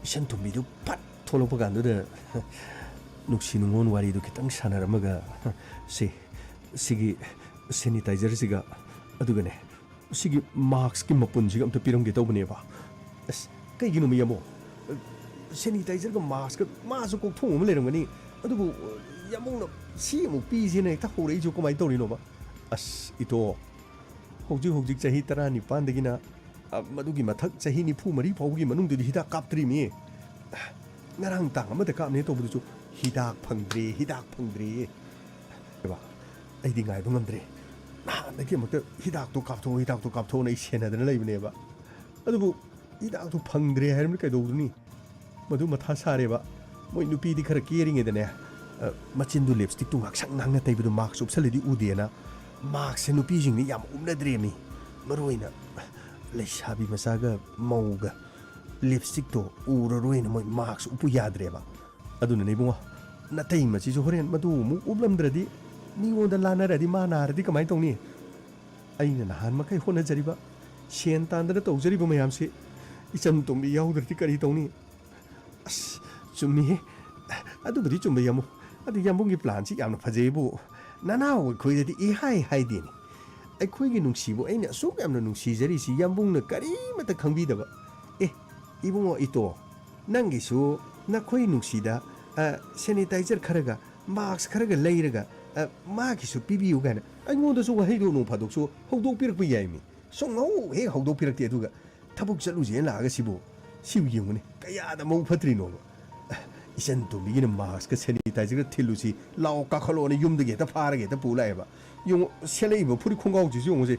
ꯏꯆꯟ ꯇꯣꯝꯕꯤꯗꯨ ꯐꯠ ꯊꯣꯛꯂꯛꯄ ꯀꯥꯟꯗꯨꯗ ꯅꯨꯡꯁꯤ ꯅꯨꯡꯉꯣꯟ ꯋꯥꯔꯤꯗꯨ ꯈꯤꯇꯪ ꯁꯥꯟꯅꯔꯝꯃꯒ, ꯁꯤ, ꯁꯤꯒꯤ ꯁꯦꯅꯤꯇꯥꯏꯖꯔꯁꯤꯒ, ꯑꯗꯨꯒꯅꯦ, ꯁꯤꯒꯤ ꯃꯥꯛꯁꯀꯤ ꯃꯄꯨꯟꯁꯤꯒ ꯑꯝꯇ ꯄꯤꯔꯝꯒꯦ ꯇꯧꯕꯅꯦꯕ꯫ ꯑꯁ, ꯀꯩꯒꯤꯅꯣ ꯃꯤ ꯑꯃꯣ? ꯁꯦꯅꯤꯇꯥꯏꯖꯔꯒ ꯃꯥꯛꯁꯀ ꯃꯥꯁꯨ ꯀꯣꯛꯊꯣꯡ ꯑꯃ ꯂꯩꯔꯝꯒꯅꯤ꯫ ꯑꯗꯨꯕꯨ ꯌꯥꯝꯕꯨꯡꯅ ꯁꯤ ꯑꯃꯨꯛ ꯄꯤꯁꯦꯅ ꯍꯦꯛꯇ ꯍꯧꯔꯛꯏꯁꯤꯕꯨ ꯀꯃꯥꯏꯅ ꯇꯧꯔꯤꯅꯣꯕ? ꯑꯁ, ꯏꯇꯣ, ꯍꯧꯖꯤꯛ ꯍꯧꯖꯤꯛ ꯆꯍꯤ ꯇꯔꯥꯅꯤꯄꯥꯟꯗꯒꯤꯅ, ꯑ, ꯃꯗꯨꯒꯤ ꯃꯊꯛ ꯆꯍꯤ ꯅꯤꯐꯨ ꯃꯔꯤ ꯐꯥꯎꯕꯒꯤ ꯃꯅꯨꯡꯗꯗꯤ ꯍꯤꯗꯥꯛ ꯀꯥꯞꯇ꯭ꯔꯤꯃꯤ꯫ ꯉꯔꯥꯡ ꯇꯥꯡ ꯑꯃꯗ ꯀꯥꯞꯅꯦ ꯇꯧꯕꯗꯨꯁꯨ ꯍꯤꯗꯥꯛ ꯐꯪꯗ꯭ꯔꯦ, ꯍꯤꯗꯥꯛ ꯐꯪꯗ꯭ꯔꯦꯌꯦ꯫ ꯑꯩꯗꯤ ꯉꯥꯏꯕ ꯉꯝꯗ꯭ꯔꯦ꯫ ꯅꯍꯥꯟꯗꯒꯤ ꯑꯃꯨꯛꯇ ꯍꯤꯗꯥꯛꯇꯣ ꯀꯥꯞꯊꯣꯛꯑꯣ, ꯍꯤꯗꯥꯛꯇꯣ ꯀꯥꯞꯊꯣꯛꯑꯣꯅ ꯑꯩ ꯁꯦꯟꯅꯗꯅ ꯂꯩꯕꯅꯦꯕ꯫ ꯑꯗꯨꯕꯨ ꯍꯤꯗꯥꯛꯇꯣ ꯐꯪꯗ꯭ꯔꯦ ꯍꯥꯏꯔꯝꯅꯤ ꯀꯩꯗꯧꯔꯨꯅꯤ? ꯃꯗꯨ ꯃꯊꯥ ꯁꯥꯔꯦꯕ꯫ ꯃꯣꯏ ꯅꯨꯄꯤꯗꯤ ꯈꯔ ꯀꯦꯔꯤꯉꯩꯗꯅꯦ, ꯑ, ꯃꯆꯤꯟꯗꯨ ꯂꯤꯞꯁꯇꯤꯛꯇꯨ ꯉꯥꯛꯁꯪ ꯉꯥꯡꯅ ꯇꯩꯕꯗꯨ ꯃꯥꯛꯁ ꯎꯞꯁꯜꯂꯗꯤ ꯎꯗꯦꯅ꯫ ꯃꯥꯛꯁꯁꯦ ꯅꯨꯄꯤꯁꯤꯡꯗꯤ ꯌꯥꯝ ꯎꯞꯅꯗ꯭ꯔꯦꯃꯤ꯫ ꯃꯔꯨꯑꯣꯏꯅ ꯂꯩꯁꯥꯕꯤ ꯃꯆꯥꯒ ꯃꯧꯒ ꯂꯤꯞꯁꯇꯤꯛꯇꯣ ꯎꯔꯔꯣꯏꯅ ꯃꯣꯏ ꯃꯥꯛꯁ ꯎꯞꯄꯨ ꯌꯥꯗ꯭ꯔꯦꯕ꯫ ꯑꯗꯨꯅꯅꯦ ꯏꯕꯨꯡꯉꯣ, ꯅꯇꯩꯃꯁꯤꯁꯨ ꯍꯣꯔꯦꯟ ꯃꯗꯨ ꯑꯃꯨꯛ ꯎꯞꯂꯝꯗ꯭ꯔꯗꯤ, ꯃꯤꯉꯣꯟꯗ ꯂꯥꯟꯅꯔꯗꯤ, ꯃꯥ ꯅꯥꯔꯗꯤ ꯀꯃꯥꯏꯅ ꯇꯧꯅꯤ? ꯑꯩꯅ ꯅꯍꯥꯟ ꯃꯈꯩ ꯍꯣꯠꯅꯖꯔꯤꯕ, ꯁꯦꯟ ꯇꯥꯟꯗꯅ ꯇꯧꯖꯔꯤꯕ ꯃꯌꯥꯝꯁꯤ ꯏꯆꯟ ꯇꯣꯝꯕꯤ ꯌꯥꯎꯗ꯭ꯔꯗꯤ ꯀꯔꯤ ꯇꯧꯅꯤ? ꯑꯁ, ꯆꯨꯝꯃꯤꯍꯦ꯫ ꯑꯗꯨꯕꯨꯗꯤ ꯆꯨꯝꯕ, ꯌꯥꯝꯕꯨꯡ꯫ ꯑꯗꯨ ꯌꯥꯝꯕꯨꯡꯒꯤ ꯄ꯭ꯂꯥꯟꯁꯤ ꯌꯥꯝꯅ ꯐꯖꯩꯕꯨ꯫ ꯅꯅꯥꯎ ꯑꯩꯈꯣꯏꯗꯗꯤ ꯏꯍꯥꯏ ꯍꯥꯏꯗꯦꯅꯦ꯫ ꯑꯩꯈꯣꯏꯒꯤ ꯅꯨꯡꯁꯤꯕꯨ ꯑꯩꯅ ꯑꯁꯨꯛ ꯌꯥꯝꯅ ꯅꯨꯡꯁꯤꯖꯔꯤꯁꯤ ꯌꯥꯝꯕꯨꯡꯅ ꯀꯔꯤꯃꯠꯇ ꯈꯪꯕꯤꯗꯕ꯫ ꯑꯦ, ꯏꯕꯨꯡꯉꯣ ꯏꯇꯣ, ꯅꯪꯒꯤꯁꯨ ꯅꯈꯣꯏ ꯅꯨꯡꯁꯤꯗ, ꯑ, ꯁꯦꯅꯤꯇꯥꯏꯖꯔ ꯈꯔꯒ ꯃꯥꯛꯁ ꯈꯔꯒ ꯂꯩꯔꯒ, ꯑ, ꯃꯥꯒꯤꯁꯨ ꯄꯤꯕꯤꯌꯨ ꯀꯥꯏꯅ ꯑꯩꯉꯣꯟꯗꯁꯨ ꯋꯥꯍꯩꯗꯣ ꯅꯣꯡ ꯐꯥꯗꯣꯛꯁꯨ ꯍꯧꯗꯣꯛꯄꯤꯔꯛꯄ ꯌꯥꯏꯃꯤ꯫ ꯁꯨꯡꯍꯧ ꯍꯦꯛ ꯍꯧꯗꯣꯛꯄꯤꯔꯛꯇꯦ꯫ ꯑꯗꯨꯒ ꯊꯕꯛ ꯆꯠꯂꯨꯁꯦꯅ ꯂꯥꯛꯑꯒ ꯁꯤꯕꯨ, ꯁꯤꯕꯨ ꯌꯦꯡꯉꯨꯅꯦ, ꯀꯌꯥꯗ ꯃꯕꯨꯛ ꯐꯠꯇ꯭ꯔꯤꯅꯣꯕ꯫ ꯏꯆꯟ ꯇꯣꯝꯕꯤꯒꯤꯅ ꯃꯥꯛꯁꯀ ꯁꯦꯅꯤꯇꯥꯏꯖꯔꯒ ꯊꯤꯜꯂꯨꯁꯤ ꯂꯥꯛꯑꯣ, ꯀꯥꯈꯠꯂꯛꯑꯣꯅ ꯌꯨꯝꯗꯒꯤ ꯍꯦꯛꯇ ꯐꯥꯔꯒ ꯍꯦꯛꯇ ꯄꯨ ꯂꯥꯛꯑꯦꯕ꯫ ꯌꯦꯡꯉꯣ, ꯁꯦꯠꯂꯛꯏꯕ ꯐꯨꯔꯤꯠ ꯈꯣꯡꯒ꯭ꯔꯥꯎꯁꯤꯁꯨ ꯌꯦꯡꯉꯨꯁꯦ,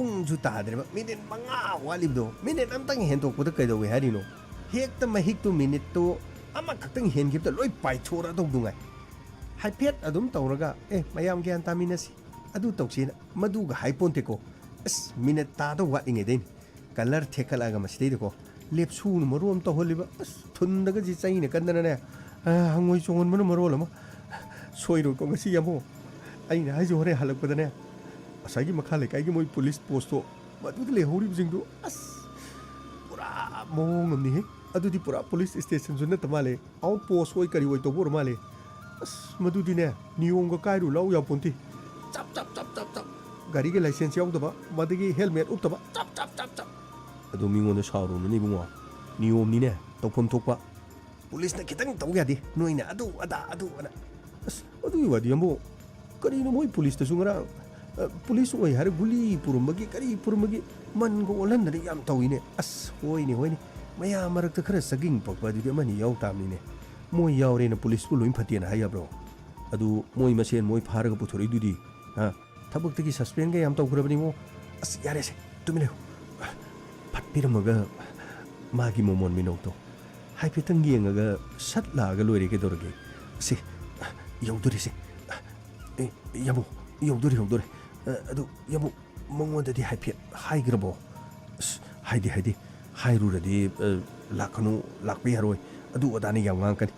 ꯄꯨꯡꯁꯨ ꯇꯥꯗ꯭ꯔꯦꯕ, ꯃꯤꯅꯤꯠ ꯃꯉꯥ ꯋꯥꯠꯂꯤꯕꯗꯣ, ꯃꯤꯅꯤꯠ ꯑꯃꯇꯪ ꯍꯦꯟꯗꯣꯛꯄꯗ ꯀꯩꯗꯧꯋꯦ ꯍꯥꯏꯔꯤꯅꯣ? ꯍꯦꯛꯇ ꯃꯍꯤꯛꯇꯣ ꯃꯤꯅꯤꯠꯇꯣ ꯑꯃꯈꯛꯇꯪ ꯍꯦꯟꯈꯤꯕꯗ ꯂꯣꯏ ꯄꯥꯏꯊꯣꯔꯛꯑꯗꯧꯗꯨꯉꯥꯏ꯫ ꯍꯥꯏꯐꯦꯠ ꯑꯗꯨꯝ ꯇꯧꯔꯒ, "ꯑꯦ, ꯃꯌꯥꯝ ꯒ꯭ꯌꯥꯟ ꯇꯥꯃꯤꯟꯅꯁꯤ, ꯑꯗꯨ ꯇꯧꯁꯤꯅ", ꯃꯗꯨꯒ ꯍꯥꯏꯄꯣꯟꯇꯦꯀꯣ꯫ ꯑꯁ, ꯃꯤꯅꯤꯠ ꯇꯥꯗꯧ ꯋꯥꯠꯂꯤꯉꯩꯗꯩꯅꯤ ꯀꯂꯔ ꯊꯦꯛꯀꯠꯂꯛꯑꯒ ꯃꯁꯤꯗꯩꯗꯀꯣ, ꯂꯦꯞꯁꯨꯅ ꯃꯔꯣꯟ ꯑꯃ ꯇꯧꯍꯜꯂꯤꯕ, ꯑꯁ, ꯊꯨꯟꯗꯒꯁꯤ ꯆꯩꯅ ꯀꯟꯗꯅꯅꯦ, ꯑ, ꯍꯪꯉꯣꯏ ꯆꯣꯡꯍꯟꯕꯅ ꯃꯔꯣꯜ ꯑꯃ꯫ ꯁꯣꯏꯔꯣꯏꯀꯣ ꯉꯁꯤ ꯌꯥꯝꯕꯨꯡ꯫ ꯑꯩꯅ ꯍꯥꯏꯁꯦ, ꯍꯣꯔꯦꯟ ꯍꯜꯂꯛꯄꯗꯅꯦ, ꯉꯁꯥꯏꯒꯤ ꯃꯈꯥ ꯂꯩꯀꯥꯏꯒꯤ ꯃꯣꯏ ꯄꯨꯂꯤꯁ ꯄꯣꯁꯇꯣ, ꯃꯗꯨꯗ ꯂꯩꯍꯧꯔꯤꯕꯁꯤꯡꯗꯨ, ꯑꯁ, ꯄꯨꯔꯥ ꯃꯑꯣꯡ ꯑꯃꯅꯤꯍꯦ꯫ ꯑꯗꯨꯗꯤ ꯄꯨꯔꯥ ꯄꯨꯂꯤꯁ ꯁ꯭ꯇꯦꯁꯟꯁꯨ ꯅꯠꯇ ꯃꯥꯜꯂꯦ, ꯑꯥꯎꯠ ꯄꯣꯁ ꯑꯣꯏ ꯀꯔꯤ ꯑꯣꯏ ꯇꯧꯕ ꯑꯣꯏꯔ ꯃꯥꯜꯂꯦ꯫ ꯑꯁ, ꯃꯗꯨꯗꯤꯅꯦ, ꯅꯤꯌꯣꯝꯒ ꯀꯥꯏꯔꯨ ꯂꯥꯎ ꯌꯥꯄꯣꯟꯇꯦ꯫ ꯆꯞ, ꯆꯞ, ꯆꯞ, ꯆꯞ, ꯆꯞ꯫ ꯒꯥꯔꯤꯒ ꯂꯥꯏꯁꯦꯟꯁ ꯌꯥꯎꯗꯕ, ꯃꯗꯒꯤ ꯍꯦꯜꯃꯦꯠ ꯎꯞꯇꯕ, ꯆꯞ, ꯆꯞ, ꯆꯞ, ꯆꯞ꯫ ꯑꯗꯣ ꯃꯤꯉꯣꯟꯗ ꯁꯥꯎꯔꯨꯅꯨꯅꯦ ꯏꯕꯨꯡꯉꯣ꯫ ꯅꯤꯌꯣꯝꯅꯤꯅꯦ, ꯇꯧꯐꯝ ꯊꯣꯛꯄ꯫ ꯄꯨꯂꯤꯁꯅ ꯈꯤꯇꯪ ꯇꯧ ꯌꯥꯗꯦ, ꯅꯣꯏꯅ ꯑꯗꯨ ꯑꯗꯥ ꯑꯗꯨ ꯑꯅ꯫ ꯑꯁ, ꯑꯗꯨꯒꯤ ꯋꯥꯗꯤ ꯌꯥꯝꯕꯨꯡ, ꯀꯔꯤꯅꯣ ꯃꯣꯏ ꯄꯨꯂꯤꯁꯇꯁꯨ ꯉꯔꯥꯡ, ꯑ, ꯄꯨꯂꯤꯁ ꯑꯣꯏ ꯍꯥꯏꯔ ꯒꯨꯂꯤ ꯄꯨꯔꯝꯕꯒꯤ, ꯀꯔꯤ ꯄꯨꯔꯝꯕꯒꯤ ꯃꯟꯒ ꯑꯣꯜꯍꯟꯗꯅ ꯌꯥꯝ ꯇꯧꯏꯅꯦ꯫ ꯑꯁ, ꯍꯣꯏꯅꯦ, ꯍꯣꯏꯅꯦ, ꯃꯌꯥꯝ ꯃꯔꯛꯇ ꯈꯔ ꯆꯒꯤꯡ ꯄꯛꯄ ꯑꯗꯨꯗꯤ ꯑꯃꯅꯤ ꯌꯥꯎ ꯇꯥꯕꯅꯤꯅꯦ꯫ ꯃꯣꯏ ꯌꯥꯎꯔꯦꯅ ꯄꯨꯂꯤꯁꯄꯨ ꯂꯣꯏ ꯐꯠꯇꯦꯅ ꯍꯥꯏ ꯌꯥꯕ꯭ꯔꯣ? ꯑꯗꯨ ꯃꯣꯏ ꯃꯁꯦꯟ ꯃꯣꯏ ꯐꯥꯔꯒ ꯄꯨꯊꯣꯔꯛꯏꯗꯨꯗꯤ, ꯍꯥ? ꯊꯕꯛꯇꯒꯤ ꯁꯁꯄꯦꯟꯒ ꯌꯥꯝ ꯇꯧꯈ꯭ꯔꯕꯅꯤꯉꯣ꯫ ꯑꯁ, ꯌꯥꯔꯦꯁꯦ, ꯇꯨꯃꯤꯟ ꯂꯩꯌꯨ꯫ ꯐꯠ ꯄꯤꯔꯝꯃꯒ ꯃꯥꯒꯤ ꯃꯣꯃꯣꯟ ꯃꯤꯅꯣꯛꯇꯣ ꯍꯥꯏꯐꯦꯠꯇꯪ ꯌꯦꯡꯉꯒ ꯁꯠ ꯂꯥꯛꯑꯒ ꯂꯣꯏꯔꯦ ꯀꯩꯗꯧꯔꯒꯦ? ꯁꯤ, ꯌꯧꯗꯣꯔꯦ ꯁꯤ꯫ ꯑꯦ, ꯌꯥꯝꯕꯨꯡ, ꯌꯧꯗꯣꯔꯦ, ꯌꯧꯗꯣꯔꯦ꯫ ꯑ, ꯑꯗꯨ, ꯌꯥꯝꯕꯨꯡ, ꯃꯉꯣꯟꯗꯗꯤ ꯍꯥꯏꯐꯦꯠ ꯍꯥꯏꯈ꯭ꯔꯕꯣ? ꯑꯁ, ꯍꯥꯏꯗꯤ, ꯍꯥꯏꯗꯤ, ꯍꯥꯏꯔꯨꯔꯗꯤ, ꯑ, ꯂꯥꯛꯀꯅꯨ, ꯂꯥꯛꯄ ꯌꯥꯔꯣꯏ, ꯑꯗꯨ ꯑꯗꯥꯅ ꯌꯥꯝ ꯉꯥꯡꯉꯛꯀꯅꯤ꯫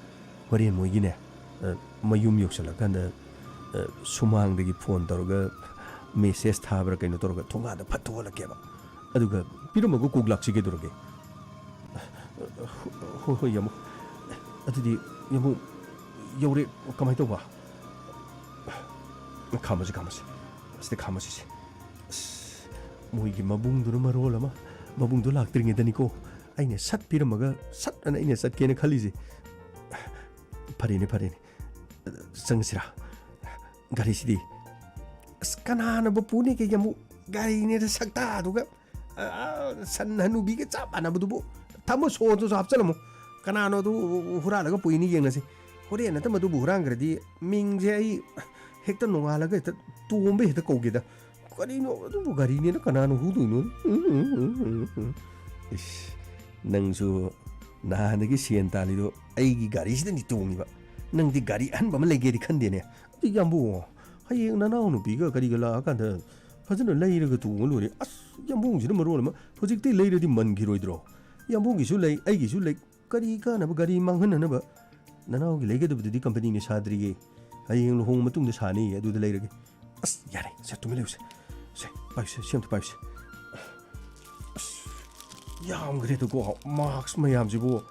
ꯍꯣꯔꯦꯟ ꯃꯣꯏꯒꯤꯅꯦ, ꯑ, ꯃꯌꯨꯝ ꯌꯧꯁꯜꯂꯀꯥꯟꯗ, ꯑ, ꯁꯨꯃꯥꯡꯗꯒꯤ ꯐꯣꯟ ꯇꯧꯔꯒ ꯃꯦꯁꯦꯖ ꯊꯥꯕ꯭ꯔꯥ ꯀꯩꯅꯣ ꯇꯧꯔꯒ ꯊꯣꯡꯒꯥꯟꯗ ꯐꯠ ꯊꯣꯛꯍꯜꯂꯛꯀꯦꯕ꯫ ꯑꯗꯨꯒ ꯄꯤꯔꯝꯃꯒ ꯀꯣꯛ ꯂꯥꯛꯁꯤ ꯀꯩꯗꯧꯔꯒꯦ? ꯍꯣꯏ, ꯍꯣꯏ, ꯌꯥꯝꯕꯨꯡ꯫ ꯑꯗꯨꯗꯤ ꯌꯥꯝꯕꯨꯡ ꯌꯧꯔꯦ, ꯀꯃꯥꯏꯅ ꯇꯧꯕ? ꯈꯥꯝꯃꯁꯤ, ꯈꯥꯝꯃꯁꯤ꯫ ꯑꯁꯤꯗ ꯈꯥꯝꯃꯁꯤꯁꯦ꯫ ꯑꯁ, ꯃꯣꯏꯒꯤ ꯃꯕꯨꯡꯗꯨꯅ ꯃꯔꯣꯜ ꯑꯃ, ꯃꯕꯨꯡꯗꯣ ꯂꯥꯛꯇ꯭ꯔꯤꯉꯩꯗꯅꯤꯀꯣ ꯑꯩꯅ ꯁꯠ ꯄꯤꯔꯝꯃꯒ ꯁꯠ ꯑꯅ ꯑꯩꯅ ꯆꯠꯀꯦꯅ ꯈꯜꯂꯤꯁꯦ꯫ ꯐꯔꯦꯅꯦ, ꯐꯔꯦꯅꯦ꯫ ꯆꯪꯉꯁꯤꯔꯥ? ꯒꯥꯔꯤꯁꯤꯗꯤ꯫ ꯑꯁ, ꯀꯅꯥꯅꯕꯨ ꯄꯨꯅꯤꯒꯦ ꯌꯥꯝꯕꯨꯡ? ꯒꯥꯔꯤꯅꯦꯗ ꯁꯛꯇꯥꯗꯨꯒ꯫ ꯑ, ꯁꯟ ꯍꯅꯨꯕꯤꯒ ꯆꯞ ꯃꯥꯟꯅꯕꯗꯨꯕꯨ꯫ ꯊꯝꯃꯣ, ꯁꯣꯗꯨꯁꯨ ꯍꯥꯞꯆꯜꯂꯝꯃꯣ꯫ ꯀꯅꯥꯅꯣ ꯑꯗꯨ ꯍꯨꯔꯥꯜꯂꯒ ꯄꯨꯏꯅꯤ ꯌꯦꯡꯉꯁꯤ꯫ ꯍꯣꯔꯦꯟ ꯅꯠꯇ ꯃꯗꯨꯕꯨ ꯍꯨꯔꯥꯟꯈ꯭ꯔꯗꯤ ꯃꯤꯡꯁꯦ ꯑꯩ ꯍꯦꯛꯇ ꯅꯣꯡꯉꯥꯜꯂꯒ ꯍꯦꯛꯇ ꯇꯣꯝꯕ ꯍꯦꯛꯇ ꯀꯧꯒꯦꯗ꯫ ꯀꯔꯤꯅꯣ ꯑꯗꯨꯕꯨ ꯒꯥꯔꯤꯅꯦꯅ ꯀꯅꯥꯅ ꯍꯨꯗꯣꯏꯅꯣ? ꯏꯁ, ꯅꯪꯁꯨ ꯅꯍꯥꯟꯗꯒꯤ ꯁꯦꯟ ꯇꯥꯜꯂꯤꯗꯣ ꯑꯩꯒꯤ ꯒꯥꯔꯤꯁꯤꯗꯅꯤ ꯇꯣꯡꯉꯤꯕ꯫ ꯅꯪꯗꯤ ꯒꯥꯔꯤ ꯑꯍꯟꯕ ꯑꯃ ꯂꯩꯒꯦꯗꯤ ꯈꯟꯗꯦꯅꯦ꯫ ꯑꯗꯨ ꯌꯥꯝꯕꯨꯡ, ꯍꯌꯦꯡ ꯅꯅꯥꯎ ꯅꯨꯄꯤꯒ ꯀꯔꯤꯒ ꯂꯥꯛꯑꯀꯥꯟꯗ ꯐꯖꯅ ꯂꯩꯔꯒ ꯇꯣꯡꯉ ꯂꯣꯏꯔꯦ꯫ ꯑꯁ, ꯌꯥꯝꯕꯨꯡꯁꯤꯅ ꯃꯔꯣꯜ ꯑꯃ ꯍꯧꯖꯤꯛꯇꯤ ꯂꯩꯔꯗꯤ ꯃꯟꯈꯤꯔꯣꯏꯗ꯭ꯔꯣ? ꯌꯥꯝꯕꯨꯡꯒꯤꯁꯨ ꯂꯩ, ꯑꯩꯒꯤꯁꯨ ꯂꯩ, ꯀꯔꯤ ꯀꯥꯟꯅꯕ ꯒꯥꯔꯤ ꯃꯥꯡꯍꯟꯅꯅꯕ? ꯅꯅꯥꯎꯒꯤ ꯂꯩꯒꯗꯕꯗꯨꯗꯤ ꯀꯝꯄꯅꯤꯅ ꯁꯥꯗ꯭ꯔꯤꯌꯦ, ꯍꯌꯦꯡ ꯂꯨꯍꯣꯡꯕ ꯃꯇꯨꯡꯗ ꯁꯥꯅꯤ, ꯑꯗꯨꯗ ꯂꯩꯔꯒꯦ꯫ ꯑꯁ, ꯌꯥꯔꯦ, ꯁꯦ, ꯇꯨꯃꯤꯟ ꯂꯩꯌꯨꯁꯦ꯫ ꯁꯦ, ꯄꯥꯏꯌꯨꯁꯦ, ꯁꯤ ꯑꯝꯇ ꯄꯥꯏꯌꯨꯁꯦ꯫ ꯑꯁ, ꯌꯥꯝꯈ꯭ꯔꯦꯗꯀꯣ, ꯃꯥꯛꯁ ꯃꯌꯥꯝꯁꯤꯕꯨ,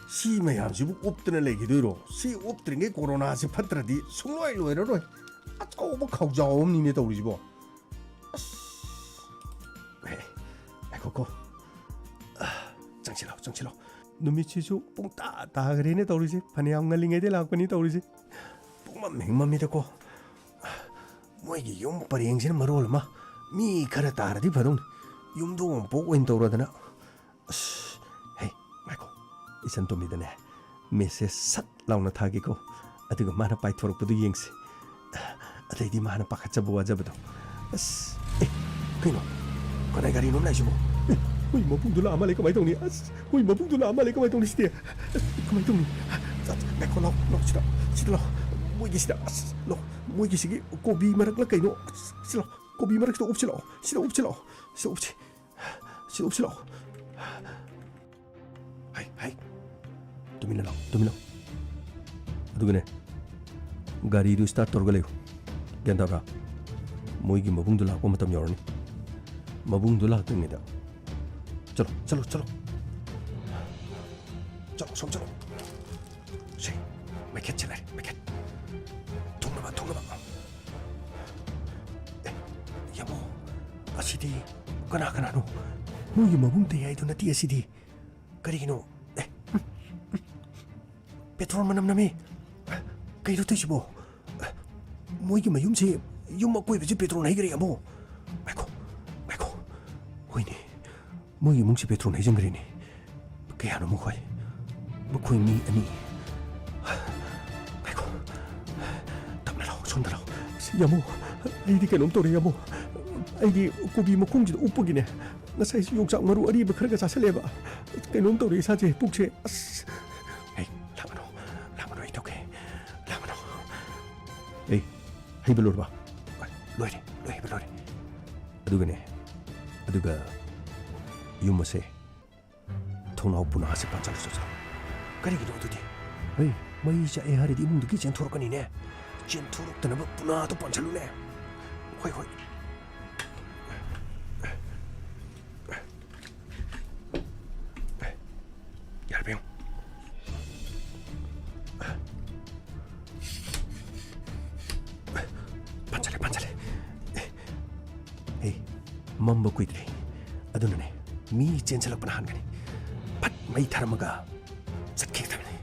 ꯁꯤ ꯃꯌꯥꯝꯁꯤꯕꯨ ꯎꯞꯇꯅ ꯂꯩꯈꯤꯗꯣꯏꯔꯣ? ꯁꯤ ꯎꯞꯇ꯭ꯔꯤꯉꯩ ꯀꯣꯔꯣꯅꯥꯁꯤ ꯐꯠꯇ꯭ꯔꯗꯤ ꯁꯨꯡꯂꯣꯏ ꯂꯣꯏꯔꯔꯣꯏ꯫ ꯑꯆꯧꯕ ꯈꯧꯖꯥꯎ ꯑꯃꯅꯤꯅꯦ ꯇꯧꯔꯤꯁꯤꯕꯣ꯫ ꯑꯁ, ꯑꯦ, ꯉꯥꯏꯈꯣꯀꯣ꯫ ꯑ, ꯆꯪꯁꯤꯜꯂꯣ, ꯆꯪꯁꯤꯜꯂꯣ꯫ ꯅꯨꯃꯤꯠꯁꯤꯁꯨ ꯄꯨꯡ ꯇꯥ ꯇꯥꯈ꯭ꯔꯦꯅꯦ ꯇꯧꯔꯤꯁꯦ꯫ ꯐꯅꯌꯥꯝ ꯉꯜꯂꯤꯉꯩꯗꯩ ꯂꯥꯛꯄꯅꯤ ꯇꯧꯔꯤꯁꯦ꯫ ꯄꯨꯡꯃꯝ ꯍꯦꯛ ꯃꯝꯃꯤꯗꯀꯣ꯫ ꯃꯣꯏꯒꯤ ꯌꯨꯝ ꯄꯔꯦꯡꯁꯤꯅ ꯃꯔꯣꯜ ꯑꯃ ꯃꯤ ꯈꯔ ꯇꯥꯔꯗꯤ ꯐꯗꯧꯅꯤ꯫ ꯌꯨꯝꯊꯣꯡ ꯑꯃ ꯄꯣꯛ ꯑꯣꯏꯅ ꯇꯧꯔꯗꯅ꯫ ꯑꯁ, ꯍꯦ, ꯉꯥꯏꯈꯣ꯫ ꯏꯆꯟ ꯇꯣꯝꯕꯤꯗꯅꯦ ꯃꯦꯁꯦꯖ ꯁꯠ ꯂꯥꯎꯅ ꯊꯥꯒꯦꯀꯣ꯫ ꯑꯗꯨꯒ ꯃꯥꯅ ꯄꯥꯏꯊꯣꯔꯛꯄꯗꯨ ꯌꯦꯡꯁꯤ꯫ ꯑꯗꯩꯗꯤ ꯃꯥꯅ ꯄꯥꯈꯠꯆꯕ ꯋꯥꯖꯕꯗꯣ꯫ ꯑꯁ, ꯑꯦ, ꯀꯩꯅꯣ? ꯀꯅꯥꯏ ꯒꯥꯔꯤꯅꯣ ꯂꯥꯛꯏꯁꯤꯕꯣ? ꯑꯦ, ꯍꯨꯏ ꯃꯕꯨꯡꯗꯣ ꯂꯥꯛꯑ ꯃꯥꯜꯂꯦ, ꯀꯃꯥꯏꯅ ꯇꯧꯅꯤ? ꯑꯁ, ꯍꯨꯏ ꯃꯕꯨꯡꯗꯣ ꯂꯥꯛꯑ ꯃꯥꯜꯂꯦ, ꯀꯃꯥꯏꯅ ꯇꯧꯅꯤ ꯁꯤꯗꯤ? ꯑꯦ, ꯀꯃꯥꯏꯅ ꯇꯧꯅꯤ? ꯉꯥꯏꯈꯣ, ꯂꯥꯎ, ꯂꯥꯎ, ꯁꯤꯗ, ꯁꯤꯗ ꯂꯥꯎ꯫ ꯃꯣꯏꯒꯤꯁꯤꯗ, ꯑꯁ, ꯂꯥꯎ, ꯃꯣꯏꯒꯤꯁꯤꯒꯤ ꯀꯣꯕꯤ ꯃꯔꯛꯂ ꯀꯩꯅꯣ? ꯑꯁ, ꯁꯤ ꯂꯥꯎ꯫ ꯀꯣꯕꯤ ꯃꯔꯛꯁꯤꯗ ꯎꯞꯁꯤꯜꯂꯛꯑꯣ, ꯁꯤꯗ ꯎꯞꯁꯤꯜꯂꯛꯑꯣ, ꯁꯤꯗ ꯎꯞꯁꯤ, ꯁꯤꯗ ꯎꯞꯁꯤꯜꯂꯛꯑꯣ꯫ ꯍꯩ, ꯍꯩ꯫ ꯇꯨꯃꯤꯟꯅ ꯂꯥꯛꯑꯣ, ꯇꯨꯃꯤꯟꯅ ꯂꯥꯛꯑꯣ꯫ ꯑꯗꯨꯒꯅꯦ, ꯒꯥꯔꯤꯗꯨ start ꯇꯧꯔꯒ ꯂꯩꯌꯨ꯫ ꯒ꯭ꯌꯥꯟ ꯇꯥꯕ꯭ꯔꯥ? ꯃꯣꯏꯒꯤ ꯃꯕꯨꯡꯗꯨ ꯂꯥꯛꯄ ꯃꯇꯝ ꯌꯧꯔꯅꯤ꯫ ꯃꯕꯨꯡꯗꯨ ꯂꯥꯛꯇ꯭ꯔꯤꯉꯩꯗ꯫ ꯆꯠꯂꯣ, ꯆꯠꯂꯣ, ꯆꯠꯂꯣ꯫ ꯆꯠꯂꯣ, ꯁꯣꯝ ꯆꯠꯂꯣ꯫ ꯁꯦ, ꯃꯩꯈꯦꯠꯁꯦ ꯂꯩꯔꯦ, ꯃꯩꯈꯦꯠ꯫ ꯊꯣꯡꯅꯕ, ꯊꯣꯡꯅꯕ꯫ ꯑꯦ, ꯌꯥꯝꯕꯨꯡ, ꯑꯁꯤꯗꯤ ꯀꯅꯥ ꯀꯅꯥꯅꯣ? ꯃꯣꯏꯒꯤ ꯃꯕꯨꯡ ꯇꯩ ꯍꯥꯏꯗꯨ ꯅꯠꯇꯦ ꯑꯁꯤꯗꯤ꯫ ꯀꯔꯤꯒꯤꯅꯣ? ꯑꯦ, petrol ꯃꯅꯝ ꯅꯝꯃꯤ꯫ ꯀꯩꯅꯣ ꯇꯧꯏꯁꯤꯕꯣ? ꯃꯣꯏꯒꯤ ꯃꯌꯨꯝꯁꯤ, ꯌꯨꯝ ꯑꯀꯣꯏꯕꯁꯤ petrol ꯍꯩꯈ꯭ꯔꯦ, ꯌꯥꯝꯕꯨꯡ꯫ ꯉꯥꯏꯈꯣ, ꯉꯥꯏꯈꯣ꯫ ꯍꯣꯏꯅꯦ, ꯃꯣꯏꯒꯤ ꯏꯃꯨꯡꯁꯤ petrol ꯍꯩꯖꯤꯟꯈ꯭ꯔꯦꯅꯦ꯫ ꯀꯌꯥꯅꯣ ꯃꯈꯣꯏ? ꯃꯈꯣꯏ ꯃꯤ ꯑꯅꯤ꯫ ꯉꯥꯏꯈꯣ꯫ ꯇꯞꯅ ꯂꯥꯛꯑꯣ, ꯁꯣꯝꯗ ꯂꯥꯛꯑꯣ꯫ ꯑꯁ, ꯌꯥꯝꯕꯨꯡ, ꯑꯩꯗꯤ ꯀꯩꯅꯣꯝ ꯇꯧꯔꯦ, ꯌꯥꯝꯕꯨꯡ꯫ ꯑꯩꯗꯤ ꯀꯣꯕꯤ ꯃꯈꯣꯡꯁꯤꯗ ꯎꯞꯄꯒꯤꯅꯦ, ꯉꯁꯥꯏꯁꯨ ꯌꯣꯡꯆꯥꯛ ꯃꯔꯨ ꯑꯔꯤꯕ ꯈꯔꯒ ꯆꯥꯁꯜꯂꯦꯕ꯫ ꯀꯩꯅꯣꯝ ꯇꯧꯔꯦ ꯏꯁꯥꯁꯦ, ꯄꯨꯛꯁꯦ꯫ ꯑꯁ! ꯍꯦ, ꯂꯥꯛꯀꯅꯨ, ꯂꯥꯛꯀꯅꯨ, ꯑꯩ ꯇꯧꯒꯦ꯫ ꯂꯥꯛꯀꯅꯨ꯫ ꯑꯦ, ꯍꯩꯕ ꯂꯣꯏꯔꯕ? ꯂꯣꯏꯔꯦ, ꯂꯣꯏ ꯍꯩꯕ ꯂꯣꯏꯔꯦ꯫ ꯑꯗꯨꯒꯅꯦ, ꯑꯗꯨꯒ ꯌꯨꯝ ꯑꯁꯦ ꯊꯣꯡꯅꯥꯎ ꯄꯨꯅꯥꯁꯦ ꯄꯥꯟꯁꯤꯜꯂꯨ ꯆꯠꯂꯣ꯫ ꯀꯔꯤꯒꯤꯅꯣ ꯑꯗꯨꯗꯤ? ꯍꯩ, ꯃꯩ ꯆꯥꯛꯑꯦ ꯍꯥꯏꯔꯗꯤ ꯏꯃꯨꯡꯗꯒꯤ ꯆꯦꯟꯊꯣꯔꯛꯀꯅꯤꯅꯦ꯫ ꯆꯦꯟꯊꯣꯔꯛꯇꯅꯕ ꯄꯨꯅꯥꯗꯣ ꯄꯥꯟꯁꯤꯜꯂꯨꯅꯦ꯫ ꯍꯣꯏ, ꯍꯣꯏ꯫ ꯌꯥꯔꯕ ꯌꯦꯡꯉꯨ꯫ ꯄꯥꯟꯁꯤꯜꯂꯦ, ꯄꯥꯟꯁꯤꯜꯂꯦ꯫ ꯑꯦ, ꯃꯝꯕ ꯀꯨꯏꯗ꯭ꯔꯤ꯫ ꯑꯗꯨꯅꯅꯦ, ꯃꯤ ꯆꯦꯟꯁꯤꯜꯂꯛꯄꯅ ꯍꯥꯟꯒꯅꯤ꯫ ꯐꯠ ꯃꯩ ꯊꯥꯔꯝꯃꯒ ꯆꯠꯈꯤꯒꯗꯕꯅꯤ꯫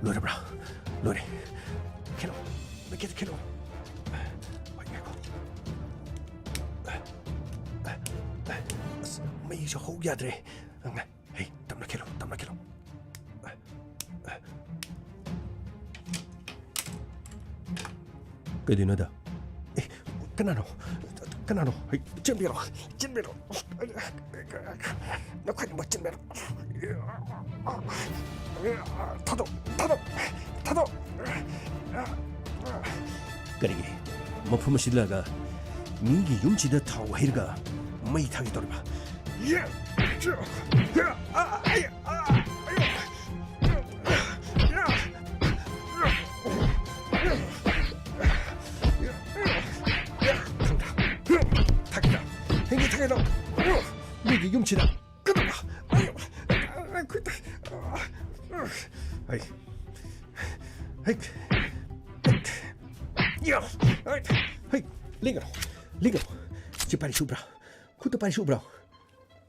ꯂꯣꯏꯔꯕ꯭ꯔꯥ? ꯂꯣꯏꯔꯦ꯫ ꯈꯦꯠꯂꯣ꯫ ꯃꯩꯈꯦꯠ ꯈꯦꯠꯂꯣ꯫ ꯍꯣꯏ, ꯉꯥꯏꯈꯣ꯫ ꯑꯁ, ꯃꯩꯁꯨ ꯍꯧ ꯌꯥꯗ꯭ꯔꯦ꯫ ꯍꯩ, ꯇꯞꯅ ꯈꯦꯠꯂꯣ, ꯇꯞꯅ ꯈꯦꯠꯂꯣ꯫ ꯀꯩꯗꯧꯅꯣꯗ? ꯑꯦ, ꯀꯅꯥꯅꯣ? ꯀꯅꯥꯅꯣ? ꯍꯩ, ꯆꯦꯟꯕꯤꯔꯣ, ꯆꯦꯟꯕꯤꯔꯣ꯫ ꯅꯈꯣꯏꯅ ꯆꯦꯟꯕꯤꯔꯣ꯫ ꯊꯥꯗꯣꯛ, ꯊꯥꯗꯣꯛ, ꯊꯥꯗꯣꯛ꯫ ꯀꯔꯤꯒꯤ? ꯃꯐꯝ ꯑꯁꯤꯗ ꯂꯥꯛꯑꯒ ꯃꯤꯒꯤ ꯌꯨꯝꯁꯤꯗ ꯊꯥꯎ ꯍꯩꯔꯒ ꯃꯩ ꯊꯥꯒꯦ ꯇꯧꯔꯤꯕ? ꯊꯥꯒꯦ, ꯊꯥꯒꯦ ꯇꯧ꯫ ꯃꯤꯒꯤ ꯌꯨꯝꯁꯤꯗ ꯀꯩꯗꯧꯕ? ꯑꯩ, ꯑꯩ, ꯈꯨꯠꯇ꯫ ꯑꯩ, ꯍꯩ, ꯍꯩ, ꯌꯥ, ꯍꯩ, ꯍꯩ, ꯂꯦꯡꯒꯅꯨ, ꯂꯦꯡꯒꯅꯨ꯫ ꯁꯤ ꯄꯥꯏꯔꯤꯁꯤ ꯎꯕ꯭ꯔꯥ? ꯈꯨꯠꯇ ꯄꯥꯏꯔꯤꯁꯤ ꯎꯕ꯭ꯔꯥ?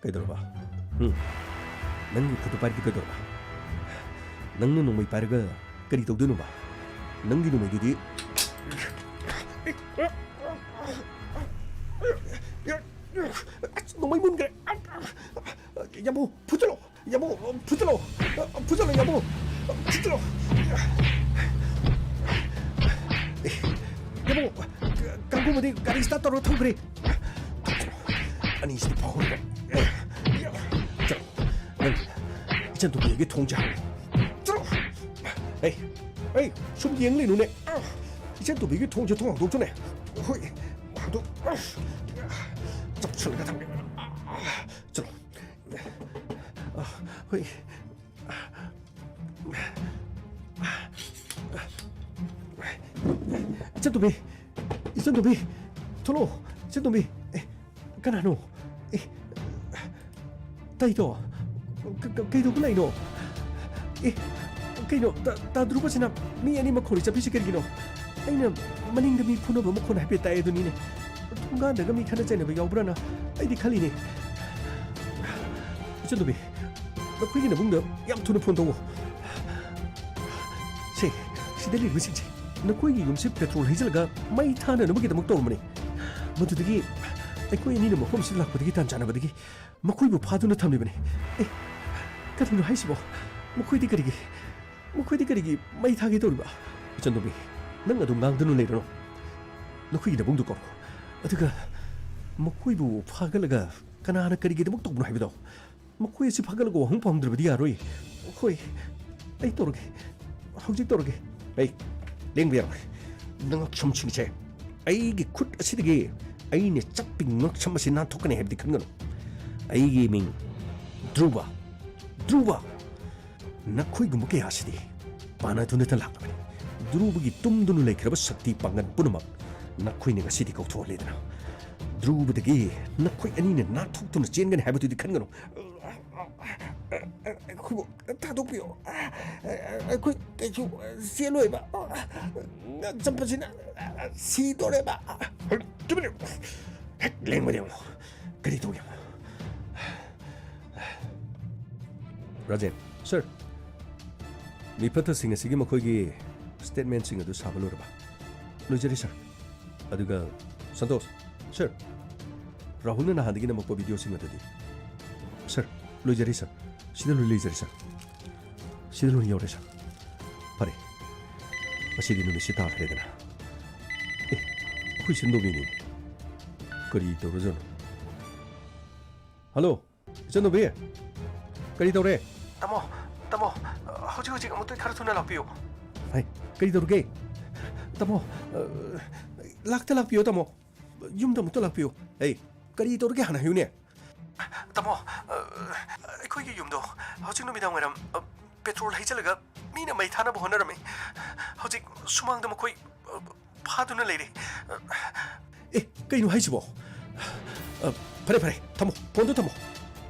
ꯀꯩꯗꯧꯔꯕ? ꯎꯝ? ꯅꯪꯒꯤ ꯈꯨꯠꯇ ꯄꯥꯏꯔꯤꯗꯤ ꯀꯩꯗꯧꯔꯕ? ꯅꯪꯅ ꯅꯣꯡꯃꯩ ꯄꯥꯏꯔꯒ ꯀꯔꯤ ꯇꯧꯗꯣꯏꯅꯣꯕ? ꯅꯪꯒꯤ ꯅꯣꯡꯃꯩꯗꯨꯗꯤ, ꯑꯁ, ꯅꯣꯡꯃꯩ ꯃꯨꯟꯈ꯭ꯔꯦ꯫ ꯌꯥꯝꯕꯨ, ꯐꯨꯠꯇꯠꯂꯣ! ꯌꯥꯝꯕꯨ, ꯐꯨꯠꯇꯠꯂꯣ! ꯐꯨꯠꯇꯠꯂꯣ, ꯌꯥꯝꯕꯨ! ꯐꯨꯠꯇꯠꯂꯣ! ꯌꯥꯝꯕꯨ, ꯀꯥꯡꯒꯨꯃꯗꯤ ꯒꯥꯔꯤ ꯁ꯭ꯇꯥꯔꯠ ꯇꯧꯔꯒ ꯊꯧꯈ꯭ꯔꯦ꯫ ꯑꯅꯤꯁꯤꯗꯤ ꯐꯥꯍꯧꯔꯕ? ꯆꯠꯂꯣ, ꯅꯪ ꯏꯆꯟ ꯇꯣꯝꯕꯤꯒꯤ ꯊꯣꯡꯁꯦ ꯍꯥꯡꯉꯨ꯫ ꯆꯠꯂꯣ! ꯑꯩ, ꯑꯩ, ꯁꯨꯝ ꯌꯦꯡ ꯂꯩꯅꯨꯅꯦ꯫ ꯏꯆꯟ ꯇꯣꯝꯕꯤꯒꯤ ꯊꯣꯡꯁꯦ ꯊꯣꯡ ꯍꯥꯡꯗꯣꯛꯆꯅꯦ꯫ ꯍꯣꯏ, ꯍꯥꯡꯗꯣꯛ-, ꯆꯞꯁꯤꯜꯂꯒ ꯊꯝꯒꯦ꯫ ꯆꯠꯂꯣ꯫ ꯑ, ꯍꯣꯏ꯫ ꯏꯆꯟꯇꯣꯝꯕꯤ! ꯏꯆꯟꯇꯣꯝꯕꯤ! ꯊꯣꯛꯂꯛꯑꯣ! ꯏꯆꯟꯇꯣꯝꯕꯤ! ꯑꯦ, ꯀꯅꯥꯅꯣ? ꯑꯦ, ꯇꯩꯗꯣ! ꯀ-, ꯀ-, ꯀꯩꯗꯧꯕ ꯂꯩꯅꯣ? ꯑꯦ, ꯀꯩꯅꯣ? ꯇ-, ꯇꯥ ꯙ꯭ꯔꯨꯕꯁꯤꯅ ꯃꯤ ꯑꯅꯤ ꯃꯈꯣꯟ ꯆꯠꯄꯤꯁꯤ ꯀꯔꯤꯒꯤꯅꯣ? ꯑꯩꯅ ꯃꯅꯤꯡꯗ ꯃꯤ ꯐꯨꯅꯕ ꯃꯈꯣꯟ ꯍꯥꯏꯐꯦꯠ ꯇꯥꯏ ꯑꯗꯨꯅꯤꯅꯦ꯫ ꯊꯣꯡꯒꯥꯟꯗꯒ ꯃꯤ ꯈꯠꯅ ꯆꯩꯅꯕ ꯌꯥꯎꯕ꯭ꯔꯥꯅ ꯑꯩꯗꯤ ꯈꯜꯂꯤꯅꯦ꯫ ꯏꯆꯟꯇꯣꯝꯕꯤ, ꯅꯈꯣꯏꯒꯤ ꯅꯕꯨꯡꯗ ꯌꯥꯝ ꯊꯨꯅ ꯐꯣꯟ ꯇꯧꯋꯣ꯫ ꯁꯦ, ꯁꯤꯗ ꯂꯩꯔꯤꯕꯁꯤꯡꯁꯦ ꯅꯈꯣꯏꯒꯤ ꯌꯨꯝꯁꯤ ꯄꯦꯇ꯭ꯔꯣꯜ ꯍꯩꯖꯤꯜꯂꯒ ꯃꯩ ꯊꯥꯅꯅꯕꯒꯤꯗꯃꯛ ꯇꯧꯔꯝꯕꯅꯤ꯫ ꯃꯗꯨꯗꯒꯤ ꯑꯩꯈꯣꯏ ꯑꯅꯤꯅ ꯃꯐꯝꯁꯤꯗ ꯂꯥꯛꯄꯗꯒꯤ ꯇꯥꯟ ꯆꯥꯟꯅꯕꯗꯒꯤ ꯃꯈꯣꯏꯕꯨ ꯐꯥꯗꯨꯅ ꯊꯝꯂꯤꯕꯅꯤ꯫ ꯑꯦ, ꯀꯔꯤꯅꯣ ꯍꯥꯏꯁꯤꯕꯣ? ꯃꯈꯣꯏꯗꯤ ꯀꯔꯤꯒꯤ, ꯃꯈꯣꯏꯗꯤ ꯀꯔꯤꯒꯤ ꯃꯩ ꯊꯥꯒꯦ ꯇꯧꯔꯤꯕ? ꯏꯆꯟꯇꯣꯝꯕꯤ, ꯅꯪ ꯑꯗꯨꯝ ꯉꯥꯡꯗꯨꯅ ꯂꯩꯔꯅꯨ꯫ ꯅꯈꯣꯏꯒꯤ ꯅꯕꯨꯡꯗꯨ ꯀꯧꯔꯣ꯫ ꯑꯗꯨꯒ ꯃꯈꯣꯏꯕꯨ ꯐꯥꯒꯠꯂꯒ ꯀꯅꯥꯅ ꯀꯔꯤꯒꯤꯗꯃꯛ ꯇꯧꯕꯅꯣ ꯍꯥꯏꯕꯗꯣ ꯃꯈꯣꯏ ꯑꯁꯤ ꯐꯥꯒꯠꯂꯒ ꯋꯥꯍꯪ ꯄꯥꯎꯍꯪꯗ꯭ꯔꯕꯗꯤ ꯌꯥꯔꯣꯏ꯫ ꯍꯣꯏ, ꯑꯩ ꯇꯧꯔꯒꯦ꯫ ꯍꯧꯖꯤꯛ ꯇꯧꯔꯒꯦ꯫ ꯑꯩ ꯂꯦꯡꯕ ꯌꯥꯔꯣꯏ꯫ ꯅꯉꯛꯁꯝꯁꯤꯡꯁꯦ ꯑꯩꯒꯤ ꯈꯨꯠ ꯑꯁꯤꯗꯒꯤ ꯑꯩꯅ ꯆꯞꯄꯤ ꯉꯛꯁꯝ ꯑꯁꯤ ꯅꯥꯟꯊꯣꯛꯀꯅꯤ ꯍꯥꯏꯕꯗꯤ ꯈꯟꯒꯅꯨ꯫ ꯑꯩꯒꯤ ꯃꯤꯡ ꯙ꯭ꯔꯨꯕ꯫ ꯙ꯭ꯔꯨꯕ! ꯅꯈꯣꯏꯒꯨꯝꯕ ꯀꯌꯥ ꯑꯁꯤꯗꯤ ꯄꯥꯟꯅꯗꯨꯅꯇ ꯂꯥꯛꯂꯕꯅꯤ꯫ ꯙ꯭ꯔꯨꯕꯒꯤ ꯇꯨꯝꯗꯨꯅ ꯂꯩꯈ꯭ꯔꯕ ꯁꯛꯇꯤ ꯄꯥꯡꯒꯜ ꯄꯨꯝꯅꯃꯛ ꯅꯈꯣꯏꯅ ꯉꯁꯤꯗꯤ ꯀꯧꯊꯣꯛꯍꯜꯂꯦꯗꯅ꯫ ꯙ꯭ꯔꯨꯕꯗꯒꯤ ꯅꯈꯣꯏ ꯑꯅꯤꯅ ꯅꯥꯟꯊꯣꯛꯇꯨꯅ ꯆꯦꯟꯒꯅꯤ ꯍꯥꯏꯕꯗꯨꯗꯤ ꯈꯟꯒꯅꯨ꯫ ꯑꯩꯈꯣꯏꯕꯨ ꯊꯥꯗꯣꯛꯄꯤꯌꯣ꯫ ꯑꯩꯈꯣꯏ ꯀꯩꯁꯨ ꯆꯦꯜꯂꯣꯏꯕ꯫ ꯆꯠꯄꯁꯤꯅ ꯁꯤꯗꯣꯔꯦꯕ꯫ ꯇꯨꯃꯤꯟꯅ ꯍꯦꯛ ꯂꯦꯡꯕꯗ ꯌꯦꯡꯉꯣ꯫ ꯀꯔꯤ ꯇꯧꯒꯦ ꯌꯦꯡꯉꯣ꯫ ꯔꯥꯖꯦꯟ꯫ ꯁꯔ꯫ ꯃꯤꯐꯠꯇꯁꯤꯡ ꯑꯁꯤꯒꯤ ꯃꯈꯣꯏꯒꯤ ꯁ꯭ꯇꯦꯠꯃꯦꯟꯁꯤꯡ ꯑꯗꯨ ꯁꯥꯕ ꯂꯣꯏꯔꯕ? ꯂꯣꯏꯖꯔꯦ, ꯁꯔ꯫ ꯑꯗꯨꯒ ꯁꯟꯇꯣꯁ꯫ ꯁꯔ꯫ ꯔꯥꯍꯨꯜꯅ ꯅꯍꯥꯟꯗꯒꯤ ꯅꯝꯃꯛꯄ ꯚꯤꯗꯤꯑꯣꯁꯤꯡ ꯑꯗꯨꯗꯤ? ꯁꯔ, ꯂꯣꯏꯖꯔꯦ, ꯁꯔ꯫ ꯁꯤꯗ ꯂꯣꯏ ꯂꯩꯖꯔꯦ, ꯁꯔ꯫ ꯁꯤꯗ ꯂꯣꯏ ꯌꯧꯔꯦ, ꯁꯔ꯫ ꯐꯔꯦ꯫ ꯉꯁꯤꯗꯤ ꯅꯨꯃꯤꯠꯁꯤ ꯇꯥꯈ꯭ꯔꯦꯗꯅ꯫ ꯑꯦ, ꯑꯩꯈꯣꯏ ꯁꯤꯟꯗꯣꯕꯤꯅꯤ꯫ ꯀꯔꯤ ꯇꯧꯔꯖꯥꯠꯅꯣ? ꯍꯜꯂꯣ꯫ ꯏꯆꯟꯅꯨꯄꯤ, ꯀꯔꯤ ꯇꯧꯔꯦ? ꯇꯥꯃꯣ, ꯇꯥꯃꯣ, ꯍꯧꯖꯤꯛ ꯍꯧꯖꯤꯛ ꯑꯃꯨꯛꯇ ꯈꯔ ꯊꯨꯅ ꯂꯥꯛꯄꯤꯌꯨ꯫ ꯍꯩ, ꯀꯔꯤ ꯇꯧꯔꯒꯦ? ꯇꯥꯃꯣ, ꯑ, ꯂꯥꯛꯇ ꯂꯥꯛꯄꯤꯌꯨ, ꯇꯥꯃꯣ꯫ ꯌꯨꯝꯗ ꯑꯃꯨꯛꯇ ꯂꯥꯛꯄꯤꯌꯨ꯫ ꯍꯩ, ꯀꯔꯤ ꯇꯧꯔꯒꯦ ꯍꯥꯟꯅ ꯍꯥꯏꯌꯨꯅꯦ꯫ ꯇꯥꯃꯣ, ꯑ, ꯑꯩꯈꯣꯏꯒꯤ ꯌꯨꯝꯗꯣ ꯍꯧꯖꯤꯛ ꯅꯨꯃꯤꯗꯥꯡ ꯋꯥꯏꯔꯝ, ꯑ, ꯄꯦꯇ꯭ꯔꯣꯜ ꯍꯩꯖꯤꯜꯂꯒ ꯃꯤꯅ ꯃꯩ ꯊꯥꯅꯕ ꯍꯣꯠꯅꯔꯝꯃꯤ꯫ ꯍꯧꯖꯤꯛ ꯁꯨꯃꯥꯡꯗ ꯃꯈꯣꯏ, ꯑ, ꯐꯥꯗꯨꯅ ꯂꯩꯔꯦ꯫ ꯑꯦ, ꯀꯩꯅꯣ ꯍꯥꯏꯁꯤꯕꯣ? ꯑ, ꯐꯔꯦ, ꯐꯔꯦ, ꯊꯝꯃꯣ, ꯐꯣꯟꯗꯣ ꯊꯝꯃꯣ꯫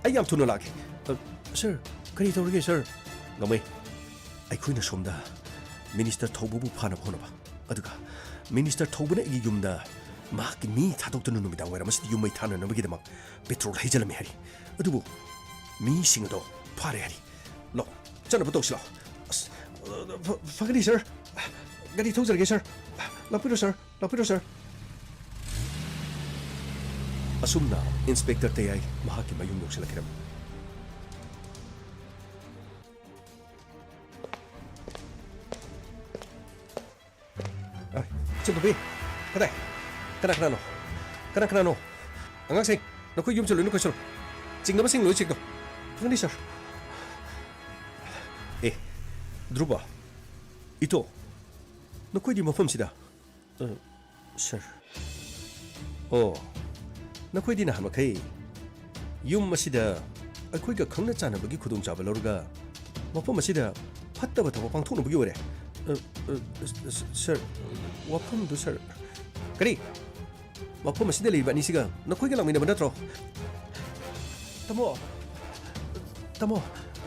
ꯑꯩ ꯌꯥꯝ ꯊꯨꯅ ꯂꯥꯛꯑꯒꯦ꯫ ꯑ, ꯁꯔ, ꯀꯔꯤ ꯇꯧꯔꯒꯦ, ꯁꯔ? ꯉꯝꯃꯩ, ꯑꯩꯈꯣꯏꯅ ꯁꯣꯝꯗ ꯃꯤꯅꯤꯁꯇꯔ ꯊꯧꯕꯕꯨ ꯐꯥꯅꯕ ꯍꯣꯠꯅꯕ, ꯑꯗꯨꯒ ꯃꯤꯅꯤꯁꯇꯔ ꯊꯧꯕꯅ ꯑꯩꯒꯤ ꯌꯨꯝꯗ ꯃꯍꯥꯛꯀꯤ ꯃꯤ ꯊꯥꯗꯣꯛꯇꯨꯅ ꯅꯨꯃꯤꯗꯥꯡ ꯋꯥꯏꯔꯝ ꯑꯁꯤꯗ ꯌꯨꯝ ꯃꯩ ꯊꯥꯅꯅꯕꯒꯤꯗꯃꯛ ꯄꯦꯇ꯭ꯔꯣꯜ ꯍꯩꯖꯤꯜꯂꯝꯃꯤ ꯍꯥꯏꯔꯤ꯫ ꯑꯗꯨꯕꯨ ꯃꯤꯁꯤꯡ ꯑꯗꯣ ꯐꯥꯔꯦ ꯍꯥꯏꯔꯤ꯫ ꯂꯥꯛꯑꯣ, ꯆꯠꯅꯕ ꯇꯧꯁꯤ ꯂꯥꯛꯑꯣ꯫ ꯑꯁ, ꯐ-, ꯐꯒꯅꯤ, ꯁꯔ꯫ ꯒꯥꯔꯤ ꯊꯧꯖꯔꯒꯦ, ꯁꯔ꯫ ꯂꯥꯛꯄꯤꯔꯣ, ꯁꯔ꯫ ꯂꯥꯛꯄꯤꯔꯣ, ꯁꯔ꯫ ꯑꯁꯨꯝꯅ ꯏꯟꯁꯄꯦꯛꯇꯔ ꯇꯌꯥꯏ ꯃꯍꯥꯛꯀꯤ ꯃꯌꯨꯝ ꯌꯧꯁꯤꯜꯂꯛꯈꯤꯔꯝꯃꯤ꯫ ꯑ, ꯏꯆꯟꯅꯨꯄꯤ, ꯀꯗꯥꯏ? ꯀꯅꯥ ꯀꯅꯥꯅꯣ? ꯀꯅꯥ ꯀꯅꯥꯅꯣ? ꯑꯉꯥꯡꯁꯤꯡ, ꯅꯈꯣꯏ ꯌꯨꯝꯁꯦ ꯂꯣꯏꯅ ꯀꯣꯏꯁꯜꯂꯨ꯫ ꯆꯤꯡꯅꯕꯁꯤꯡ ꯂꯣꯏ ꯆꯤꯡꯊꯣꯛ꯫ ꯐꯪꯒꯅꯤ, ꯁꯔ꯫ ꯑꯦ, ꯙ꯭ꯔꯨꯕ, ꯏꯇꯣ, ꯅꯈꯣꯏꯗꯤ ꯃꯐꯝꯁꯤꯗ? ꯑ, ꯁꯔ꯫ ꯑꯣ, ꯅꯈꯣꯏꯗꯤ ꯅꯍꯥꯟꯃꯈꯩ ꯌꯨꯝ ꯑꯁꯤꯗ ꯑꯩꯈꯣꯏꯒ ꯈꯪꯅ ꯆꯥꯟꯅꯕꯒꯤ ꯈꯨꯗꯣꯡꯆꯥꯕ ꯂꯧꯔꯒ ꯃꯐꯝ ꯑꯁꯤꯗ ꯐꯠꯇꯕ ꯊꯕꯛ ꯄꯥꯡꯊꯣꯛꯅꯕꯒꯤ ꯑꯣꯏꯔꯦ꯫ ꯑ, ꯑ, ꯁ-, ꯁ-, ꯁꯔ, ꯋꯥꯐꯝꯗꯨ, ꯁꯔ꯫ ꯀꯔꯤ? ꯃꯐꯝ ꯑꯁꯤꯗ ꯂꯩꯔꯤꯕ ꯑꯅꯤꯁꯤꯒ ꯅꯈꯣꯏꯒ ꯂꯥꯛꯃꯤꯟꯅꯕ ꯅꯠꯇ꯭ꯔꯣ? ꯇꯥꯃꯣ! ꯇꯥꯃꯣ!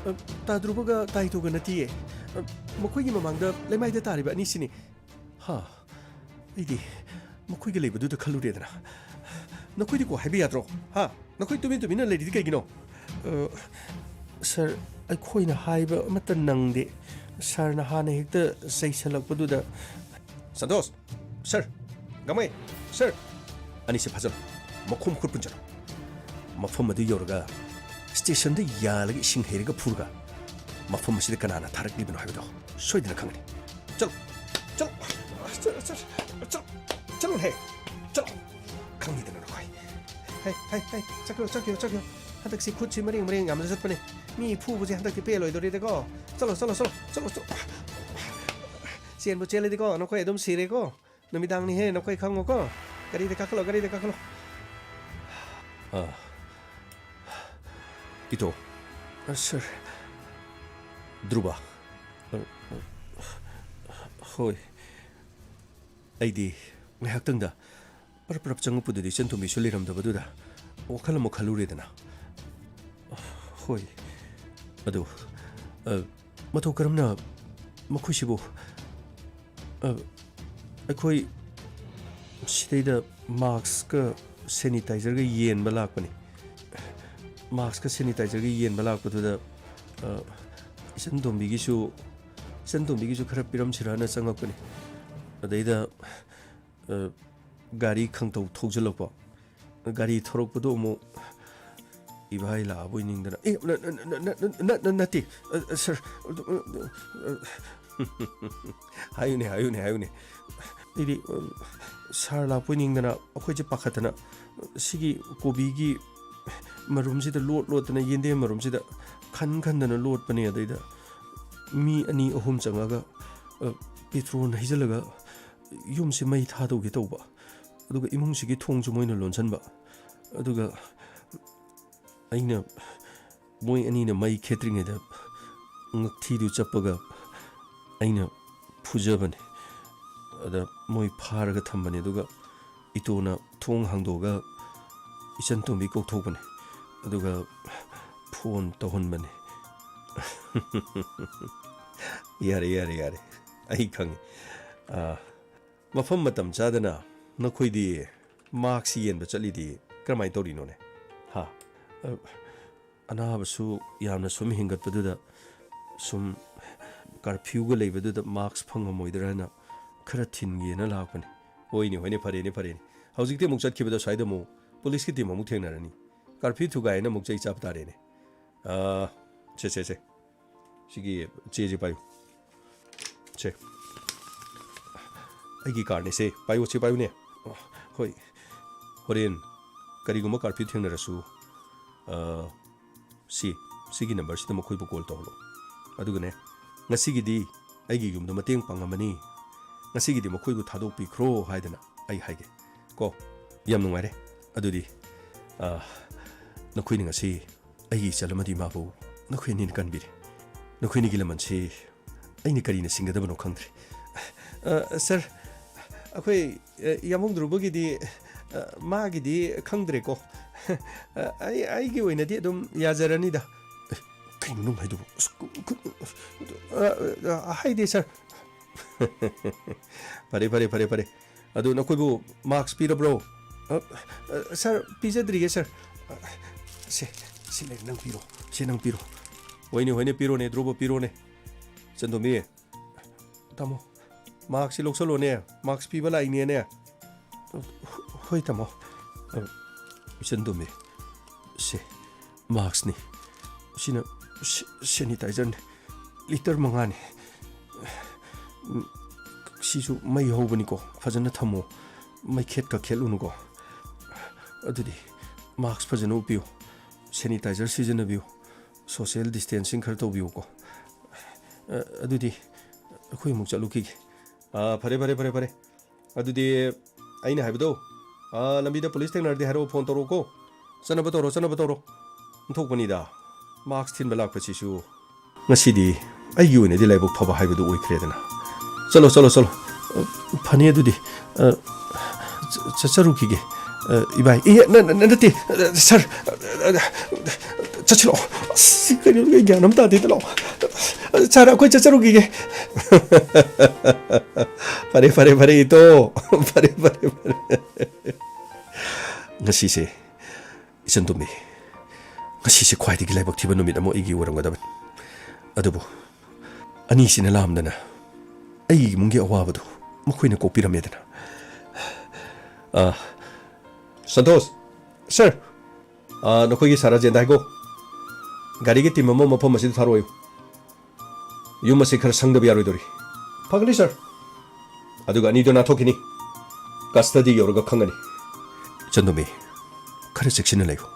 ꯑ, ꯇꯥ ꯙ꯭ꯔꯨꯕꯒ ꯇꯥ ꯍꯤꯇꯣꯒ ꯅꯠꯇꯤꯌꯦ꯫ ꯑ, ꯃꯈꯣꯏꯒꯤ ꯃꯃꯥꯡꯗ ꯂꯩꯃꯥꯏꯗ ꯇꯥꯔꯤꯕ ꯑꯅꯤꯁꯤꯅꯤ꯫ ꯍꯥ? ꯑꯩꯗꯤ ꯃꯈꯣꯏꯒ ꯂꯩꯕꯗꯨꯗ ꯈꯜꯂꯨꯔꯦꯗꯅ꯫ ꯅꯈꯣꯏꯗꯤ ꯀꯣ ꯍꯥꯏꯕ ꯌꯥꯗ꯭ꯔꯣ? ꯍꯥ? ꯅꯈꯣꯏ ꯇꯨꯃꯤꯟ ꯇꯨꯃꯤꯟꯅ ꯂꯩꯔꯤꯗꯤ ꯀꯩꯒꯤꯅꯣ? ꯑ, ꯁꯔ, ꯑꯩꯈꯣꯏꯅ ꯍꯥꯏꯕ ꯑꯃꯠꯇ ꯅꯪꯗꯦ꯫ ꯁꯔꯅ ꯍꯥꯟꯅ ꯍꯦꯛꯇ ꯆꯩꯁꯜꯂꯛꯄꯗꯨꯗ꯫ ꯁꯟꯇꯣꯁ! ꯁꯔ! ꯒꯥꯡꯃꯩ! ꯁꯔ! ꯑꯅꯤꯁꯦ ꯐꯥꯖꯜꯂꯨ꯫ ꯃꯈꯣꯡ ꯃꯈꯨꯠ ꯄꯨꯟꯖꯜꯂꯨ꯫ ꯃꯐꯝ ꯑꯗꯨ ꯌꯧꯔꯒ ꯁ꯭ꯇꯦꯁꯟꯗ ꯌꯥꯜꯂꯒ ꯏꯁꯤꯡ ꯍꯩꯔꯒ ꯐꯨꯔꯒ ꯃꯐꯝ ꯑꯁꯤꯗ ꯀꯅꯥꯅ ꯊꯥꯔꯛꯂꯤꯕꯅꯣ ꯍꯥꯏꯕꯗꯣ ꯁꯣꯏꯗꯅ ꯈꯪꯒꯅꯤ꯫ ꯆꯠꯂꯣ! ꯆꯠꯂꯣ! ꯆꯠꯂꯣ! ꯆꯠꯂꯣ! ꯆꯠꯂꯣ! ꯆꯠꯂꯣꯍꯦ! ꯆꯠꯂꯣ! ꯈꯪꯉꯤꯗꯅ ꯅꯈꯣꯏ꯫ ꯍꯩ, ꯍꯩ, ꯍꯩ, ꯆꯠꯈ꯭ꯔꯣ, ꯆꯠꯈ꯭ꯔꯣ, ꯆꯠꯈ꯭ꯔꯣ꯫ ꯍꯟꯗꯛꯁꯤ ꯈꯨꯠꯁꯤ ꯃꯔꯦꯡ ꯃꯔꯦꯡ ꯌꯥꯝꯅ ꯆꯠꯄꯅꯦ꯫ ꯃꯤ ꯐꯨꯕꯁꯦ ꯍꯟꯗꯛꯇꯤ ꯄꯦꯜꯂꯣꯏꯗꯧꯔꯤꯗꯀꯣ꯫ ꯆꯠꯂꯣ, ꯆꯠꯂꯣ, ꯆꯠꯂꯣ, ꯆꯠꯂꯣ, ꯆꯠꯂꯣ꯫ ꯆꯦꯟꯕꯨ ꯆꯦꯜꯂꯗꯤꯀꯣ, ꯅꯈꯣꯏ ꯑꯗꯨꯝ ꯁꯤꯔꯦꯀꯣ꯫ ꯅꯨꯃꯤꯗꯥꯡꯅꯤꯍꯦ, ꯅꯈꯣꯏ ꯈꯪꯉꯣꯀꯣ꯫ ꯒꯥꯔꯤꯗ ꯀꯥꯈꯠꯂꯣ, ꯒꯥꯔꯤꯗ ꯀꯥꯈꯠꯂꯣ꯫ ꯑ, ꯏꯇꯣ꯫ ꯑ, ꯁꯔ꯫ ꯙ꯭ꯔꯨꯕ꯫ ꯑ, ꯑ, ꯍꯣꯏ꯫ ꯑꯩꯗꯤ ꯉꯥꯏꯍꯥꯛꯇꯪꯗ ꯄꯔꯞ ꯄꯔꯞ ꯆꯪꯉꯛꯄꯗꯨꯗ ꯏꯆꯟ ꯇꯣꯝꯕꯤꯁꯨ ꯂꯩꯔꯝꯗꯕꯗꯨꯗ ꯋꯥꯈꯜ ꯑꯃꯨꯛ ꯈꯜꯂꯨꯔꯦꯗꯅ꯫ ꯍꯣꯏ꯫ ꯑꯗꯨ, ꯑ, ꯃꯇꯧ ꯀꯔꯝꯅ ꯃꯈꯣꯏꯁꯤꯕꯨ, ꯑ, ꯑꯩꯈꯣꯏ ꯁꯤꯗꯩꯗ ꯃꯥꯛꯁꯀ ꯁꯦꯅꯤꯇꯥꯏꯖꯔꯒ ꯌꯦꯟꯕ ꯂꯥꯛꯄꯅꯤ꯫ ꯃꯥꯛꯁꯀ ꯁꯦꯅꯤꯇꯥꯏꯖꯔꯒ ꯌꯦꯟꯕ ꯂꯥꯛꯄꯗꯨꯗ, ꯑ, ꯏꯆꯟ ꯇꯣꯝꯕꯤꯒꯤꯁꯨ, ꯏꯆꯟ ꯇꯣꯝꯕꯤꯒꯤꯁꯨ ꯈꯔ ꯄꯤꯔꯝꯁꯤꯔꯅ ꯆꯪꯉꯛꯄꯅꯤ꯫ ꯑꯗꯩꯗ, ꯑ, ꯒꯥꯔꯤ ꯈꯪꯊꯧ ꯊꯧꯖꯤꯜꯂꯛꯄ꯫ ꯒꯥꯔꯤ ꯊꯧꯔꯛꯄꯗꯣ ꯑꯃꯨꯛ ꯏꯕꯥꯏ ꯂꯥꯛꯑꯕꯣꯏ ꯅꯤꯡꯗꯅ, "ꯑꯦ, ꯅ-, ꯅ-, ꯅꯠꯇꯦ, ꯑ, ꯑ, ꯁꯔ, ꯑ, ꯑ, ꯑ, ꯍꯥꯏꯌꯨꯅꯦ, ꯍꯥꯏꯌꯨꯅꯦ, ꯍꯥꯏꯌꯨꯅꯦ꯫" ꯑꯩꯗꯤ, ꯑ, ꯁꯥꯔ ꯂꯥꯛꯄꯣꯏ ꯅꯤꯡꯗꯅ ꯑꯩꯈꯣꯏꯁꯦ ꯄꯥꯈꯠꯇꯅ ꯁꯤꯒꯤ ꯀꯣꯕꯤꯒꯤ ꯃꯔꯨꯝꯁꯤꯗ ꯂꯣꯠ ꯂꯣꯠꯇꯅ, ꯌꯦꯟꯗꯦꯝ ꯃꯔꯨꯝꯁꯤꯗ ꯈꯟ ꯈꯟꯗꯅ ꯂꯣꯠꯄꯅꯦ꯫ ꯑꯗꯩꯗ ꯃꯤ ꯑꯅꯤ ꯑꯍꯨꯝ ꯆꯪꯉꯒ, ꯑ, ꯄꯦꯇ꯭ꯔꯣꯜ ꯍꯩꯖꯤꯜꯂꯒ ꯌꯨꯝꯁꯦ ꯃꯩ ꯊꯥꯗꯧꯒꯦ ꯇꯧꯕ꯫ ꯑꯗꯨꯒ ꯏꯃꯨꯡꯁꯤꯒꯤ ꯊꯣꯡꯁꯨ ꯃꯣꯏꯅ ꯂꯣꯟꯁꯤꯟꯕ꯫ ꯑꯗꯨꯒ ꯑꯩꯅ, ꯃꯣꯏ ꯑꯅꯤꯅ ꯃꯩ ꯈꯦꯠꯇ꯭ꯔꯤꯉꯩꯗ ꯉꯛꯊꯤꯗꯨ ꯆꯞꯄꯒ ꯑꯩꯅ ꯐꯨꯖꯕꯅꯦ꯫ ꯑꯗ ꯃꯣꯏ ꯐꯥꯔꯒ ꯊꯝꯕꯅꯦ꯫ ꯑꯗꯨꯒ ꯏꯇꯣꯅ ꯊꯣꯡ ꯍꯥꯡꯗꯣꯛꯑꯒ ꯏꯆꯟ ꯇꯣꯝꯕꯤ ꯀꯧꯊꯣꯛꯄꯅꯦ꯫ ꯑꯗꯨꯒ ꯐꯣꯟ ꯇꯧꯍꯟꯕꯅꯦ꯫ ꯌꯥꯔꯦ, ꯌꯥꯔꯦ, ꯌꯥꯔꯦ꯫ ꯑꯩ ꯈꯪꯉꯦ꯫ ꯑꯥ, ꯃꯐꯝ ꯃꯇꯝ ꯆꯥꯗꯅ ꯅꯈꯣꯏꯗꯤ ꯃꯥꯛꯁ ꯌꯦꯟꯕ ꯆꯠꯂꯤꯗꯤ ꯀꯔꯝꯍꯥꯏꯅ ꯇꯧꯔꯤꯅꯣꯅꯦ? ꯍꯥ? ꯑ, ꯑꯅꯥꯕꯁꯨ ꯌꯥꯝꯅ ꯁꯨꯝ ꯍꯦꯟꯒꯠꯄꯗꯨꯗ ꯁꯨꯝ ꯀꯔꯐ꯭ꯌꯨꯒ ꯂꯩꯕꯗꯨꯗ ꯃꯥꯛꯁ ꯐꯪꯉꯝꯃꯣꯏꯗ꯭ꯔꯥ ꯍꯥꯏꯅ ꯈꯔ ꯊꯤꯟꯒꯦꯅ ꯂꯥꯛꯄꯅꯤ꯫ ꯍꯣꯏꯅꯦ, ꯍꯣꯏꯅꯦ, ꯐꯔꯦꯅꯦ, ꯐꯔꯦꯅꯦ꯫ ꯍꯧꯖꯤꯛꯇꯤ ꯑꯃꯨꯛ ꯆꯠꯈꯤꯕꯗ ꯁ꯭ꯋꯥꯏꯗ ꯑꯃꯨꯛ ꯄꯨꯂꯤꯁꯀꯤ ꯇꯤꯝ ꯑꯃꯨꯛ ꯊꯦꯡꯅꯔꯅꯤ꯫ ꯀꯔꯐ꯭ꯌꯨ ꯊꯨꯒꯥꯏꯅ ꯑꯃꯨꯛ ꯆꯩ ꯆꯥꯕ ꯇꯥꯔꯦꯅꯦ꯫ ꯑꯥ, ꯁꯦ, ꯁꯦ, ꯁꯦ꯫ ꯁꯤꯒꯤ ꯆꯦꯁꯦ ꯄꯥꯏꯌꯨ꯫ ꯁꯦ꯫ ꯑꯩꯒꯤ ꯀꯥꯔꯅꯦ ꯁꯦ꯫ ꯄꯥꯏꯌꯨ, ꯁꯦ ꯄꯥꯏꯌꯨꯅꯦ꯫ ꯍꯣꯏ꯫ ꯍꯣꯔꯦꯟ ꯀꯔꯤꯒꯨꯝꯕ ꯀꯔꯐ꯭ꯌꯨ ꯊꯦꯡꯅꯔꯁꯨ, ꯑ, ꯁꯤ, ꯁꯤꯒꯤ ꯅꯝꯕꯔꯁꯤꯗ ꯃꯈꯣꯏꯕꯨ ꯀꯣꯜ ꯇꯧꯍꯜꯂꯣ꯫ ꯑꯗꯨꯒꯅꯦ, "ꯉꯁꯤꯒꯤꯗꯤ ꯑꯩꯒꯤ ꯌꯨꯝꯗ ꯃꯇꯦꯡ ꯄꯥꯡꯉꯝꯃꯅꯤ꯫ ꯉꯁꯤꯒꯤꯗꯤ ꯃꯈꯣꯏꯕꯨ ꯊꯥꯗꯣꯛꯄꯤꯈ꯭ꯔꯣ" ꯍꯥꯏꯗꯅ ꯑꯩ ꯍꯥꯏꯒꯦ꯫ ꯀꯣ? ꯌꯥꯝ ꯅꯨꯡꯉꯥꯏꯔꯦ꯫ ꯑꯗꯨꯗꯤ, ꯑ, ꯅꯈꯣꯏꯅ ꯉꯁꯤ ꯑꯩꯒꯤ ꯏꯆꯜ ꯑꯃꯗꯤ ꯃꯥꯕꯨ ꯅꯈꯣꯏ ꯑꯅꯤꯅ ꯀꯟꯕꯤꯔꯦ꯫ ꯅꯈꯣꯏ ꯑꯅꯤꯒꯤ ꯂꯃꯟꯁꯤ ꯑꯩꯅ ꯀꯔꯤꯅ ꯁꯤꯡꯒꯗꯕꯅꯣ ꯈꯪꯗ꯭ꯔꯦ꯫ ꯑ, ꯁꯔ, ꯑꯩꯈꯣꯏ, ꯑ, ꯌꯥꯝꯕꯨꯡ ꯙ꯭ꯔꯨꯕꯒꯤꯗꯤ, ꯑ, ꯃꯥꯒꯤꯗꯤ ꯈꯪꯗ꯭ꯔꯦꯀꯣ꯫ ꯑ, ꯑꯩ, ꯑꯩꯒꯤ ꯑꯣꯏꯅꯗꯤ ꯑꯗꯨꯝ ꯌꯥꯖꯔꯅꯤꯗ꯫ ꯑꯦ, ꯀꯩꯅꯣ ꯅꯪ ꯍꯥꯏꯗꯨꯕꯨ? ꯑꯁ, ꯀ-, ꯀ-, ꯑ, ꯑ, ꯍꯥꯏꯗꯦ, ꯁꯔ꯫ ꯐꯔꯦ, ꯐꯔꯦ, ꯐꯔꯦ, ꯐꯔꯦ꯫ ꯑꯗꯨ ꯅꯈꯣꯏꯕꯨ ꯃꯥꯛꯁ ꯄꯤꯔꯕ꯭ꯔꯣ? ꯑ, ꯑ, ꯁꯔ, ꯄꯤꯖꯗ꯭ꯔꯤꯌꯦ, ꯁꯔ꯫ ꯑ, ꯁꯦ, ꯁꯤ ꯂꯩ, ꯅꯪ ꯄꯤꯔꯣ꯫ ꯁꯤ ꯅꯪ ꯄꯤꯔꯣ꯫ ꯍꯣꯏꯅꯦ, ꯍꯣꯏꯅꯦ, ꯄꯤꯔꯣꯅꯦ, ꯙ꯭ꯔꯨꯕ, ꯄꯤꯔꯣꯅꯦ꯫ ꯏꯆꯟꯇꯣꯝꯕꯤ, ꯇꯥꯃꯣ, ꯃꯥꯛꯁꯁꯤ ꯂꯧꯁꯜꯂꯣꯅꯦ꯫ ꯃꯥꯛꯁ ꯄꯤꯕ ꯂꯥꯛꯏꯅꯦꯅꯦ꯫ ꯍꯣꯏ, ꯇꯥꯃꯣ꯫ ꯑ, ꯏꯆꯟꯇꯣꯝꯕꯤ, ꯁꯦ, ꯃꯥꯛꯁꯅꯤ꯫ ꯁꯤꯅ ꯁꯦ-, ꯁꯦꯅꯤꯇꯥꯏꯖꯔꯅꯤ꯫ ꯂꯤꯇꯔ ꯃꯉꯥꯅꯤ꯫ ꯎꯝ, ꯁꯤꯁꯨ ꯃꯩ ꯍꯧꯕꯅꯤꯀꯣ, ꯐꯖꯅ ꯊꯝꯃꯣ꯫ ꯃꯩꯈꯦꯠ ꯀꯥꯈꯦꯠꯂꯨꯅꯨꯀꯣ꯫ ꯑꯗꯨꯗꯤ ꯃꯥꯛꯁ ꯐꯖꯅ ꯎꯞꯄꯤꯌꯨ, ꯁꯦꯅꯤꯇꯥꯏꯖꯔ ꯁꯤꯖꯤꯟꯅꯕꯤꯌꯨ, ꯁꯣꯁꯤꯌꯦꯜ ꯗꯤꯁꯇꯦꯟꯁꯤꯡ ꯈꯔ ꯇꯧꯕꯤꯌꯨꯀꯣ꯫ ꯑ, ꯑꯗꯨꯗꯤ ꯑꯩꯈꯣꯏ ꯑꯃꯨꯛ ꯆꯠꯂꯨꯈꯤꯒꯦ꯫ ꯑ, ꯐꯔꯦ, ꯐꯔꯦ, ꯐꯔꯦ, ꯐꯔꯦ꯫ ꯑꯗꯨꯗꯤ ꯑꯩꯅ ꯍꯥꯏꯕꯗꯣ, ꯑꯥ, ꯂꯝꯕꯤꯗ ꯄꯨꯂꯤꯁ ꯊꯦꯡꯅꯔꯗꯤ ꯍꯥꯏꯔꯛꯑꯣ, ꯐꯣꯟ ꯇꯧꯔꯛꯑꯣꯀꯣ꯫ ꯆꯠꯅꯕ ꯇꯧꯔꯣ, ꯆꯠꯅꯕ ꯇꯧꯔꯣ꯫ ꯑꯣꯟꯊꯣꯛꯄꯅꯤꯗ, ꯃꯥꯛꯁ ꯊꯤꯟꯕ ꯂꯥꯛꯄꯁꯤꯁꯨ꯫ ꯉꯁꯤꯗꯤ ꯑꯩꯒꯤ ꯑꯣꯏꯅꯗꯤ ꯂꯥꯏꯕꯛ ꯐꯕ ꯍꯥꯏꯕꯗꯨ ꯑꯣꯏꯈ꯭ꯔꯦꯗꯅ꯫ ꯆꯠꯂꯣ, ꯆꯠꯂꯣ, ꯆꯠꯂꯣ꯫ ꯑ, ꯐꯅꯤ ꯑꯗꯨꯗꯤ꯫ ꯑ, ꯆ-, ꯆꯠꯆꯔꯨꯈꯤꯒꯦ꯫ ꯑ, ꯏꯕꯥꯏ, ꯏ, ꯅ-, ꯅ-, ꯅꯠꯇꯦ, ꯑ, ꯁꯥꯔ, ꯑ, ꯆꯠꯁꯤꯜꯂꯛꯑꯣ꯫ ꯑꯁ, ꯀꯩꯅꯣ, ꯑꯩ ꯒ꯭ꯌꯥꯟ ꯑꯃ ꯇꯥꯗꯦꯗ, ꯂꯥꯛꯑꯣ꯫ ꯁꯥꯔ, ꯑꯩꯈꯣꯏ ꯆꯠꯆꯔꯨꯈꯤꯒꯦ꯫ ꯐꯔꯦ, ꯐꯔꯦ, ꯐꯔꯦ, ꯏꯇꯣ꯫ ꯐꯔꯦ, ꯐꯔꯦ, ꯐꯔꯦ꯫ ꯉꯁꯤꯁꯦ, ꯏꯆꯟ ꯇꯣꯝꯕꯤ, ꯉꯁꯤꯁꯦ ꯈ꯭ꯋꯥꯏꯗꯒꯤ ꯂꯥꯏꯕꯛ ꯊꯤꯕ ꯅꯨꯃꯤꯠ ꯑꯃ ꯑꯩꯒꯤ ꯑꯣꯏꯔꯝꯒꯗꯕꯅꯤ꯫ ꯑꯗꯨꯕꯨ ꯑꯅꯤꯁꯤꯅ ꯂꯥꯝꯗꯅ ꯑꯩꯒꯤ ꯏꯃꯨꯡꯒꯤ ꯑꯋꯥꯕꯗꯨ ꯃꯈꯣꯏꯅ ꯀꯣꯛꯄꯤꯔꯝꯃꯦꯗꯅ꯫ ꯑ, ꯁꯟꯇꯣꯁ, ꯁꯥꯔ, ꯑ, ꯅꯈꯣꯏꯒꯤ ꯁꯥꯔ ꯑꯖꯦꯟꯗ ꯍꯥꯏꯒꯣ, ꯒꯥꯔꯤꯒꯤ ꯇꯤꯝ ꯑꯃ ꯃꯐꯝ ꯑꯁꯤꯗ ꯊꯥꯔꯛꯑꯣꯌꯨ꯫ ꯌꯨꯝ ꯑꯁꯤ ꯈꯔ ꯁꯪꯗꯕ ꯌꯥꯔꯣꯏꯗꯧꯔꯤ꯫ ꯐꯒꯅꯤ, ꯁꯥꯔ꯫ ꯑꯗꯨꯒ ꯑꯅꯤꯗꯣ ꯅꯥꯟꯊꯣꯛꯈꯤꯅꯤ꯫ ꯀꯁꯇꯗꯤ ꯌꯧꯔꯒ ꯈꯪꯒꯅꯤ꯫ ꯏꯆꯟꯗꯣꯝꯕꯤ, ꯈꯔ ꯆꯦꯛꯁꯤꯟꯅ ꯂꯩꯌꯨ꯫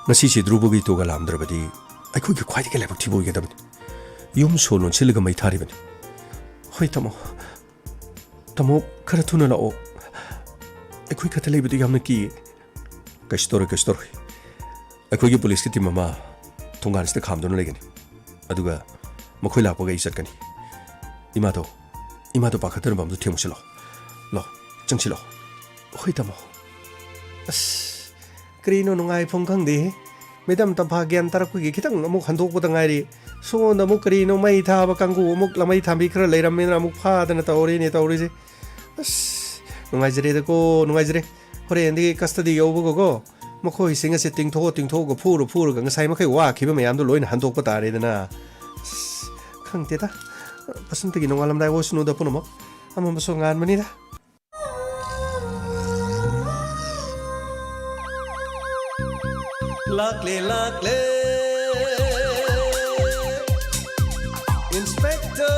ꯉꯁꯤꯁꯤ ꯙ꯭ꯔꯨꯕꯒꯤ ꯇꯣꯒ ꯂꯥꯝꯗ꯭ꯔꯕꯗꯤ ꯑꯩꯈꯣꯏꯒꯤ ꯈ꯭ꯋꯥꯏꯗꯒꯤ ꯂꯥꯏꯕꯛ ꯊꯤꯕ ꯑꯣꯏꯒꯗꯕꯅꯤ꯫ ꯌꯨꯝ ꯁꯣ ꯂꯣꯟꯁꯤꯜꯂꯒ ꯃꯩ ꯊꯥꯔꯤꯕꯅꯤ꯫ ꯍꯣꯏ, ꯇꯥꯃꯣ꯫ ꯇꯥꯃꯣ, ꯈꯔ ꯊꯨꯅ ꯂꯥꯛꯑꯣ꯫ ꯑꯩꯈꯣꯏ ꯈꯛꯇ ꯂꯩꯕꯗꯨ ꯌꯥꯝꯅ ꯀꯤꯌꯦ꯫ ꯀꯩꯁꯨ ꯇꯧꯔꯣꯏ, ꯀꯩꯁꯨ ꯇꯧꯔꯣꯏ꯫ ꯑꯩꯈꯣꯏꯒꯤ ꯄꯨꯂꯤꯁꯀꯤ ꯇꯤꯝ ꯑꯃ ꯊꯣꯡꯒꯥꯟꯁꯤꯗ ꯈꯥꯝꯗꯨꯅ ꯂꯩꯒꯅꯤ꯫ ꯑꯗꯨꯒ ꯃꯈꯣꯏ ꯂꯥꯛꯄꯒ ꯑꯩ ꯆꯠꯀꯅꯤ꯫ ꯏꯃꯥꯗꯣ, ꯏꯃꯥꯗꯣ ꯄꯥꯈꯠꯇꯅꯕ ꯑꯝꯇ ꯊꯦꯡꯉꯨꯁꯤꯜꯂꯣ꯫ ꯂꯥꯛꯑꯣ, ꯆꯪꯁꯤꯜꯂꯛꯑꯣ꯫ ꯍꯣꯏ, ꯇꯥꯃꯣ꯫ ꯑꯁ, ꯀꯔꯤꯅꯣ ꯅꯨꯡꯉꯥꯏꯐꯝ ꯈꯪꯗꯦꯍꯦ꯫ ꯃꯦꯗꯥꯝ ꯇꯝꯐꯥ ꯒ꯭ꯌꯥꯟ ꯇꯥꯔꯛꯄꯒꯤ ꯈꯤꯇꯪ ꯑꯃꯨꯛ ꯍꯟꯗꯣꯛꯄꯗ ꯉꯥꯏꯔꯤ꯫ ꯁꯣꯝꯗ ꯑꯃꯨꯛ ꯀꯔꯤꯅꯣ ꯃꯩ ꯊꯥꯕ ꯀꯥꯡꯕꯨ ꯑꯃꯨꯛ ꯂꯃꯩ ꯊꯥꯟꯕꯤ ꯈꯔ ꯂꯩꯔꯝꯃꯦꯅ ꯑꯃꯨꯛ ꯐꯥꯗꯅ ꯇꯧꯔꯤꯅꯦ ꯇꯧꯔꯤꯁꯦ꯫ ꯑꯁ, ꯅꯨꯡꯉꯥꯏꯖꯔꯦꯗꯀꯣ, ꯅꯨꯡꯉꯥꯏꯖꯔꯦ꯫ ꯍꯣꯔꯦꯟꯗꯤ ꯀꯁꯇꯗꯤ ꯌꯧꯕꯒꯀꯣ, ꯃꯈꯣꯏꯁꯤꯡ ꯑꯁꯦ ꯇꯤꯡꯊꯣꯛꯑ ꯇꯤꯡꯊꯣꯛꯑꯒ ꯐꯨꯔ ꯐꯨꯔꯒ ꯉꯁꯥꯏ ꯃꯈꯩ ꯋꯥꯈꯤꯕ ꯃꯌꯥꯝꯗꯣ ꯂꯣꯏꯅ ꯍꯟꯗꯣꯛꯄ ꯇꯥꯔꯦꯗꯅ꯫ ꯑꯁ, ꯈꯪꯗꯦꯗ꯫ ꯕꯁꯟꯇꯒꯤ ꯅꯣꯡꯉꯥꯜꯂꯝꯗꯥꯏ ꯑꯣꯏꯁꯅꯨꯗ ꯄꯨꯝꯅꯃꯛ꯫ ꯑꯃꯝꯕꯁꯨ ꯉꯥꯟꯕꯅꯤꯗ꯫ ꯂꯥꯛꯂꯦ, ꯂꯥꯛꯂꯦ꯫ ꯏꯟꯁꯄꯦꯛꯇꯔ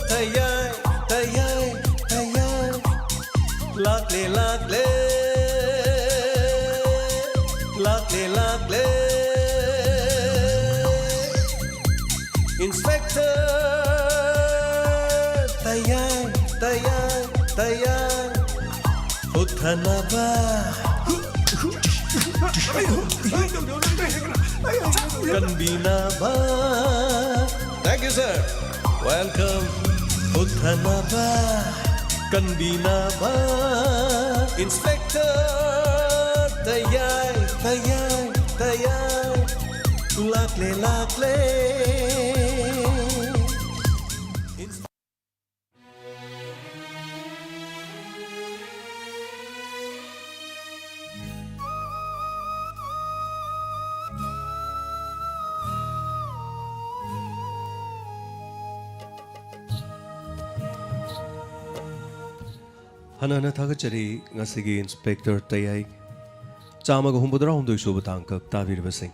ꯇꯌꯥꯏ, ꯇꯌꯥꯏ, ꯇꯌꯥꯏ꯫ ꯂꯥꯛꯂꯦ, ꯂꯥꯛꯂꯦ꯫ ꯂꯥꯛꯂꯦ, ꯂꯥꯛꯂꯦ꯫ ꯏꯟꯁꯄꯦꯛꯇꯔ ꯇꯌꯥꯏ, ꯇꯌꯥꯏ, ꯇꯌꯥꯏ꯫ ꯊꯅꯕ, ꯀꯟꯕꯤꯅꯕ. Thank you, sir. Welcome. ꯄꯨꯊꯅꯕ, ꯀꯟꯕꯤꯅꯕ. Inspector ꯇꯌꯥꯏ, ꯇꯌꯥꯏ, ꯇꯌꯥꯏ. ꯂꯥꯛꯂꯦ, ꯂꯥꯛꯂꯦ. ꯍꯟꯅ ꯍꯟꯅ ꯊꯥꯒꯠꯆꯔꯤ ꯉꯁꯤꯒꯤ Inspector ꯇꯌꯥꯏ ꯆꯥꯝꯃꯒ ꯍꯨꯝꯐꯨꯇꯔꯥ ꯍꯨꯝꯗꯣꯏ ꯁꯨꯕ ꯇꯥꯡꯀꯛ ꯇꯥꯕꯤꯔꯤꯕꯁꯤꯡ꯫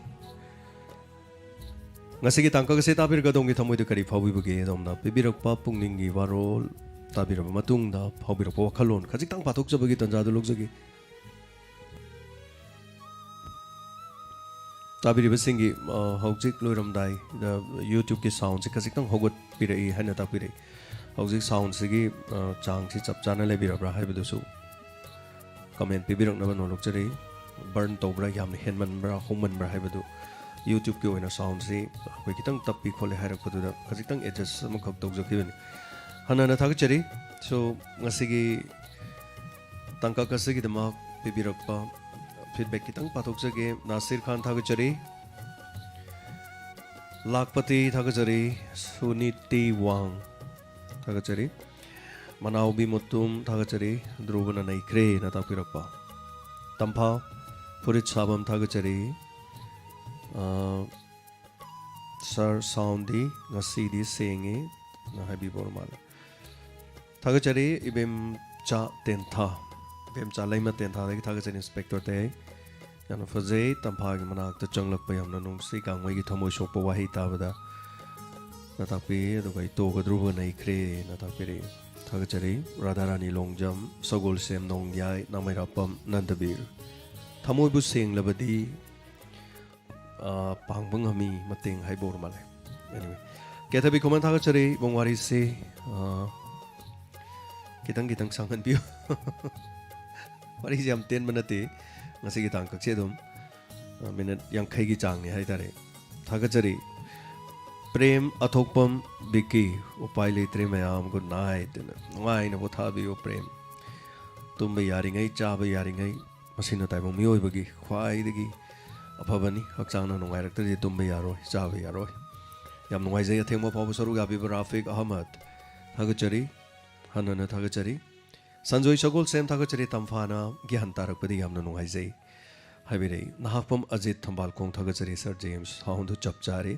ꯉꯁꯤꯒꯤ ꯇꯥꯡꯀꯛ ꯑꯁꯤ ꯇꯥꯕꯤꯔꯒ ꯑꯗꯣꯝꯒꯤ ꯊꯃꯣꯏꯗ ꯀꯔꯤ ꯐꯥꯎꯕꯤꯕꯒꯦ? ꯑꯗꯣꯝꯅ ꯄꯤꯕꯤꯔꯛꯄ ꯄꯨꯛꯅꯤꯡꯒꯤ ꯋꯥꯔꯣꯜ ꯇꯥꯕꯤꯔꯕ ꯃꯇꯨꯡꯗ ꯐꯥꯎꯕꯤꯔꯛꯄ ꯋꯥꯈꯜꯂꯣꯟ ꯈꯖꯤꯛꯇꯪ ꯄꯥꯊꯣꯛꯆꯕꯒꯤ ꯇꯥꯟꯖꯥꯗꯨ ꯂꯧꯖꯒꯦ꯫ ꯇꯥꯕꯤꯔꯤꯕꯁꯤꯡꯒꯤ, ꯑ, ꯍꯧꯖꯤꯛ ꯂꯣꯏꯔꯝꯗꯥꯏꯗ YouTube-ꯀꯤ sound-ꯁꯤ ꯈꯖꯤꯛꯇꯪ ꯍꯧꯒꯠꯄꯤꯔꯛꯏ ꯍꯥꯏꯅ ꯇꯥꯛꯄꯤꯔꯛꯏ꯫ ꯍꯧꯖꯤꯛ sound-ꯁꯤꯒꯤ, ꯑ, ꯆꯥꯡꯁꯤ ꯆꯞ ꯆꯥꯅ ꯂꯩꯕꯤꯔꯕ꯭ꯔꯥ ꯍꯥꯏꯕꯗꯨꯁꯨ comment ꯄꯤꯕꯤꯔꯛꯅꯕ ꯅꯣꯜꯂꯛꯆꯔꯤ꯫ Burn ꯇꯧꯕ꯭ꯔꯥ, ꯌꯥꯝꯅ ꯍꯦꯟꯃꯟꯕ꯭ꯔꯥ, ꯍꯧꯃꯟꯕ꯭ꯔꯥ ꯍꯥꯏꯕꯗꯨ, YouTube-ꯀꯤ ꯑꯣꯏꯅ sound-ꯁꯤ ꯑꯩꯈꯣꯏ ꯈꯤꯇꯪ ꯇꯞꯄꯤ ꯈꯣꯠꯂꯤ ꯍꯥꯏꯔꯛꯄꯗꯨꯗ ꯈꯖꯤꯛꯇꯪ adjust ꯑꯃꯈꯛ ꯇꯧꯖꯈꯤꯕꯅꯤ꯫ ꯍꯟꯅ ꯍꯟꯅ ꯊꯥꯒꯠꯆꯔꯤ꯫ So, ꯉꯁꯤꯒꯤ ꯇꯥꯡꯀꯛ ꯑꯁꯤꯒꯤꯗꯃꯛ ꯄꯤꯕꯤꯔꯛꯄ feedback ꯈꯤꯇꯪ ꯄꯥꯊꯣꯛꯆꯒꯦ꯫ ꯅꯥꯁꯤꯔ ꯈꯥꯟ ꯊꯥꯒꯠꯆꯔꯤ꯫ ꯂꯥꯛꯄꯇꯤ ꯊꯥꯒꯠꯆꯔꯤ꯫ ꯁꯨꯅꯤꯇꯤ ꯋꯥꯡ ꯊꯥꯒꯠꯆꯔꯤ꯫ ꯃꯅꯥꯎꯕꯤ ꯃꯨꯇꯨꯝ ꯊꯥꯒꯠꯆꯔꯤ꯫ ꯙ꯭ꯔꯨꯕꯅ ꯅꯩꯈ꯭ꯔꯦꯅ ꯇꯥꯛꯄꯤꯔꯛꯄ꯫ ꯇꯝꯐꯥ ꯐꯨꯔꯤꯠ ꯁꯥꯕꯝ ꯊꯥꯒꯠꯆꯔꯤ꯫ ꯑ, Sir, sound-ꯗꯤ ꯉꯁꯤꯗꯤ ꯁꯦꯡꯉꯤ ꯅ ꯍꯥꯏꯕꯤꯕ ꯑꯣꯏꯔ ꯃꯥꯜꯂꯦ꯫ ꯊꯥꯒꯠꯆꯔꯤ ꯏꯕꯦꯝꯆꯥ ꯇꯦꯟꯊꯥ꯫ ꯏꯕꯦꯝꯆꯥ ꯂꯩꯃ ꯇꯦꯟꯊꯥꯗꯒꯤ ꯊꯥꯒꯠꯆꯔꯤ Inspector ꯇꯌꯥꯏ꯫ ꯌꯥꯝꯅ ꯐꯖꯩ꯫ ꯇꯝꯐꯥꯒꯤ ꯃꯅꯥꯛꯇ ꯆꯪꯂꯛꯄ ꯌꯥꯝꯅ ꯅꯨꯡꯁꯤ꯫ ꯒꯥꯡꯃꯩꯒꯤ ꯊꯃꯣꯏ ꯁꯣꯛꯄ ꯋꯥꯍꯩ ꯇꯥꯕꯗ ꯅ ꯇꯥꯛꯄꯤ꯫ ꯑꯗꯨꯒ ꯏꯇꯣꯒ ꯙ꯭ꯔꯨꯕ ꯅꯩꯈ꯭ꯔꯦ ꯅ ꯇꯥꯛꯄꯤꯔꯛꯏ꯫ ꯊꯥꯒꯠꯆꯔꯤ꯫ ꯔꯥꯙꯥꯔꯥꯅꯤ ꯂꯣꯡꯖꯝ, ꯁꯒꯣꯜꯁꯦꯝ ꯅꯣꯡꯌꯥꯏ, ꯅꯥꯃꯩꯔꯥꯄꯝ ꯅꯟꯗꯕꯤꯔ꯫ ꯊꯃꯣꯏꯕꯨ ꯁꯦꯡꯂꯕꯗꯤ, ꯑ, ꯄꯥꯡꯕ ꯉꯝꯃꯤ ꯃꯇꯦꯡ ꯍꯥꯏꯕ ꯑꯣꯏꯔ ꯃꯥꯜꯂꯦ꯫ Anyway, ꯀꯦꯊꯕꯤ ꯈꯨꯃꯟ ꯊꯥꯒꯠꯆꯔꯤ꯫ ꯏꯕꯨꯡ ꯋꯥꯔꯤꯁꯤ, ꯑ, ꯈꯤꯇꯪ ꯈꯤꯇꯪ ꯁꯥꯡꯍꯟꯕꯤꯌꯨ꯫ ꯋꯥꯔꯤꯁꯦ ꯌꯥꯝ ꯇꯦꯟꯕ ꯅꯠꯇꯦ꯫ ꯉꯁꯤꯒꯤ ꯇꯥꯡꯀꯛꯁꯦ ꯑꯗꯨꯝ, ꯑ, ꯃꯤꯅꯤꯠ ꯌꯥꯡꯈꯩꯒꯤ ꯆꯥꯡꯅꯤ ꯍꯥꯏꯇꯥꯔꯦ꯫ ꯊꯥꯒꯠꯆꯔꯤ꯫ ꯄ꯭ꯔꯦꯝ ꯑꯊꯣꯛꯄꯝ ꯕꯤꯀꯤ, "ꯎꯄꯥꯏ ꯂꯩꯇ꯭ꯔꯦ ꯃꯌꯥꯝ, good night" ꯑꯅ ꯅꯨꯡꯉꯥꯏꯅ ꯄꯣꯊꯥꯕꯤꯌꯨ ꯄ꯭ꯔꯦꯝ꯫ ꯇꯨꯝꯕ ꯌꯥꯔꯤꯉꯩ, ꯆꯥꯕ ꯌꯥꯔꯤꯉꯩ, ꯃꯁꯤꯅ ꯇꯥꯏꯕꯪ ꯃꯤꯑꯣꯏꯕꯒꯤ ꯈ꯭ꯋꯥꯏꯗꯒꯤ ꯑꯐꯕꯅꯤ꯫ ꯍꯛꯆꯥꯡꯅ ꯅꯨꯡꯉꯥꯏꯔꯛꯇ꯭ꯔꯗꯤ ꯇꯨꯝꯕ ꯌꯥꯔꯣꯏ, ꯆꯥꯕ ꯌꯥꯔꯣꯏ꯫ ꯌꯥꯝ ꯅꯨꯡꯉꯥꯏꯖꯩ ꯑꯊꯦꯡꯕ ꯐꯥꯎꯕ ꯁꯔꯨꯛ ꯌꯥꯕꯤꯕ ꯔꯥꯐꯤꯛ ꯑꯍꯃꯗ꯫ ꯊꯥꯒꯠꯆꯔꯤ꯫ ꯍꯟꯅ ꯍꯟꯅ ꯊꯥꯒꯠꯆꯔꯤ꯫ ꯁꯟꯖꯣꯏ ꯁꯒꯣꯜꯁꯦꯝ ꯊꯥꯒꯠꯆꯔꯤ꯫ "ꯇꯝꯐꯥꯅ ꯒ꯭ꯌꯥꯟ ꯇꯥꯔꯛꯄꯗꯤ ꯌꯥꯝꯅ ꯅꯨꯡꯉꯥꯏꯖꯩ" ꯍꯥꯏꯕꯤꯔꯛꯏ꯫ ꯅꯍꯥꯛꯄꯝ ꯑꯖꯤꯠ ꯊꯝꯕꯥꯜꯈꯣꯡ ꯊꯥꯒꯠꯆꯔꯤ꯫ "ꯁꯥꯔ ꯖꯦꯝꯁ, ꯁꯥꯎꯟꯗꯨ ꯆꯞ ꯆꯥꯔꯦ꯫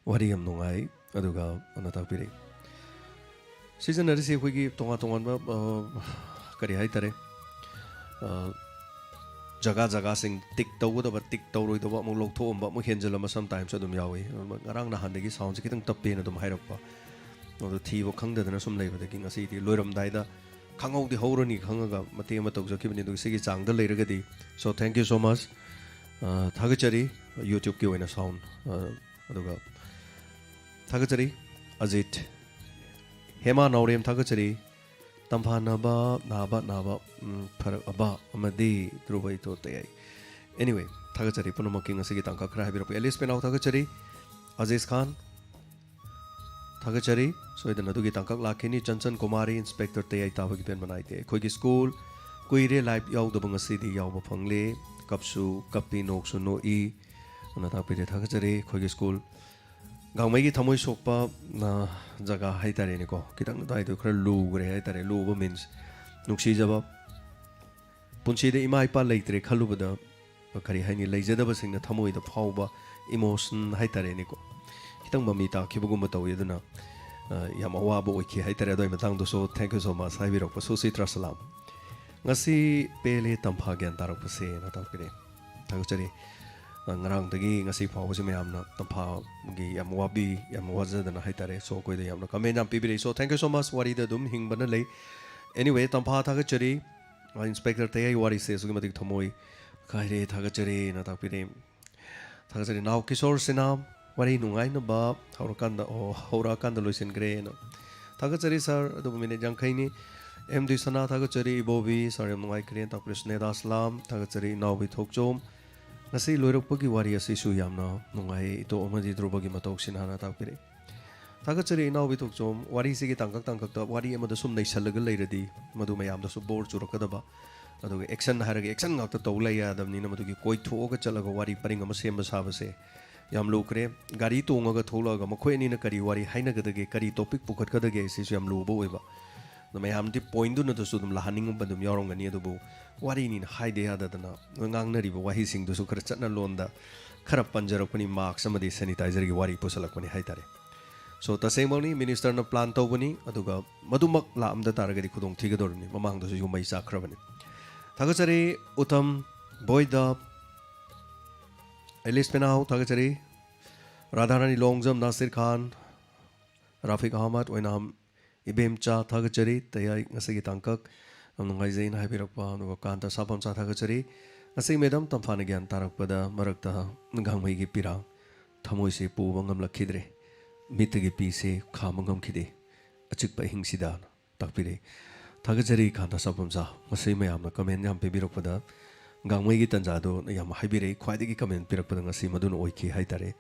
ꯋꯥꯔꯤ ꯌꯥꯝ ꯅꯨꯡꯉꯥꯏ"꯫ ꯑꯗꯨꯒ ꯑꯃꯅ ꯇꯥꯛꯄꯤꯔꯛꯏ꯫ ꯁꯤꯖꯤꯟꯅꯔꯤꯁꯤ ꯑꯩꯈꯣꯏꯒꯤ ꯇꯣꯉꯥꯟ ꯇꯣꯉꯥꯟꯕ, ꯑ, ꯀꯔꯤ ꯍꯥꯏꯇꯥꯔꯦ, ꯑ, ꯖꯒꯥ ꯖꯒꯥꯁꯤꯡ ꯇꯤꯛ ꯇꯧꯒꯗꯕ, ꯇꯤꯛ ꯇꯧꯔꯣꯏꯗꯕ ꯑꯃꯨꯛ ꯂꯧꯊꯣꯛꯑꯝꯕ, ꯑꯃꯨꯛ ꯍꯦꯟꯖꯜꯂꯝꯕ sometimes ꯑꯗꯨꯝ ꯌꯥꯎꯏ꯫ ꯉꯔꯥꯡ ꯅꯍꯥꯟꯗꯒꯤ ꯁꯥꯎꯟꯁꯦ ꯈꯤꯇꯪ ꯇꯞꯄꯦꯅ ꯑꯗꯨꯝ ꯍꯥꯏꯔꯛꯄ꯫ ꯑꯗꯣ ꯊꯤꯕ ꯈꯪꯗꯗꯅ ꯁꯨꯝ ꯂꯩꯕꯗꯒꯤ ꯉꯁꯤꯗꯤ ꯂꯣꯏꯔꯝꯗꯥꯏꯗ ꯈꯪꯍꯧꯗꯤ ꯍꯧꯔꯅꯤ ꯈꯪꯉꯒ ꯃꯇꯦꯛ ꯑꯃ ꯇꯧꯖꯈꯤꯕꯅꯤ꯫ ꯑꯗꯨꯒ ꯁꯤꯒꯤ ꯆꯥꯡꯗ ꯂꯩꯔꯒꯗꯤ, so thank you so much꯫ ꯑ, ꯊꯥꯒꯠꯆꯔꯤ YouTubeꯀꯤ ꯑꯣꯏꯅ ꯁꯥꯎꯟ꯫ ꯑ, ꯑꯗꯨꯒ ꯊꯥꯒꯠꯆꯔꯤ ꯑꯖꯤꯠ꯫ ꯍꯦꯃꯥ ꯅꯥꯎꯔꯦꯝ ꯊꯥꯒꯠꯆꯔꯤ꯫ "ꯇꯝꯐꯥꯅꯕ ꯅꯥꯕ ꯅꯥꯕ, ꯎꯝ, ꯐꯔꯛꯑꯕ ꯑꯃꯗꯤ ꯙ꯭ꯔꯨꯕ ꯏꯇꯣ ꯇꯌꯥꯏ"꯫ Anyway, ꯊꯥꯒꯠꯆꯔꯤ ꯄꯨꯝꯅꯃꯛꯀꯤ ꯉꯁꯤꯒꯤ ꯇꯥꯡꯀꯛ ꯈꯔ ꯍꯥꯏꯕꯤꯔꯛꯄ꯫ ꯑꯦꯂꯤꯁ ꯄꯦꯅꯥꯎ ꯊꯥꯒꯠꯆꯔꯤ꯫ ꯑꯖꯤꯖ ꯈꯥꯟ ꯊꯥꯒꯠꯆꯔꯤ꯫ ꯁꯣꯏꯗꯅ ꯑꯗꯨꯒꯤ ꯇꯥꯡꯀꯛ ꯂꯥꯛꯈꯤꯅꯤ꯫ ꯆꯟꯆꯟ ꯀꯨꯃꯥꯔꯤ, ꯏꯟꯁꯄꯦꯛꯇꯔ ꯇꯌꯥꯏ ꯇꯥꯕꯒꯤ ꯄꯦꯟꯕ ꯅꯥꯏꯗꯦ꯫ "ꯑꯩꯈꯣꯏꯒꯤ ꯁ꯭ꯀꯨꯜ ꯀꯨꯏꯔꯦ ꯂꯥꯏꯚ ꯌꯥꯎꯗꯕ, ꯉꯁꯤꯗꯤ ꯌꯥꯎꯕ ꯐꯪꯂꯦ꯫ ꯀꯞꯁꯨ ꯀꯞꯄꯤ, ꯅꯣꯛꯁꯨ ꯅꯣꯛꯏ" ꯑꯅ ꯇꯥꯛꯄꯤꯔꯦ꯫ ꯊꯥꯒꯠꯆꯔꯤ꯫ ꯑꯩꯈꯣꯏꯒꯤ ꯁ꯭ꯀꯨꯜ ꯒꯥꯡꯃꯩꯒꯤ ꯊꯃꯣꯏ ꯁꯣꯛꯄ, ꯑ, ꯖꯒꯥ ꯍꯥꯏꯇꯥꯔꯦꯅꯦꯀꯣ, ꯈꯤꯇꯪ ꯑꯗꯨꯋꯥꯏꯗꯣ ꯈꯔ ꯂꯨꯈ꯭ꯔꯦ ꯍꯥꯏꯇꯥꯔꯦ꯫ ꯂꯨꯕ means ꯅꯨꯡꯁꯤꯖꯕ, ꯄꯨꯟꯁꯤꯗ ꯏꯃꯥ ꯏꯄꯥ ꯂꯩꯇ꯭ꯔꯦ ꯈꯜꯂꯨꯕꯗ, ꯀꯔꯤ ꯍꯥꯏꯅꯤ, ꯂꯩꯖꯗꯕꯁꯤꯡꯅ ꯊꯃꯣꯏꯗ ꯐꯥꯎꯕ emotion ꯍꯥꯏꯇꯥꯔꯦꯅꯦꯀꯣ, ꯈꯤꯇꯪ ꯃꯃꯤ ꯇꯥꯈꯤꯕꯒꯨꯝꯕ ꯇꯧꯏ꯫ ꯑꯗꯨꯅ, ꯑ, ꯌꯥꯝ ꯑꯋꯥꯕ ꯑꯣꯏꯈꯤ ꯍꯥꯏꯇꯥꯔꯦ꯫ ꯑꯗꯨꯒꯤ ꯃꯇꯥꯡꯗꯁꯨ thank you so much ꯍꯥꯏꯕꯤꯔꯛꯄ ꯁꯨꯁꯤꯇ꯭ꯔ ꯁꯂꯥꯝ꯫ "ꯉꯁꯤ ꯄꯦꯜꯂꯦ ꯇꯝꯐꯥ ꯒ꯭ꯌꯥꯟ ꯇꯥꯔꯛꯄꯁꯦꯅ" ꯇꯥꯛꯄꯤꯔꯛꯑꯦ꯫ ꯊꯥꯒꯠꯆꯔꯤ꯫ ꯑ, ꯉꯔꯥꯡꯗꯒꯤ ꯉꯁꯤ ꯐꯥꯎꯕꯁꯤ ꯃꯌꯥꯝꯅ ꯇꯝꯐꯥꯒꯤ ꯌꯥꯝ ꯋꯥꯕꯤ, ꯌꯥꯝ ꯋꯥꯖꯗꯅ ꯍꯥꯏꯇꯥꯔꯦ꯫ So, ꯑꯩꯈꯣꯏꯗ ꯌꯥꯝꯅ comment ꯌꯥꯝ ꯄꯤꯕꯤꯔꯛꯏ꯫ So, thank you so much꯫ ꯋꯥꯔꯤꯗ ꯑꯗꯨꯝ ꯍꯤꯡꯕꯅ ꯂꯩ꯫ Anyway, ꯇꯝꯐꯥ ꯊꯥꯒꯠꯆꯔꯤ꯫ ꯑ, ꯏꯟꯁꯄꯦꯛꯇꯔ ꯇꯌꯥꯏ ꯋꯥꯔꯤꯁꯦ ꯑꯁꯨꯛꯀꯤ ꯃꯇꯤꯛ ꯊꯃꯣꯏ ꯀꯥꯏꯔꯦ, ꯊꯥꯒꯠꯆꯔꯤꯅ ꯇꯥꯛꯄꯤꯔꯛꯏ꯫ ꯊꯥꯒꯠꯆꯔꯤ꯫ ꯅꯥꯎ ꯀꯤꯁꯣꯔ ꯁꯤꯅꯥ, "ꯋꯥꯔꯤ ꯅꯨꯡꯉꯥꯏꯅꯕ ꯍꯧꯔꯀꯥꯟꯗ, ꯑꯣ, ꯍꯧꯔꯛꯑꯀꯥꯟꯗ ꯂꯣꯏꯁꯤꯟꯈ꯭ꯔꯦꯅ"꯫ ꯊꯥꯒꯠꯆꯔꯤ ꯁꯥꯔ, ꯑꯗꯨꯕꯨ ꯃꯤꯅꯤꯠ ꯌꯥꯡꯈꯩꯅꯤ꯫ ꯑꯦꯝ ꯗꯤ ꯁꯅꯥ ꯊꯥꯒꯠꯆꯔꯤ꯫ ꯏꯕꯣꯕꯤ ꯁꯥꯔ ꯌꯥꯝ ꯅꯨꯡꯉꯥꯏꯈ꯭ꯔꯦ ꯇꯥꯛꯄꯤꯔꯦ꯫ ꯁ꯭ꯅꯦꯗꯥꯁꯂꯥꯝ ꯊꯥꯒꯠꯆꯔꯤ꯫ ꯏꯅꯥꯎꯕꯤ ꯊꯣꯛꯆꯣꯝ ꯉꯁꯤ ꯂꯣꯏꯔꯛꯄꯒꯤ ꯋꯥꯔꯤ ꯑꯁꯤꯁꯨ ꯌꯥꯝꯅ ꯅꯨꯡꯉꯥꯏ꯫ ꯏꯇꯣ ꯑꯃꯗꯤ ꯙ꯭ꯔꯨꯕꯒꯤ ꯃꯇꯧ ꯁꯤꯟꯍꯥꯅ ꯇꯥꯛꯄꯤꯔꯦ꯫ ꯊꯥꯒꯠꯆꯔꯤ ꯏꯅꯥꯎꯕꯤ ꯊꯣꯛꯆꯣꯝ꯫ ꯋꯥꯔꯤꯁꯤꯒꯤ ꯇꯥꯡꯀꯛ ꯇꯥꯡꯀꯛꯇ ꯋꯥꯔꯤ ꯑꯃꯗ ꯁꯨꯝ ꯅꯩꯁꯜꯂꯒ ꯂꯩꯔꯗꯤ ꯃꯗꯨ ꯃꯌꯥꯝꯗꯁꯨ ꯕꯣꯔ ꯆꯨꯔꯛꯀꯗꯕ꯫ ꯑꯗꯨꯒ ꯑꯦꯛꯁꯟ ꯍꯥꯏꯔꯒ ꯑꯦꯛꯁꯟ ꯉꯥꯛꯇ ꯇꯧ ꯂꯩ ꯌꯥꯗꯕꯅꯤꯅ ꯃꯗꯨꯒꯤ ꯀꯣꯏꯊꯣꯛꯑꯒ ꯆꯠꯂꯒ ꯋꯥꯔꯤ ꯄꯔꯤꯡ ꯑꯃ ꯁꯦꯝꯕ ꯁꯥꯕꯁꯦ ꯌꯥꯝ ꯂꯨꯈ꯭ꯔꯦ꯫ ꯒꯥꯔꯤ ꯇꯣꯡꯉꯒ ꯊꯣꯛꯂꯛꯑꯒ ꯃꯈꯣꯏ ꯑꯅꯤꯅ ꯀꯔꯤ ꯋꯥꯔꯤ ꯍꯥꯏꯅꯒꯗꯒꯦ, ꯀꯔꯤ ꯇꯣꯄꯤꯛ ꯄꯨꯈꯠꯀꯗꯒꯦ, ꯁꯤꯁꯨ ꯌꯥꯝ ꯂꯨꯕ ꯑꯣꯏꯕ꯫ ꯑꯗꯣ ꯃꯌꯥꯝꯗꯤ ꯄꯣꯏꯟꯗꯨꯅꯗꯁꯨ ꯑꯗꯨꯝ ꯂꯥꯛꯍꯟꯅꯤꯡꯕ ꯑꯗꯨꯝ ꯌꯥꯎꯔꯝꯒꯅꯤ, ꯑꯗꯨꯕꯨ ꯋꯥꯔꯤꯅꯤꯅ ꯍꯥꯏꯗ ꯌꯥꯗꯗꯅ ꯉꯥꯡꯅꯔꯤꯕ ꯋꯥꯍꯩꯁꯤꯡꯗꯨꯁꯨ ꯈꯔ ꯆꯠꯅ ꯂꯣꯟꯗ ꯈꯔ ꯄꯟꯖꯔꯛꯄꯅꯤ, ꯃꯥꯛꯁ ꯑꯃꯗꯤ ꯁꯦꯅꯤꯇꯥꯏꯖꯔꯒꯤ ꯋꯥꯔꯤ ꯄꯨꯁꯜꯂꯛꯄꯅꯤ ꯍꯥꯏꯇꯥꯔꯦ꯫ ꯁꯣ ꯇꯁꯦꯡꯃꯛꯅꯤ ꯃꯤꯅꯤꯁꯇꯔꯅ ꯄ꯭ꯂꯥꯟ ꯇꯧꯕꯅꯤ, ꯑꯗꯨꯒ ꯃꯗꯨꯃꯛ ꯂꯥꯛꯑꯝꯗ ꯇꯥꯔꯒꯗꯤ ꯈꯨꯗꯣꯡ ꯊꯤꯒꯗꯧꯔꯤꯕꯅꯤ꯫ ꯃꯃꯥꯡꯗꯁꯨ ꯌꯨꯝ ꯃꯩ ꯆꯥꯛꯈ꯭ꯔꯕꯅꯤ꯫ ꯊꯥꯒꯠꯆꯔꯤ ꯎꯇꯝ ꯕꯣꯏꯗ, ꯑꯦꯂꯤꯁ ꯄꯦꯅꯥꯎ ꯊꯥꯒꯠꯆꯔꯤ꯫ ꯔꯥꯙꯥꯔꯥꯅꯤ ꯂꯣꯡꯖꯝ, ꯅꯥꯁꯤꯔ ꯈꯥꯟ, ꯔꯥꯐꯤꯛ ꯑꯍꯃꯗ, ꯑꯣꯏꯅꯥꯝ ꯏꯕꯦꯝꯆꯥ ꯊꯥꯒꯠꯆꯔꯤ꯫ ꯇꯌꯥꯏ ꯉꯁꯤꯒꯤ ꯇꯥꯡꯀꯛ ꯌꯥꯝ ꯅꯨꯡꯉꯥꯏꯖꯩꯅ ꯍꯥꯏꯕꯤꯔꯛꯄ꯫ ꯑꯗꯨꯒ ꯀꯥꯟꯇ ꯁꯥꯐꯝꯆꯥ ꯊꯥꯒꯠꯆꯔꯤ꯫ ꯉꯁꯤ ꯃꯦꯗꯥꯝ ꯇꯝꯐꯥꯅ ꯒ꯭ꯌꯥꯟ ꯇꯥꯔꯛꯄꯗ ꯃꯔꯛꯇ ꯒꯥꯡꯃꯩꯒꯤ ꯄꯤꯔꯥꯡ ꯊꯃꯣꯏꯁꯤ ꯄꯨꯕ ꯉꯝꯂꯛꯈꯤꯗ꯭ꯔꯦ, ꯃꯤꯠꯇꯒꯤ ꯄꯤꯁꯦ ꯈꯥꯝꯕ ꯉꯝꯈꯤꯗꯦ ꯑꯆꯤꯛꯄ ꯑꯍꯤꯡꯁꯤꯗ ꯇꯥꯛꯄꯤꯔꯛꯏ꯫ ꯊꯥꯒꯠꯆꯔꯤ ꯀꯥꯟꯇ ꯁꯥꯐꯝꯆꯥ꯫ ꯉꯁꯤ ꯃꯌꯥꯝꯅ ꯀꯃꯦꯟ ꯌꯥꯝ ꯄꯤꯕꯤꯔꯛꯄꯗ ꯒꯥꯡꯃꯩꯒꯤ ꯇꯟꯖꯥꯗꯣ ꯌꯥꯝ ꯍꯥꯏꯕꯤꯔꯛꯏ꯫ ꯈ꯭ꯋꯥꯏꯗꯒꯤ ꯀꯃꯦꯟ ꯄꯤꯔꯛꯄꯗ ꯉꯁꯤ ꯃꯗꯨꯅ ꯑꯣꯏꯈꯤ ꯍꯥꯏꯇꯥꯔꯦ꯫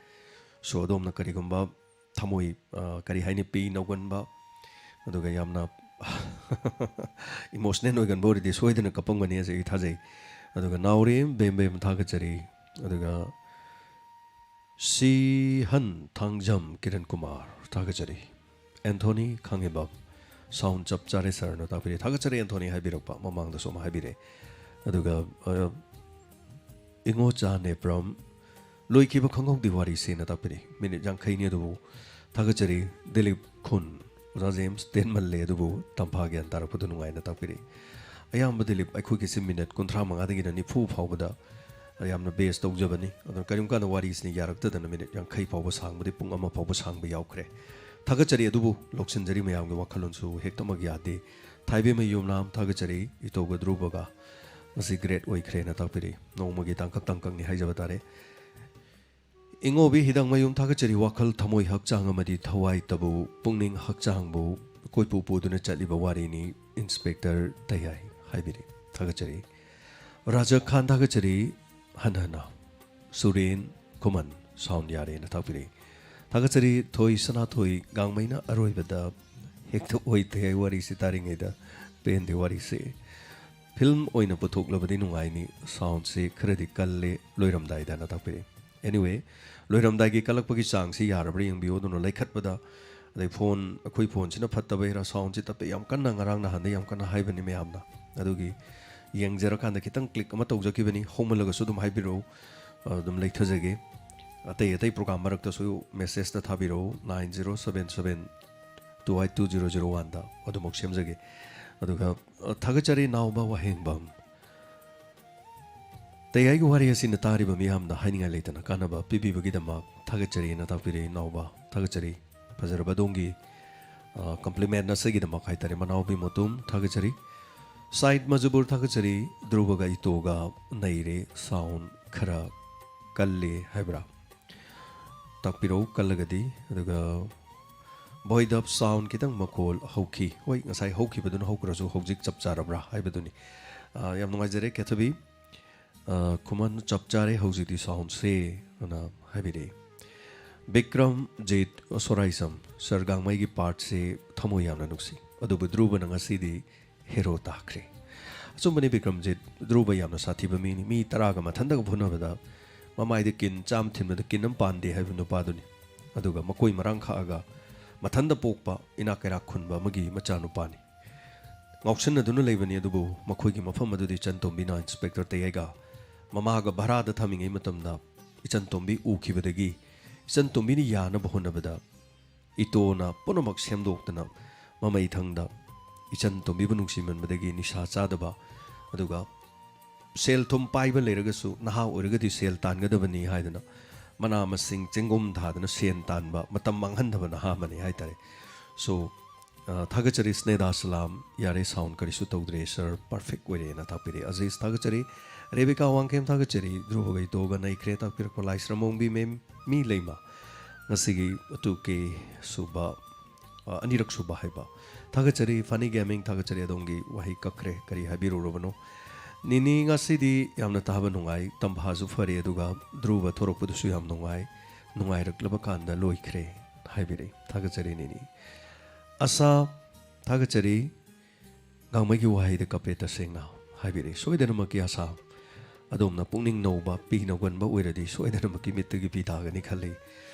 ꯁꯣ ꯑꯗꯣꯝꯅ ꯀꯔꯤꯒꯨꯝꯕ ꯊꯃꯣꯏ, ꯑ, ꯀꯔꯤ ꯍꯥꯏꯅꯤ, ꯄꯤ ꯅꯧꯒꯟꯕ, ꯑꯗꯨꯒ ꯌꯥꯝꯅ ꯏꯃꯣꯁꯅꯦꯜ ꯑꯣꯏꯒꯟꯕ ꯑꯣꯏꯔꯗꯤ ꯁꯣꯏꯗꯅ ꯀꯞꯄꯝꯒꯅꯤ ꯍꯥꯏꯁꯦ ꯑꯩ ꯊꯥꯖꯩ꯫ ꯑꯗꯨꯒ ꯅꯥꯎꯔꯦꯝ ꯕꯦꯝ ꯕꯦꯝ ꯊꯥꯒꯠꯆꯔꯤ꯫ ꯑꯗꯨꯒ ꯁꯤꯍꯟ ꯊꯥꯡꯖꯝ ꯀꯤꯔꯟ ꯀꯨꯃꯥꯔ ꯊꯥꯒꯠꯆꯔꯤ꯫ ꯑꯦꯟꯊꯣꯅꯤ ꯈꯥꯉꯦꯝꯕꯝ, ꯁꯥꯎꯟ ꯆꯞ ꯆꯥꯔꯦ ꯁꯥꯔꯅ ꯇꯥꯛꯄꯤꯔꯦ꯫ ꯊꯥꯒꯠꯆꯔꯤ ꯑꯦꯟꯊꯣꯅꯤ ꯍꯥꯏꯕꯤꯔꯛꯄ, ꯃꯃꯥꯡꯗꯁꯨ ꯑꯃ ꯍꯥꯏꯕꯤꯔꯦ꯫ ꯑꯗꯨꯒ, ꯑ, ꯏꯉꯣꯆꯥ ꯅꯦꯄ꯭ꯔꯝ, ꯂꯣꯏꯈꯤꯕ ꯈꯪꯍꯧꯗꯦ ꯋꯥꯔꯤꯁꯦꯅ ꯇꯥꯛꯄꯤꯔꯤ꯫ ꯃꯤꯅꯤꯠ ꯌꯥꯡꯈꯩꯅꯤ ꯑꯗꯨꯕꯨ ꯊꯥꯒꯠꯆꯔꯤ꯫ ꯗꯤꯂꯤꯞ ꯈꯨꯟ, ꯑꯣꯖꯥ ꯖꯦꯝꯁ, ꯇꯦꯟꯃꯜꯂꯦ ꯑꯗꯨꯕꯨ ꯇꯝꯐꯥ ꯒ꯭ꯌꯥꯟ ꯇꯥꯔꯛꯄꯗꯨ ꯅꯨꯡꯉꯥꯏꯅ ꯇꯥꯛꯄꯤꯔꯤ꯫ ꯑꯌꯥꯝꯕ ꯗꯤꯂꯤꯞ ꯑꯩꯈꯣꯏꯒꯤꯁꯤ ꯃꯤꯅꯤꯠ ꯀꯨꯟꯊ꯭ꯔꯥ ꯃꯉꯥꯗꯒꯤꯅ ꯅꯤꯐꯨ ꯐꯥꯎꯕꯗ ꯌꯥꯝꯅ ꯕꯦꯁ ꯇꯧꯖꯕꯅꯤ꯫ ꯑꯗꯨꯅ ꯀꯔꯤꯒꯨꯝꯕ ꯀꯥꯟꯗ ꯋꯥꯔꯤꯁꯤꯅ ꯌꯥꯔꯛꯇꯗꯅ ꯃꯤꯅꯤꯠ ꯌꯥꯡꯈꯩ ꯐꯥꯎꯕ ꯁꯥꯡꯕꯗꯤ ꯄꯨꯡ ꯑꯃ ꯐꯥꯎꯕ ꯁꯥꯡꯕ ꯌꯥꯎꯈ꯭ꯔꯦ꯫ ꯊꯥꯒꯠꯆꯔꯤ ꯑꯗꯨꯕꯨ ꯂꯧꯁꯤꯟꯖꯔꯤ ꯃꯌꯥꯝꯒꯤ ꯋꯥꯈꯜꯂꯣꯟꯁꯨ ꯍꯦꯛꯇꯃꯛ ꯌꯥꯗꯦ꯫ ꯊꯥꯏꯕꯦꯝꯃ ꯌꯨꯝꯅꯥꯝ ꯊꯥꯒꯠꯆꯔꯤ꯫ ꯏꯇꯧꯒ ꯙ꯭ꯔꯨꯕꯒ ꯃꯁꯤ ꯒ꯭ꯔꯦꯠ ꯑꯣꯏꯈ꯭ꯔꯦꯅ ꯇꯥꯛꯄꯤꯔꯤ꯫ ꯅꯣꯡꯃꯒꯤ ꯇꯥꯡꯀꯛ ꯇꯥꯡꯀꯛꯅꯤ ꯍꯥꯏꯖꯕ ꯇꯥꯔꯦ꯫ ꯏꯉꯣꯕꯤ ꯍꯤꯗꯥꯡꯃꯌꯨꯝ ꯊꯥꯒꯠꯆꯔꯤ꯫ ꯋꯥꯈꯜ, ꯊꯃꯣꯏ, ꯍꯛꯆꯥꯡ ꯑꯃꯗꯤ ꯊꯋꯥꯏꯇꯕꯨ, ꯄꯨꯛꯅꯤꯡ ꯍꯛꯆꯥꯡꯕꯨ ꯀꯣꯏꯄꯨ ꯄꯨꯗꯨꯅ ꯆꯠꯂꯤꯕ ꯋꯥꯔꯤꯅꯤ, ꯏꯟꯁꯄꯦꯛꯇꯔ ꯇꯌꯥꯏ ꯍꯥꯏꯕꯤꯔꯤ꯫ ꯊꯥꯒꯠꯆꯔꯤ꯫ ꯔꯥꯖꯥ ꯈꯥꯟ ꯊꯥꯒꯠꯆꯔꯤ꯫ ꯍꯟꯅ ꯍꯟꯅ ꯁꯨꯔꯦꯟ ꯈꯨꯃꯟ ꯁꯥꯎꯟ ꯌꯥꯔꯦꯅ ꯇꯥꯛꯄꯤꯔꯛꯏ꯫ ꯊꯥꯒꯠꯆꯔꯤ꯫ ꯊꯣꯏ ꯁꯅꯥꯊꯣꯏ ꯒꯥꯡꯃꯩꯅ ꯑꯔꯣꯏꯕꯗ ꯍꯦꯛꯇ ꯑꯣꯏꯗꯦ ꯍꯥꯏ ꯋꯥꯔꯤꯁꯤ ꯇꯥꯔꯤꯉꯩꯗ ꯄꯦꯟꯗꯦ ꯋꯥꯔꯤꯁꯦ꯫ ꯐꯤꯜꯝ ꯑꯣꯏꯅ ꯄꯨꯊꯣꯛꯂꯕꯗꯤ ꯅꯨꯡꯉꯥꯏꯅꯤ, ꯁꯥꯎꯟꯁꯦ ꯈꯔꯗꯤ ꯀꯜꯂꯦ ꯂꯣꯏꯔꯝꯗꯥꯏꯗꯅ ꯇꯥꯛꯄꯤꯔꯛꯏ꯫ Anyway, ꯂꯣꯏꯔꯝꯗꯥꯏꯒꯤ ꯀꯜꯂꯛꯄꯒꯤ ꯆꯥꯡꯁꯤ ꯌꯥꯔꯕ꯭ꯔꯥ ꯌꯦꯡꯕꯤꯌꯨ꯫ ꯑꯗꯨꯅ ꯂꯩꯈꯠꯄꯗ, ꯑꯗꯩ ꯐꯣꯟ, ꯑꯩꯈꯣꯏ ꯐꯣꯟꯁꯤꯅ ꯐꯠꯇꯕꯩꯔꯥ ꯁꯥꯎꯟꯁꯤ ꯇꯞꯄꯦ, ꯌꯥꯝ ꯀꯟꯅ ꯉꯔꯥꯡ ꯅꯍꯥꯟꯗꯩ ꯌꯥꯝ ꯀꯟꯅ ꯍꯥꯏꯕꯅꯤ ꯃꯌꯥꯝꯅ꯫ ꯑꯗꯨꯒꯤ ꯌꯦꯡꯖꯔꯀꯥꯟꯗ ꯈꯤꯇꯪ ꯀ꯭ꯂꯤꯛ ꯑꯃ ꯇꯧꯖꯈꯤꯕꯅꯤ, ꯍꯧꯃꯜꯂꯒꯁꯨ ꯑꯗꯨꯝ ꯍꯥꯏꯕꯤꯔꯛꯎ, ꯑꯗꯨꯝ ꯂꯩꯊꯖꯒꯦ꯫ ꯑꯇꯩ ꯑꯇꯩ ꯄ꯭ꯔꯣꯒ꯭ꯔꯥꯝ ꯃꯔꯛꯇꯁꯨ ꯃꯦꯁꯦꯖꯇ ꯊꯥꯕꯤꯔꯛꯎ, nine zero seven seven two eight two zero zero one ꯗ ꯑꯗꯨꯃꯛ ꯁꯦꯝꯖꯒꯦ꯫ ꯑꯗꯨꯒ, ꯑ, ꯊꯥꯒꯠꯆꯔꯤ ꯅꯥꯎꯕ ꯋꯥꯍꯦꯡꯕꯝ꯫ ꯇꯌꯥꯏꯒꯤ ꯋꯥꯔꯤ ꯑꯁꯤꯅ ꯇꯥꯔꯤꯕ ꯃꯤꯌꯥꯝꯗ ꯍꯥꯏꯅꯤꯡꯉꯥꯏ ꯂꯩꯇꯅ ꯀꯥꯟꯅꯕ ꯄꯤꯕꯤꯕꯒꯤꯗꯃꯛ ꯊꯥꯒꯠꯆꯔꯤꯅ ꯇꯥꯛꯄꯤꯔꯛꯏ ꯅꯥꯎꯕ꯫ ꯊꯥꯒꯠꯆꯔꯤ꯫ ꯐꯖꯔꯕ ꯑꯗꯣꯝꯒꯤ, ꯑ, compliment ꯑꯁꯤꯒꯤꯗꯃꯛ ꯍꯥꯏꯇꯥꯔꯦ, ꯃꯅꯥꯎꯕꯤ ꯃꯣꯇꯨꯝ ꯊꯥꯒꯠꯆꯔꯤ꯫ ꯁꯥꯏꯠ ꯃꯖꯕꯨꯔ ꯊꯥꯒꯠꯆꯔꯤ꯫ ꯙ꯭ꯔꯨꯕꯒ ꯏꯇꯣꯒ ꯅꯩꯔꯦ, ꯁꯥꯎꯟ ꯈꯔ ꯀꯜꯂꯦ ꯍꯥꯏꯕ꯭ꯔꯥ? ꯇꯥꯛꯄꯤꯔꯛꯎ ꯀꯜꯂꯒꯗꯤ꯫ ꯑꯗꯨꯒ ꯚꯣꯏꯗꯞ ꯁꯥꯎꯟ ꯈꯤꯇꯪ ꯃꯈꯣꯜ ꯍꯧꯈꯤ꯫ ꯍꯣꯏ, ꯉꯁꯥꯏ ꯍꯧꯈꯤꯕꯗꯨꯅ ꯍꯧꯈ꯭ꯔꯁꯨ ꯍꯧꯖꯤꯛ ꯆꯞ ꯆꯥꯔꯕ꯭ꯔꯥ ꯍꯥꯏꯕꯗꯨꯅꯤ꯫ ꯑ, ꯌꯥꯝ ꯅꯨꯡꯉꯥꯏꯖꯔꯦ ꯀꯦꯊꯕꯤ꯫ ꯑ, ꯈꯨꯃꯟ ꯆꯞ ꯆꯥꯔꯦ ꯍꯧꯖꯤꯛꯇꯤ ꯁꯥꯎꯟꯁꯦ ꯑꯅ ꯍꯥꯏꯕꯤꯔꯛꯏ꯫ ꯕꯤꯀ꯭ꯔꯝꯖꯤꯠ ꯁꯣꯔꯥꯏꯁꯝ, ꯁꯥꯔ ꯒꯥꯡꯃꯩꯒꯤ ꯄꯥꯔꯠꯁꯦ ꯊꯃꯣꯏ ꯌꯥꯝꯅ ꯅꯨꯡꯁꯤ, ꯑꯗꯨꯕꯨ ꯙ꯭ꯔꯨꯕꯅ ꯉꯁꯤꯗꯤ ꯍꯦꯔꯣ ꯇꯥꯈ꯭ꯔꯦ꯫ ꯑꯆꯨꯝꯕꯅꯤ ꯕꯤꯀ꯭ꯔꯝꯖꯤꯠ, ꯙ꯭ꯔꯨꯕ ꯌꯥꯝꯅ ꯁꯥꯊꯤꯕ ꯃꯤꯅꯤ꯫ ꯃꯤ ꯇꯔꯥꯒ ꯃꯊꯟꯗꯒ ꯐꯨꯅꯕꯗ ꯃꯃꯥꯏꯗ ꯀꯤꯟ ꯆꯥꯝ ꯊꯤꯟꯕꯗ ꯀꯤꯟ ꯑꯃ ꯄꯥꯟꯗꯦ ꯍꯥꯏꯕ ꯅꯨꯄꯥꯗꯨꯅꯤ꯫ ꯑꯗꯨꯒ ꯃꯀꯣꯏ ꯃꯔꯥꯡ ꯈꯥꯛꯑꯒ ꯃꯊꯟꯗ ꯄꯣꯛꯄ ꯏꯅꯥꯛ ꯀꯩꯔꯥꯛ ꯈꯨꯟꯕ ꯑꯃꯒꯤ ꯃꯆꯥꯅꯨꯄꯥꯅꯤ꯫ ꯉꯥꯎꯁꯤꯟꯅꯗꯨꯅ ꯂꯩꯕꯅꯤ, ꯑꯗꯨꯕꯨ ꯃꯈꯣꯏꯒꯤ ꯃꯐꯝ ꯑꯗꯨꯗ ꯏꯆꯟ ꯇꯣꯝꯕꯤꯅ ꯏꯟꯁꯄꯦꯛꯇꯔ ꯇꯌꯥꯏꯒ ꯃꯃꯥꯒ ꯚꯔꯥꯗ ꯊꯝꯃꯤꯉꯩ ꯃꯇꯝꯗ ꯏꯆꯟ ꯇꯣꯝꯕꯤ ꯎꯈꯤꯕꯗꯒꯤ ꯏꯆꯟ ꯇꯣꯝꯕꯤꯅ ꯌꯥꯅꯕ ꯍꯣꯠꯅꯕꯗ ꯏꯇꯣꯅ ꯄꯨꯝꯅꯃꯛ ꯁꯦꯝꯗꯣꯛꯇꯅ ꯃꯃꯩꯊꯪꯗ ꯏꯆꯟ ꯇꯣꯝꯕꯤꯕꯨ ꯅꯨꯡꯁꯤꯃꯟꯕꯗꯒꯤ ꯅꯤꯁꯥ ꯆꯥꯗꯕ, ꯑꯗꯨꯒ ꯁꯦꯜ ꯊꯨꯝ ꯄꯥꯏꯕ ꯂꯩꯔꯒꯁꯨ ꯅꯍꯥ ꯑꯣꯏꯔꯒꯗꯤ ꯁꯦꯜ ꯇꯥꯟꯒꯗꯕꯅꯤ ꯍꯥꯏꯗꯅ ꯃꯅꯥ ꯃꯁꯤꯡ ꯆꯦꯡꯒꯨꯝ ꯊꯥꯗꯅ ꯁꯦꯟ ꯇꯥꯟꯕ, ꯃꯇꯝ ꯃꯥꯡꯍꯟꯗꯕ ꯅꯍꯥ ꯑꯃꯅꯤ ꯍꯥꯏꯇꯥꯔꯦ꯫ So, ꯑ, ꯊꯥꯒꯠꯆꯔꯤ ꯁ꯭ꯅꯦꯗꯥ ꯁꯂꯥꯝ, ꯌꯥꯔꯦ ꯁꯥꯎꯟ ꯀꯔꯤꯁꯨ ꯇꯧꯗ꯭ꯔꯦ ꯁꯥꯔ, ꯄꯔꯐꯦꯛ ꯑꯣꯏꯔꯦꯅ ꯇꯥꯛꯄꯤꯔꯦ꯫ ꯑꯖꯤꯁ ꯊꯥꯒꯠꯆꯔꯤ, ꯔꯦꯕꯤꯀꯥ ꯋꯥꯡꯈꯦꯝ ꯊꯥꯒꯠꯆꯔꯤ, ꯙ꯭ꯔꯨꯕꯒ ꯏꯇꯣꯒ ꯅꯩꯈ꯭ꯔꯦ ꯇꯥꯛꯄꯤꯔꯛꯄ ꯂꯥꯏꯁ꯭ꯔꯝ ꯑꯣꯡꯕꯤ ꯃꯦꯝ, ꯃꯤ ꯂꯩꯃ꯫ ꯉꯁꯤꯒꯤ two K ꯁꯨꯕ ꯑ, ꯑꯅꯤꯔꯛ ꯁꯨꯕ ꯍꯥꯏꯕ꯫ ꯊꯥꯒꯠꯆꯔꯤ ꯐꯅꯤ ꯒꯦꯃꯤꯡ, ꯊꯥꯒꯠꯆꯔꯤ꯫ ꯑꯗꯣꯝꯒꯤ ꯋꯥꯍꯩ ꯀꯛꯈ꯭ꯔꯦ, ꯀꯔꯤ ꯍꯥꯏꯕꯤꯔꯨꯔꯕꯅꯣ? ꯅꯤꯅꯤ, ꯉꯁꯤꯗꯤ ꯌꯥꯝꯅ ꯇꯥꯕ ꯅꯨꯡꯉꯥꯏ, ꯇꯝꯐꯥꯁꯨ ꯐꯔꯦ, ꯑꯗꯨꯒ ꯙ꯭ꯔꯨꯕ ꯊꯣꯔꯛꯄꯗꯨꯁꯨ ꯌꯥꯝ ꯅꯨꯡꯉꯥꯏ, ꯅꯨꯡꯉꯥꯏꯔꯛꯂꯕ ꯀꯥꯟꯗ ꯂꯣꯏꯈ꯭ꯔꯦ ꯍꯥꯏꯕꯤꯔꯛꯏ꯫ ꯊꯥꯒꯠꯆꯔꯤ ꯅꯤꯅꯤ꯫ ꯑꯁꯥ, ꯊꯥꯒꯠꯆꯔꯤ꯫ ꯒꯥꯡꯃꯩꯒꯤ ꯋꯥꯍꯩꯗ ꯀꯞꯄꯦ ꯇꯁꯦꯡꯅ ꯍꯥꯏꯕꯤꯔꯛꯏ꯫ ꯁꯣꯏꯗꯅꯃꯛꯀꯤ ꯑꯁꯥ, ꯑꯗꯣꯝꯅ ꯄꯨꯛꯅꯤꯡ ꯅꯧꯕ, ꯄꯤ ꯅꯧꯒꯟꯕ ꯑꯣꯏꯔꯗꯤ ꯁꯣꯏꯗꯅꯃꯛꯀꯤ ꯃꯤꯠꯇꯒꯤ ꯄꯤ ꯇꯥꯒꯅꯤ ꯈꯜꯂꯤ꯫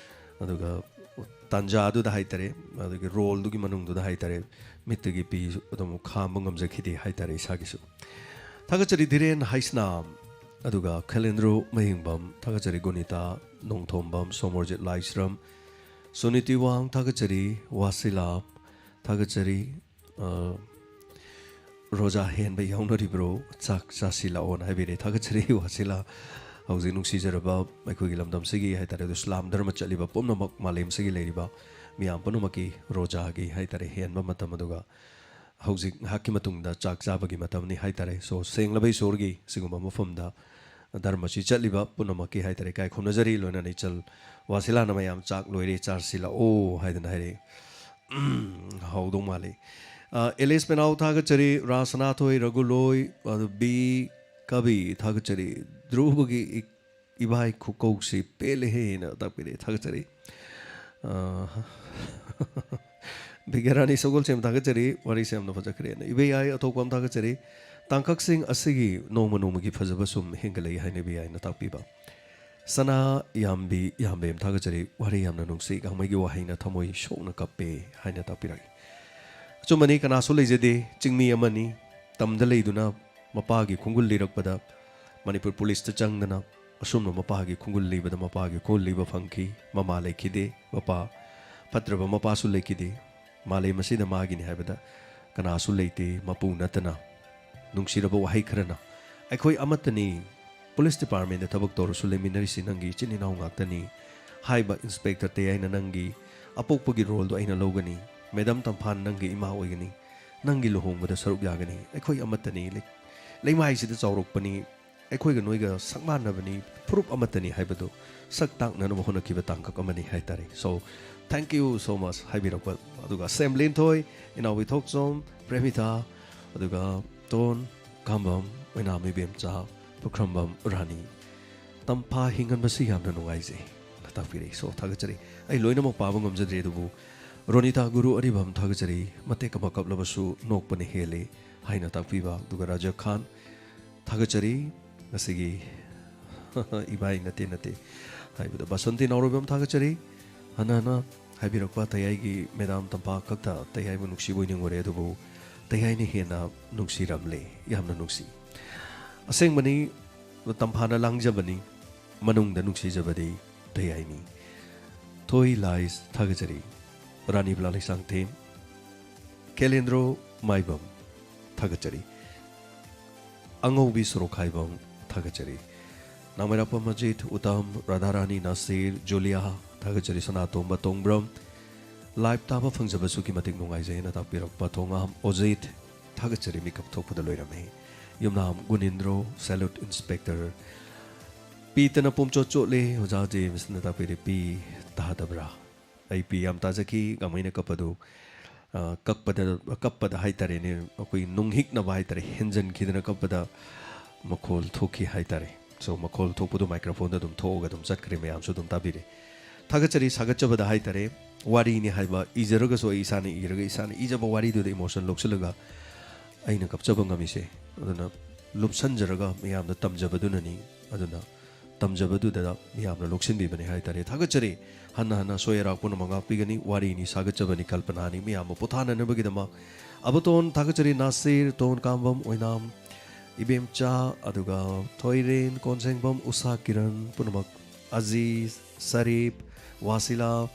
ꯑꯗꯨꯒ ꯇꯥꯟꯖꯥꯗꯨꯗ ꯍꯥꯏꯇꯥꯔꯦ, ꯑꯗꯨꯒꯤ ꯔꯣꯜꯗꯨꯒꯤ ꯃꯅꯨꯡꯗꯨꯗ ꯍꯥꯏꯇꯥꯔꯦ, ꯃꯤꯠꯇꯒꯤ ꯄꯤ ꯑꯗꯨꯝ ꯈꯥꯝꯕ ꯉꯝꯖꯈꯤꯗꯦ ꯍꯥꯏꯇꯥꯔꯦ ꯏꯁꯥꯒꯤꯁꯨ꯫ ꯊꯥꯒꯠꯆꯔꯤ ꯙꯤꯔꯦꯟ ꯍꯩꯁꯅꯥꯝ, ꯑꯗꯨꯒ ꯈꯂꯦꯟꯗ꯭ꯔꯣ ꯃꯍꯤꯡꯕꯝ, ꯊꯥꯒꯠꯆꯔꯤ ꯒꯨꯅꯤꯇꯥ ꯅꯣꯡꯊꯣꯝꯕꯝ, ꯁꯣꯃꯣꯔꯖꯤꯠ ꯂꯥꯏꯁ꯭ꯔꯝ, ꯁꯨꯅꯤꯇꯤ ꯋꯥꯡ, ꯊꯥꯒꯠꯆꯔꯤ ꯋꯥꯁꯤꯂꯥ, ꯊꯥꯒꯠꯆꯔꯤ꯫ ꯑ, ꯔꯣꯖꯥ ꯍꯦꯟꯕ ꯌꯥꯎꯅꯔꯤꯕ꯭ꯔꯣ? ꯆꯥꯛ ꯆꯥꯁꯤꯜꯂꯛꯑꯣꯅ ꯍꯥꯏꯕꯤꯔꯦ꯫ ꯊꯥꯒꯠꯆꯔꯤ ꯋꯥꯁꯤꯂꯥ꯫ ꯍꯧꯖꯤꯛ ꯅꯨꯡꯁꯤꯖꯔꯕ ꯑꯩꯈꯣꯏꯒꯤ ꯂꯝꯗꯝꯁꯤꯒꯤ ꯍꯥꯏꯇꯥꯔꯦ, ꯑꯗꯨ ꯏꯁꯂꯥꯝ ꯙꯔꯃ ꯆꯠꯂꯤꯕ ꯄꯨꯝꯅꯃꯛ, ꯃꯥꯂꯦꯝꯁꯤꯒꯤ ꯂꯩꯔꯤꯕ ꯃꯤꯌꯥꯝ ꯄꯨꯝꯅꯃꯛꯀꯤ ꯔꯣꯖꯥꯒꯤ ꯍꯥꯏꯇꯥꯔꯦ, ꯍꯦꯟꯕ ꯃꯇꯝ, ꯑꯗꯨꯒ ꯍꯧꯖꯤꯛ ꯉꯥꯏꯍꯥꯛꯀꯤ ꯃꯇꯨꯡꯗ ꯆꯥꯛ ꯆꯥꯕꯒꯤ ꯃꯇꯝꯅꯤ ꯍꯥꯏꯇꯥꯔꯦ꯫ So, ꯁꯦꯡꯂꯕ ꯏꯁꯣꯔꯒꯤ ꯁꯤꯒꯨꯝꯕ ꯃꯐꯝꯗ ꯙꯔꯃꯁꯤ ꯆꯠꯂꯤꯕ ꯄꯨꯝꯅꯃꯛꯀꯤ ꯍꯥꯏꯇꯥꯔꯦ, ꯏꯀꯥꯏ ꯈꯨꯝꯅꯖꯔꯤ꯫ ꯂꯣꯏꯅꯅ ꯏꯆꯜ ꯋꯥꯁꯤꯂꯥꯅ ꯃꯌꯥꯝ ꯆꯥꯛ ꯂꯣꯏꯔꯦ, ꯆꯥꯁꯤꯜꯂꯛꯑꯣ ꯍꯥꯏꯗꯅ ꯍꯥꯏꯔꯛꯏ꯫ ꯎꯝ, ꯍꯥꯎꯗꯧ ꯃꯥꯜꯂꯤ꯫ ꯑ, ꯑꯦꯂꯤꯁ ꯄꯦꯅꯥꯎ ꯊꯥꯒꯠꯆꯔꯤ, ꯔꯥꯁꯅꯥꯊꯣꯏ, ꯔꯘꯨꯂꯣꯏ, ꯑꯗꯨ ꯕꯤ ꯀꯕꯤ ꯊꯥꯒꯠꯆꯔꯤ, ꯙ꯭ꯔꯨꯕꯒꯤ ꯏ-, ꯏꯕꯥꯏ ꯈꯨꯀꯧꯁꯤ ꯄꯦꯜꯂꯦꯍꯦꯅ ꯇꯥꯛꯄꯤꯔꯛꯑꯦ, ꯊꯥꯒꯠꯆꯔꯤ꯫ ꯑ, ꯕꯤꯒ꯭ꯌꯥꯔꯥꯅꯤ ꯁꯒꯣꯜꯁꯦꯝ ꯊꯥꯒꯠꯆꯔꯤ, ꯋꯥꯔꯤꯁꯦ ꯌꯥꯝꯅ ꯐꯖꯈ꯭ꯔꯦꯅ꯫ ꯏꯕꯦꯌꯥꯏ ꯑꯊꯣꯛꯄꯝ ꯊꯥꯒꯠꯆꯔꯤ, ꯇꯥꯡꯀꯛꯁꯤꯡ ꯑꯁꯤꯒꯤ ꯅꯣꯡꯃ ꯅꯣꯡꯃꯒꯤ ꯐꯖꯕ ꯁꯨꯝ ꯍꯦꯟꯒꯠꯂꯛꯏ ꯍꯥꯏꯅ ꯏꯕꯦꯌꯥꯏꯅ ꯇꯥꯛꯄꯤꯕ꯫ ꯁꯅꯥ ꯌꯥꯝꯕꯤ ꯌꯥꯝꯕꯦꯝ ꯊꯥꯒꯠꯆꯔꯤ꯫ ꯋꯥꯔꯤ ꯌꯥꯝꯅ ꯅꯨꯡꯁꯤ, ꯒꯥꯡꯃꯩꯒꯤ ꯋꯥꯍꯩꯅ ꯊꯃꯣꯏ ꯁꯣꯛꯅ ꯀꯞꯄꯦ ꯍꯥꯏꯅ ꯇꯥꯛꯄꯤꯔꯛꯏ꯫ ꯑꯆꯨꯝꯕꯅꯤ, ꯀꯅꯥꯁꯨ ꯂꯩꯖꯗꯦ꯫ ꯆꯤꯡꯃꯤ ꯑꯃꯅꯤ, ꯇꯝꯗ ꯂꯩꯗꯨꯅ ꯃꯄꯥꯒꯤ ꯈꯣꯡꯒꯨꯜ ꯂꯤꯔꯛꯄꯗ ꯃꯅꯤꯄꯨꯔ ꯄꯨꯂꯤꯁꯇ ꯆꯪꯗꯅ ꯑꯁꯨꯝꯅ ꯃꯄꯥꯒꯤ ꯈꯣꯡꯒꯨꯜ ꯂꯤꯕꯗ ꯃꯄꯥꯒꯤ ꯈꯣꯡꯒꯨꯜ ꯂꯤꯕ ꯐꯪꯈꯤ꯫ ꯃꯃꯥ ꯂꯩꯈꯤꯗꯦ, ꯃꯄꯥ ꯐꯠꯇ꯭ꯔꯕ ꯃꯄꯥꯁꯨ ꯂꯩꯈꯤꯗꯦ꯫ ꯃꯥꯂꯦꯝ ꯑꯁꯤꯗ ꯃꯥꯒꯤꯅꯤ ꯍꯥꯏꯕꯗ ꯀꯅꯥꯁꯨ ꯂꯩꯇꯦ, ꯃꯄꯨ ꯅꯠꯇꯅ꯫ ꯅꯨꯡꯁꯤꯔꯕ ꯋꯥꯍꯩ ꯈꯔꯅ, "ꯑꯩꯈꯣꯏ ꯑꯃꯠꯇꯅꯤ, ꯄꯨꯂꯤꯁ ꯗꯤꯄꯥꯔꯠꯃꯦꯟꯗ ꯊꯕꯛ ꯇꯧꯔꯁꯨ ꯂꯩꯃꯤꯟꯅꯔꯤꯁꯤ ꯅꯪꯒꯤ ꯏꯆꯤꯟ ꯏꯅꯥꯎ ꯉꯥꯛꯇꯅꯤ꯫ ꯍꯥꯏꯕ ꯏꯟꯁꯄꯦꯛꯇꯔ ꯇꯦꯌꯥꯏꯅ ꯅꯪꯒꯤ ꯑꯄꯣꯛꯄꯒꯤ ꯔꯣꯜꯗꯣ ꯑꯩꯅ ꯂꯧꯒꯅꯤ꯫ ꯃꯦꯗꯥꯝ ꯇꯝꯐꯥꯟ ꯅꯪꯒꯤ ꯏꯃꯥ ꯑꯣꯏꯒꯅꯤ꯫ ꯅꯪꯒꯤ ꯂꯨꯍꯣꯡꯕꯗ ꯁꯔꯨꯛ ꯌꯥꯒꯅꯤ꯫ ꯑꯩꯈꯣꯏ ꯑꯃꯠꯇꯅꯤ꯫ ꯂꯩ-, ꯂꯩꯃꯥꯏꯁꯤꯗ ꯆꯥꯎꯔꯛꯄꯅꯤ꯫ ꯑꯩꯈꯣꯏꯒ ꯅꯣꯏꯒ ꯁꯛ ꯃꯥꯟꯅꯕꯅꯤ, ꯐꯨꯔꯨꯞ ꯑꯃꯠꯇꯅꯤ ꯍꯥꯏꯕꯗꯨ ꯁꯛ ꯇꯥꯛꯅꯅꯕ ꯍꯣꯠꯅꯈꯤꯕ ꯇꯥꯡꯀꯛ ꯑꯃꯅꯤ ꯍꯥꯏꯇꯥꯔꯦ꯫ So, thank you so much ꯍꯥꯏꯕꯤꯔꯛꯄ꯫ ꯑꯗꯨꯒ ꯁꯦꯝ ꯂꯤꯟꯊꯣꯏ, ꯏꯅꯥꯎ ꯏꯊꯣꯛꯆꯣꯝ, ꯄ꯭ꯔꯦꯃꯤꯇꯥ, ꯑꯗꯨꯒ ꯇꯣꯟ, ꯀꯥꯝꯕꯝ, ꯑꯣꯏꯅꯥꯝ ꯏꯕꯦꯝꯆꯥ, ꯄꯨꯈ꯭ꯔꯝꯕꯝ ꯔꯥꯅꯤ, ꯇꯝꯐꯥ ꯍꯤꯡꯍꯟꯕꯁꯤ ꯌꯥꯝꯅ ꯅꯨꯡꯉꯥꯏꯖꯩ ꯅ ꯇꯥꯛꯄꯤꯔꯛꯏ꯫ So, ꯊꯥꯒꯠꯆꯔꯤ꯫ ꯑꯩ ꯂꯣꯏꯅꯃꯛ ꯄꯥꯕ ꯉꯝꯖꯗ꯭ꯔꯦ, ꯑꯗꯨꯕꯨ ꯔꯣꯅꯤꯇꯥ ꯒꯨꯔꯨ ꯑꯔꯤꯕꯝ ꯊꯥꯒꯠꯆꯔꯤ꯫ ꯃꯇꯦꯛ ꯑꯃ ꯀꯞꯂꯕꯁꯨ ꯅꯣꯛꯄꯅ ꯍꯦꯜꯂꯤ ꯍꯥꯏꯅ ꯇꯥꯛꯄꯤꯕ꯫ ꯑꯗꯨꯒ ꯔꯥꯖꯥ ꯈꯥꯟ ꯊꯥꯒꯠꯆꯔꯤ꯫ ꯉꯁꯤꯒꯤ ꯏꯕꯥꯏ ꯅꯠꯇꯦ ꯅꯠꯇꯦ ꯍꯥꯏꯕꯗ ꯕꯁꯟꯇꯤ ꯅꯥꯎꯔꯣꯏꯕꯝ ꯊꯥꯒꯠꯆꯔꯤ꯫ ꯍꯟꯅ ꯍꯟꯅ ꯍꯥꯏꯕꯤꯔꯛꯄ ꯇꯌꯥꯏꯒꯤ ꯃꯦꯗꯥꯝ ꯇꯝꯐꯥ ꯈꯛꯇ ꯇꯌꯥꯏꯕꯨ ꯅꯨꯡꯁꯤꯕꯣꯏ ꯅꯤꯡꯉꯨꯔꯦ, ꯑꯗꯨꯕꯨ ꯇꯌꯥꯏꯅ ꯍꯦꯟꯅ ꯅꯨꯡꯁꯤꯔꯝꯂꯦ꯫ ꯌꯥꯝꯅ ꯅꯨꯡꯁꯤ꯫ ꯑꯁꯦꯡꯕꯅꯤ, ꯇꯝꯐꯥꯅ ꯂꯥꯡꯖꯕꯅꯤ, ꯃꯅꯨꯡꯗ ꯅꯨꯡꯁꯤꯖꯕꯗꯤ ꯇꯌꯥꯏꯅꯤ꯫ ꯊꯣꯏ ꯂꯥꯏꯁ ꯊꯥꯒꯠꯆꯔꯤ꯫ ꯔꯥꯅꯤ ꯕꯂꯥ ꯂꯩꯁꯥꯡꯊꯦꯝ, ꯀꯦꯂꯦꯟꯗ꯭ꯔꯣ ꯃꯥꯏꯕꯝ ꯊꯥꯒꯠꯆꯔꯤ꯫ ꯑꯉꯧꯕꯤ ꯁꯣꯔꯣꯛꯈꯥꯏꯕꯝ ꯊꯥꯒꯠꯆꯔꯤ꯫ ꯅꯥꯃꯩꯔꯥꯛꯄꯝ ꯑꯖꯤꯠ, ꯎꯇꯝ, ꯔꯥꯙꯥꯔꯥꯅꯤ, ꯅꯥꯁꯤꯔ, ꯖꯨꯂꯤꯌꯥ ꯊꯥꯒꯠꯆꯔꯤ꯫ ꯁꯅꯥꯇꯣꯝꯕ ꯇꯣꯡꯕ꯭ꯔꯝ, ꯂꯥꯏꯚ ꯇꯥꯕ ꯐꯪꯖꯕꯁꯨꯒꯤ ꯃꯇꯤꯛ ꯅꯨꯡꯉꯥꯏꯖꯩ ꯍꯥꯏꯅ ꯇꯥꯛꯄꯤꯔꯛꯄ ꯊꯣꯉꯥꯝ ꯑꯣꯖꯤꯠ ꯊꯥꯒꯠꯆꯔꯤ꯫ ꯃꯤꯀꯞ ꯊꯣꯛꯄꯗ ꯂꯣꯏꯔꯝꯃꯤ꯫ ꯌꯨꯝꯅꯥꯝ ꯒꯨꯅꯤꯟꯗ꯭ꯔꯣ, salute inspector꯫ ꯄꯤꯇꯅ ꯄꯨꯝꯆꯣꯠ ꯆꯣꯠꯂꯦ, ꯑꯣꯖꯥ ꯖꯦꯝꯁꯅ ꯇꯥꯛꯄꯤꯔꯤ꯫ ꯄꯤ ꯇꯥꯗꯕ꯭ꯔꯥ? ꯑꯩ ꯄꯤ ꯌꯥꯝ ꯇꯥꯖꯈꯤ꯫ ꯒꯥꯡꯃꯩꯅ ꯀꯞꯄꯗꯨ, ꯑ, ꯀꯛꯄꯗ, ꯀꯞꯄꯗ ꯍꯥꯏꯇꯥꯔꯦꯅꯦ, ꯑꯩꯈꯣꯏ ꯅꯨꯡꯍꯤꯛꯅꯕ ꯍꯥꯏꯇꯥꯔꯦ, ꯍꯦꯟꯖꯟꯈꯤꯗꯅ ꯀꯞꯄꯗ ꯃꯈꯣꯜ ꯊꯣꯛꯈꯤ ꯍꯥꯏꯇꯥꯔꯦ꯫ So, ꯃꯈꯣꯜ ꯊꯣꯛꯄꯗꯨ ꯃꯥꯏꯀ꯭ꯔꯣꯐꯣꯟꯗ ꯑꯗꯨꯝ ꯊꯣꯛꯑꯒ ꯑꯗꯨꯝ ꯆꯠꯈ꯭ꯔꯦ, ꯃꯌꯥꯝꯁꯨ ꯑꯗꯨꯝ ꯇꯥꯕꯤꯔꯦ꯫ ꯊꯥꯒꯠꯆꯔꯤ, ꯁꯥꯒꯠꯆꯕꯗ ꯍꯥꯏꯇꯥꯔꯦ, ꯋꯥꯔꯤꯅꯤ ꯍꯥꯏꯕ ꯏꯖꯔꯒꯁꯨ ꯑꯩ ꯏꯁꯥꯅ ꯏꯔꯒ ꯏꯁꯥꯅ ꯏꯖꯕ ꯋꯥꯔꯤꯗꯨꯗ ꯏꯃꯣꯁꯟ ꯂꯧꯁꯤꯜꯂꯒ ꯑꯩꯅ ꯀꯞꯆꯕ ꯉꯝꯃꯤꯁꯦ꯫ ꯑꯗꯨꯅ ꯂꯨꯞꯁꯟꯖꯔꯒ ꯃꯌꯥꯝꯗ ꯇꯝꯖꯕꯗꯨꯅꯅꯤ꯫ ꯑꯗꯨꯅ ꯇꯝꯖꯕꯗꯨꯗ ꯃꯤꯌꯥꯝꯅ ꯂꯧꯁꯤꯟꯕꯤꯕꯅꯤ ꯍꯥꯏꯇꯥꯔꯦ꯫ ꯊꯥꯒꯠꯆꯔꯤ꯫ ꯍꯟꯅ ꯍꯟꯅ ꯑꯁꯣꯏ ꯑꯔꯥꯛ ꯄꯨꯝꯅꯃꯛ ꯉꯥꯛꯄꯤꯒꯅꯤ꯫ ꯋꯥꯔꯤꯅꯤ, ꯁꯥꯒꯠꯆꯕꯅꯤ, ꯀꯜꯄꯅꯥꯅꯤ, ꯃꯤꯌꯥꯝꯕꯨ ꯄꯣꯊꯥꯅꯅꯕꯒꯤꯗꯃꯛ꯫ ꯑꯕꯨꯇꯣꯟ ꯊꯥꯒꯠꯆꯔꯤ꯫ ꯅꯥꯁꯤꯔ, ꯇꯣꯟ ꯀꯥꯝꯕꯝ, ꯑꯣꯏꯅꯥꯝ ꯏꯕꯦꯝꯆꯥ, ꯑꯗꯨꯒ ꯊꯣꯏꯔꯦꯟ, ꯀꯣꯟꯖꯦꯡꯕꯝ, ꯎꯁꯥ ꯀꯤꯔꯟ ꯄꯨꯝꯅꯃꯛ, ꯑꯖꯤꯖ, ꯁꯔꯤꯞ, ꯋꯥꯁꯤꯂꯥ,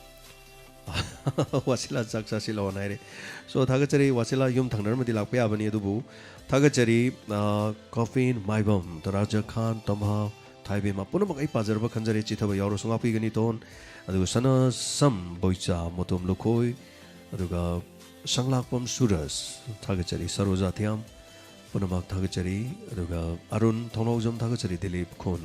ꯋꯥꯁꯤꯂꯥ ꯆꯥꯛ ꯆꯥꯁꯤꯜꯂꯛꯑꯣꯅ ꯍꯥꯏꯔꯦ꯫ So, ꯊꯥꯒꯠꯆꯔꯤ꯫ ꯋꯥꯁꯤꯂꯥ ꯌꯨꯝ ꯊꯪꯅꯔꯝꯃꯗꯤ ꯂꯥꯛꯄ ꯌꯥꯕꯅꯤ, ꯑꯗꯨꯕꯨ ꯊꯥꯒꯠꯆꯔꯤ꯫ ꯑ, ꯀꯣꯐꯤꯟ, ꯃꯥꯏꯕꯝ, ꯇꯔꯥꯖ ꯈꯥꯟ, ꯇꯝꯍꯥ, ꯊꯥꯏꯕꯦꯝꯃ ꯄꯨꯝꯅꯃꯛ ꯑꯩ ꯄꯥꯖꯔꯕ ꯈꯟꯖꯔꯦ꯫ ꯆꯤꯊꯕ ꯌꯥꯎꯔꯁꯨ ꯉꯥꯛꯄꯤꯒꯅꯤ ꯇꯣꯟ꯫ ꯑꯗꯨꯒ ꯁꯅꯥꯁꯝ ꯕꯣꯏꯆꯥ, ꯃꯣꯇꯣꯝ ꯂꯨꯈꯣꯏ, ꯑꯗꯨꯒ ꯁꯪꯂꯥꯛꯄꯝ ꯁꯨꯔꯖ, ꯊꯥꯒꯠꯆꯔꯤ꯫ ꯁꯔꯣꯖꯥ ꯊꯤꯌꯥꯝ, ꯄꯨꯝꯅꯃꯛ ꯊꯥꯒꯠꯆꯔꯤ꯫ ꯑꯗꯨꯒ ꯑꯔꯨꯟ ꯊꯧꯅꯥꯎꯖꯝ ꯊꯥꯒꯠꯆꯔꯤ, ꯗꯤꯂꯤꯞ ꯈꯨꯟ,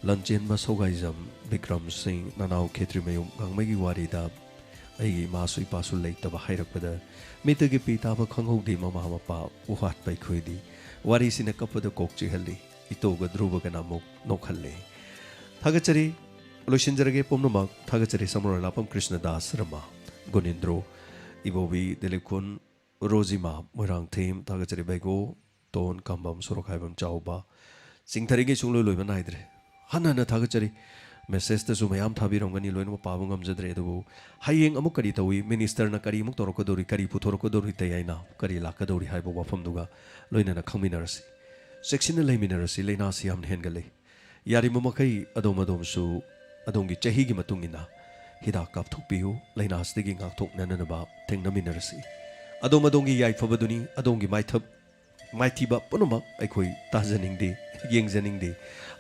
ꯂꯟꯆꯦꯟꯕ ꯁꯧꯒꯥꯏꯖꯝ, ꯕꯤꯀ꯭ꯔꯝ ꯁꯤꯡ, ꯅꯅꯥꯎ ꯈꯦꯇ꯭ꯔꯤꯃꯌꯨꯝ ꯉꯥꯡꯃꯩꯒꯤ ꯋꯥꯔꯤꯗ ꯑꯩꯒꯤ ꯏꯃꯥꯁꯨ ꯏꯄꯥꯁꯨ ꯂꯩꯇꯕ ꯍꯥꯏꯔꯛꯄꯗ ꯃꯤꯠꯇꯒꯤ ꯄꯤ ꯇꯥꯕ ꯈꯪꯍꯧꯗꯦ ꯃꯃꯥ ꯃꯄꯥ ꯋꯥꯠꯄ ꯑꯩꯈꯣꯏꯗꯤ꯫ ꯋꯥꯔꯤꯁꯤꯅ ꯀꯞꯄꯗ ꯀꯣꯛ ꯆꯤꯛꯍꯜꯂꯤ꯫ ꯏꯇꯣꯒ ꯙ꯭ꯔꯨꯕꯒꯅ ꯑꯃꯨꯛ ꯅꯣꯛꯍꯜꯂꯦ꯫ ꯊꯥꯒꯠꯆꯔꯤ꯫ ꯂꯣꯏꯁꯤꯟꯖꯔꯒꯦ ꯄꯨꯝꯅꯃꯛ꯫ ꯊꯥꯒꯠꯆꯔꯤ ꯁꯃꯔꯣꯏ ꯂꯥꯄꯝ ꯀ꯭ꯔꯤꯁꯅꯗꯥꯁ ꯔꯃ, ꯒꯨꯅꯤꯟꯗ꯭ꯔꯣ, ꯏꯕꯣꯕꯤ ꯗꯤꯂꯤꯞ ꯈꯨꯟ, ꯔꯣꯖꯤꯃꯥ ꯃꯣꯏꯔꯥꯡꯊꯦꯝ, ꯊꯥꯒꯠꯆꯔꯤ ꯕꯩꯒꯣ, ꯇꯣꯟ ꯀꯝꯕꯝ, ꯁꯣꯔꯣꯛꯈꯥꯏꯕꯝ ꯆꯥꯎꯕ, ꯆꯤꯡꯊꯔꯤꯉꯩ ꯁꯨꯡꯂꯣꯏ ꯂꯣꯏꯕ ꯅꯥꯏꯗ꯭ꯔꯦ꯫ ꯍꯟꯅ ꯍꯟꯅ ꯊꯥꯒꯠꯆꯔꯤ꯫ ꯃꯦꯁꯦꯖꯇꯁꯨ ꯃꯌꯥꯝ ꯊꯥꯕꯤꯔꯝꯒꯅꯤ, ꯂꯣꯏꯅꯃꯛ ꯄꯥꯕ ꯉꯝꯖꯗ꯭ꯔꯦ꯫ ꯑꯗꯨꯕꯨ ꯍꯌꯦꯡ ꯑꯃꯨꯛ ꯀꯔꯤ ꯇꯧꯏ, ꯃꯤꯅꯤꯁꯇꯔꯅ ꯀꯔꯤ ꯑꯃꯨꯛ ꯇꯧꯔꯛꯀꯗꯧꯔꯤ, ꯀꯔꯤ ꯄꯨꯊꯣꯔꯛꯀꯗꯧꯔꯤ, ꯇꯌꯥꯏꯅ ꯀꯔꯤ ꯂꯥꯛꯀꯗꯧꯔꯤ ꯍꯥꯏꯕ ꯋꯥꯐꯝꯗꯨꯒ ꯂꯣꯏꯅꯅ ꯈꯪꯃꯤꯟꯅꯔꯁꯤ꯫ ꯆꯦꯛꯁꯤꯟꯅ ꯂꯩꯃꯤꯟꯅꯔꯁꯤ, ꯂꯥꯏꯅꯥꯁꯤ ꯌꯥꯝꯅ ꯍꯦꯟꯒꯠꯂꯦ꯫ ꯌꯥꯔꯤꯕ ꯃꯈꯩ ꯑꯗꯣꯝ ꯑꯗꯣꯝꯁꯨ ꯑꯗꯣꯝꯒꯤ ꯆꯍꯤꯒꯤ ꯃꯇꯨꯡ ꯏꯟꯅ ꯍꯤꯗꯥꯛ ꯀꯥꯞꯊꯣꯛꯄꯤꯌꯨ, ꯂꯥꯏꯅꯥꯁꯤꯗꯒꯤ ꯉꯥꯛꯊꯣꯛꯅꯅꯕ ꯊꯦꯡꯅꯃꯤꯟꯅꯔꯁꯤ꯫ ꯑꯗꯣꯝ ꯑꯗꯣꯝꯒꯤ ꯌꯥꯏꯐꯕꯗꯨꯅꯤ, ꯑꯗꯣꯝꯒꯤ ꯃꯥꯏꯊꯞ ꯃꯥꯏꯊꯤꯕ ꯄꯨꯝꯅꯃꯛ ꯑꯩꯈꯣꯏ ꯇꯥꯖꯅꯤꯡꯗꯦ, ꯌꯦꯡꯖꯅꯤꯡꯗꯦ꯫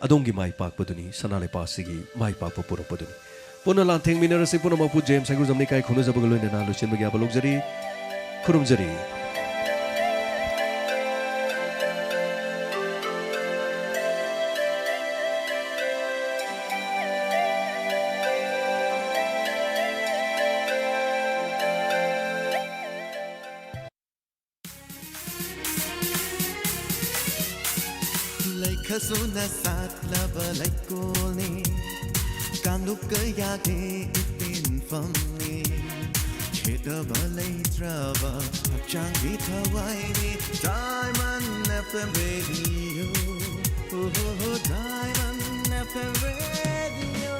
ꯑꯗꯣꯝꯒꯤ ꯃꯥꯏ ꯄꯥꯛꯄꯗꯨꯅꯤ ꯁꯅꯥ ꯂꯩꯄꯥꯛꯁꯤꯒꯤ ꯃꯥꯏ ꯄꯥꯛꯄ ꯄꯨꯔꯛꯄꯗꯨꯅꯤ꯫ ꯄꯨꯟꯅ ꯂꯥꯟꯊꯦꯡꯃꯤꯟꯅꯔꯁꯤ꯫ ꯄꯨꯝꯅꯃꯛꯄꯨ ꯖꯦꯝꯁ ꯍꯩꯒ꯭ꯔꯨꯖꯝꯅ ꯏꯀꯥꯏ ꯈꯨꯝꯅꯖꯕꯒ ꯂꯣꯏꯅꯅ ꯂꯣꯏꯁꯤꯟꯕꯒꯤ ꯑꯕ ꯂꯧꯖꯔꯤ, ꯈꯨꯔꯨꯝꯖꯔꯤ꯫ ꯂꯩꯈꯁꯨꯅ ꯁꯥꯠꯂꯕ ꯂꯩꯀꯣꯜꯅꯤ, ꯀꯥꯡꯂꯨꯞ ꯀꯌꯥꯒꯤ ꯏꯄꯦꯟꯐꯝꯅꯤ꯫ ꯈꯦꯠꯇꯕ ꯂꯩꯇ꯭ꯔꯕ ꯍꯛꯆꯥꯡꯒꯤ ꯊꯋꯥꯏꯅꯤ꯫ Diamond F M Radio, oh, Diamond F M Radio.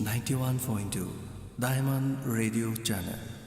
Ninety-one point two Diamond Radio Channel.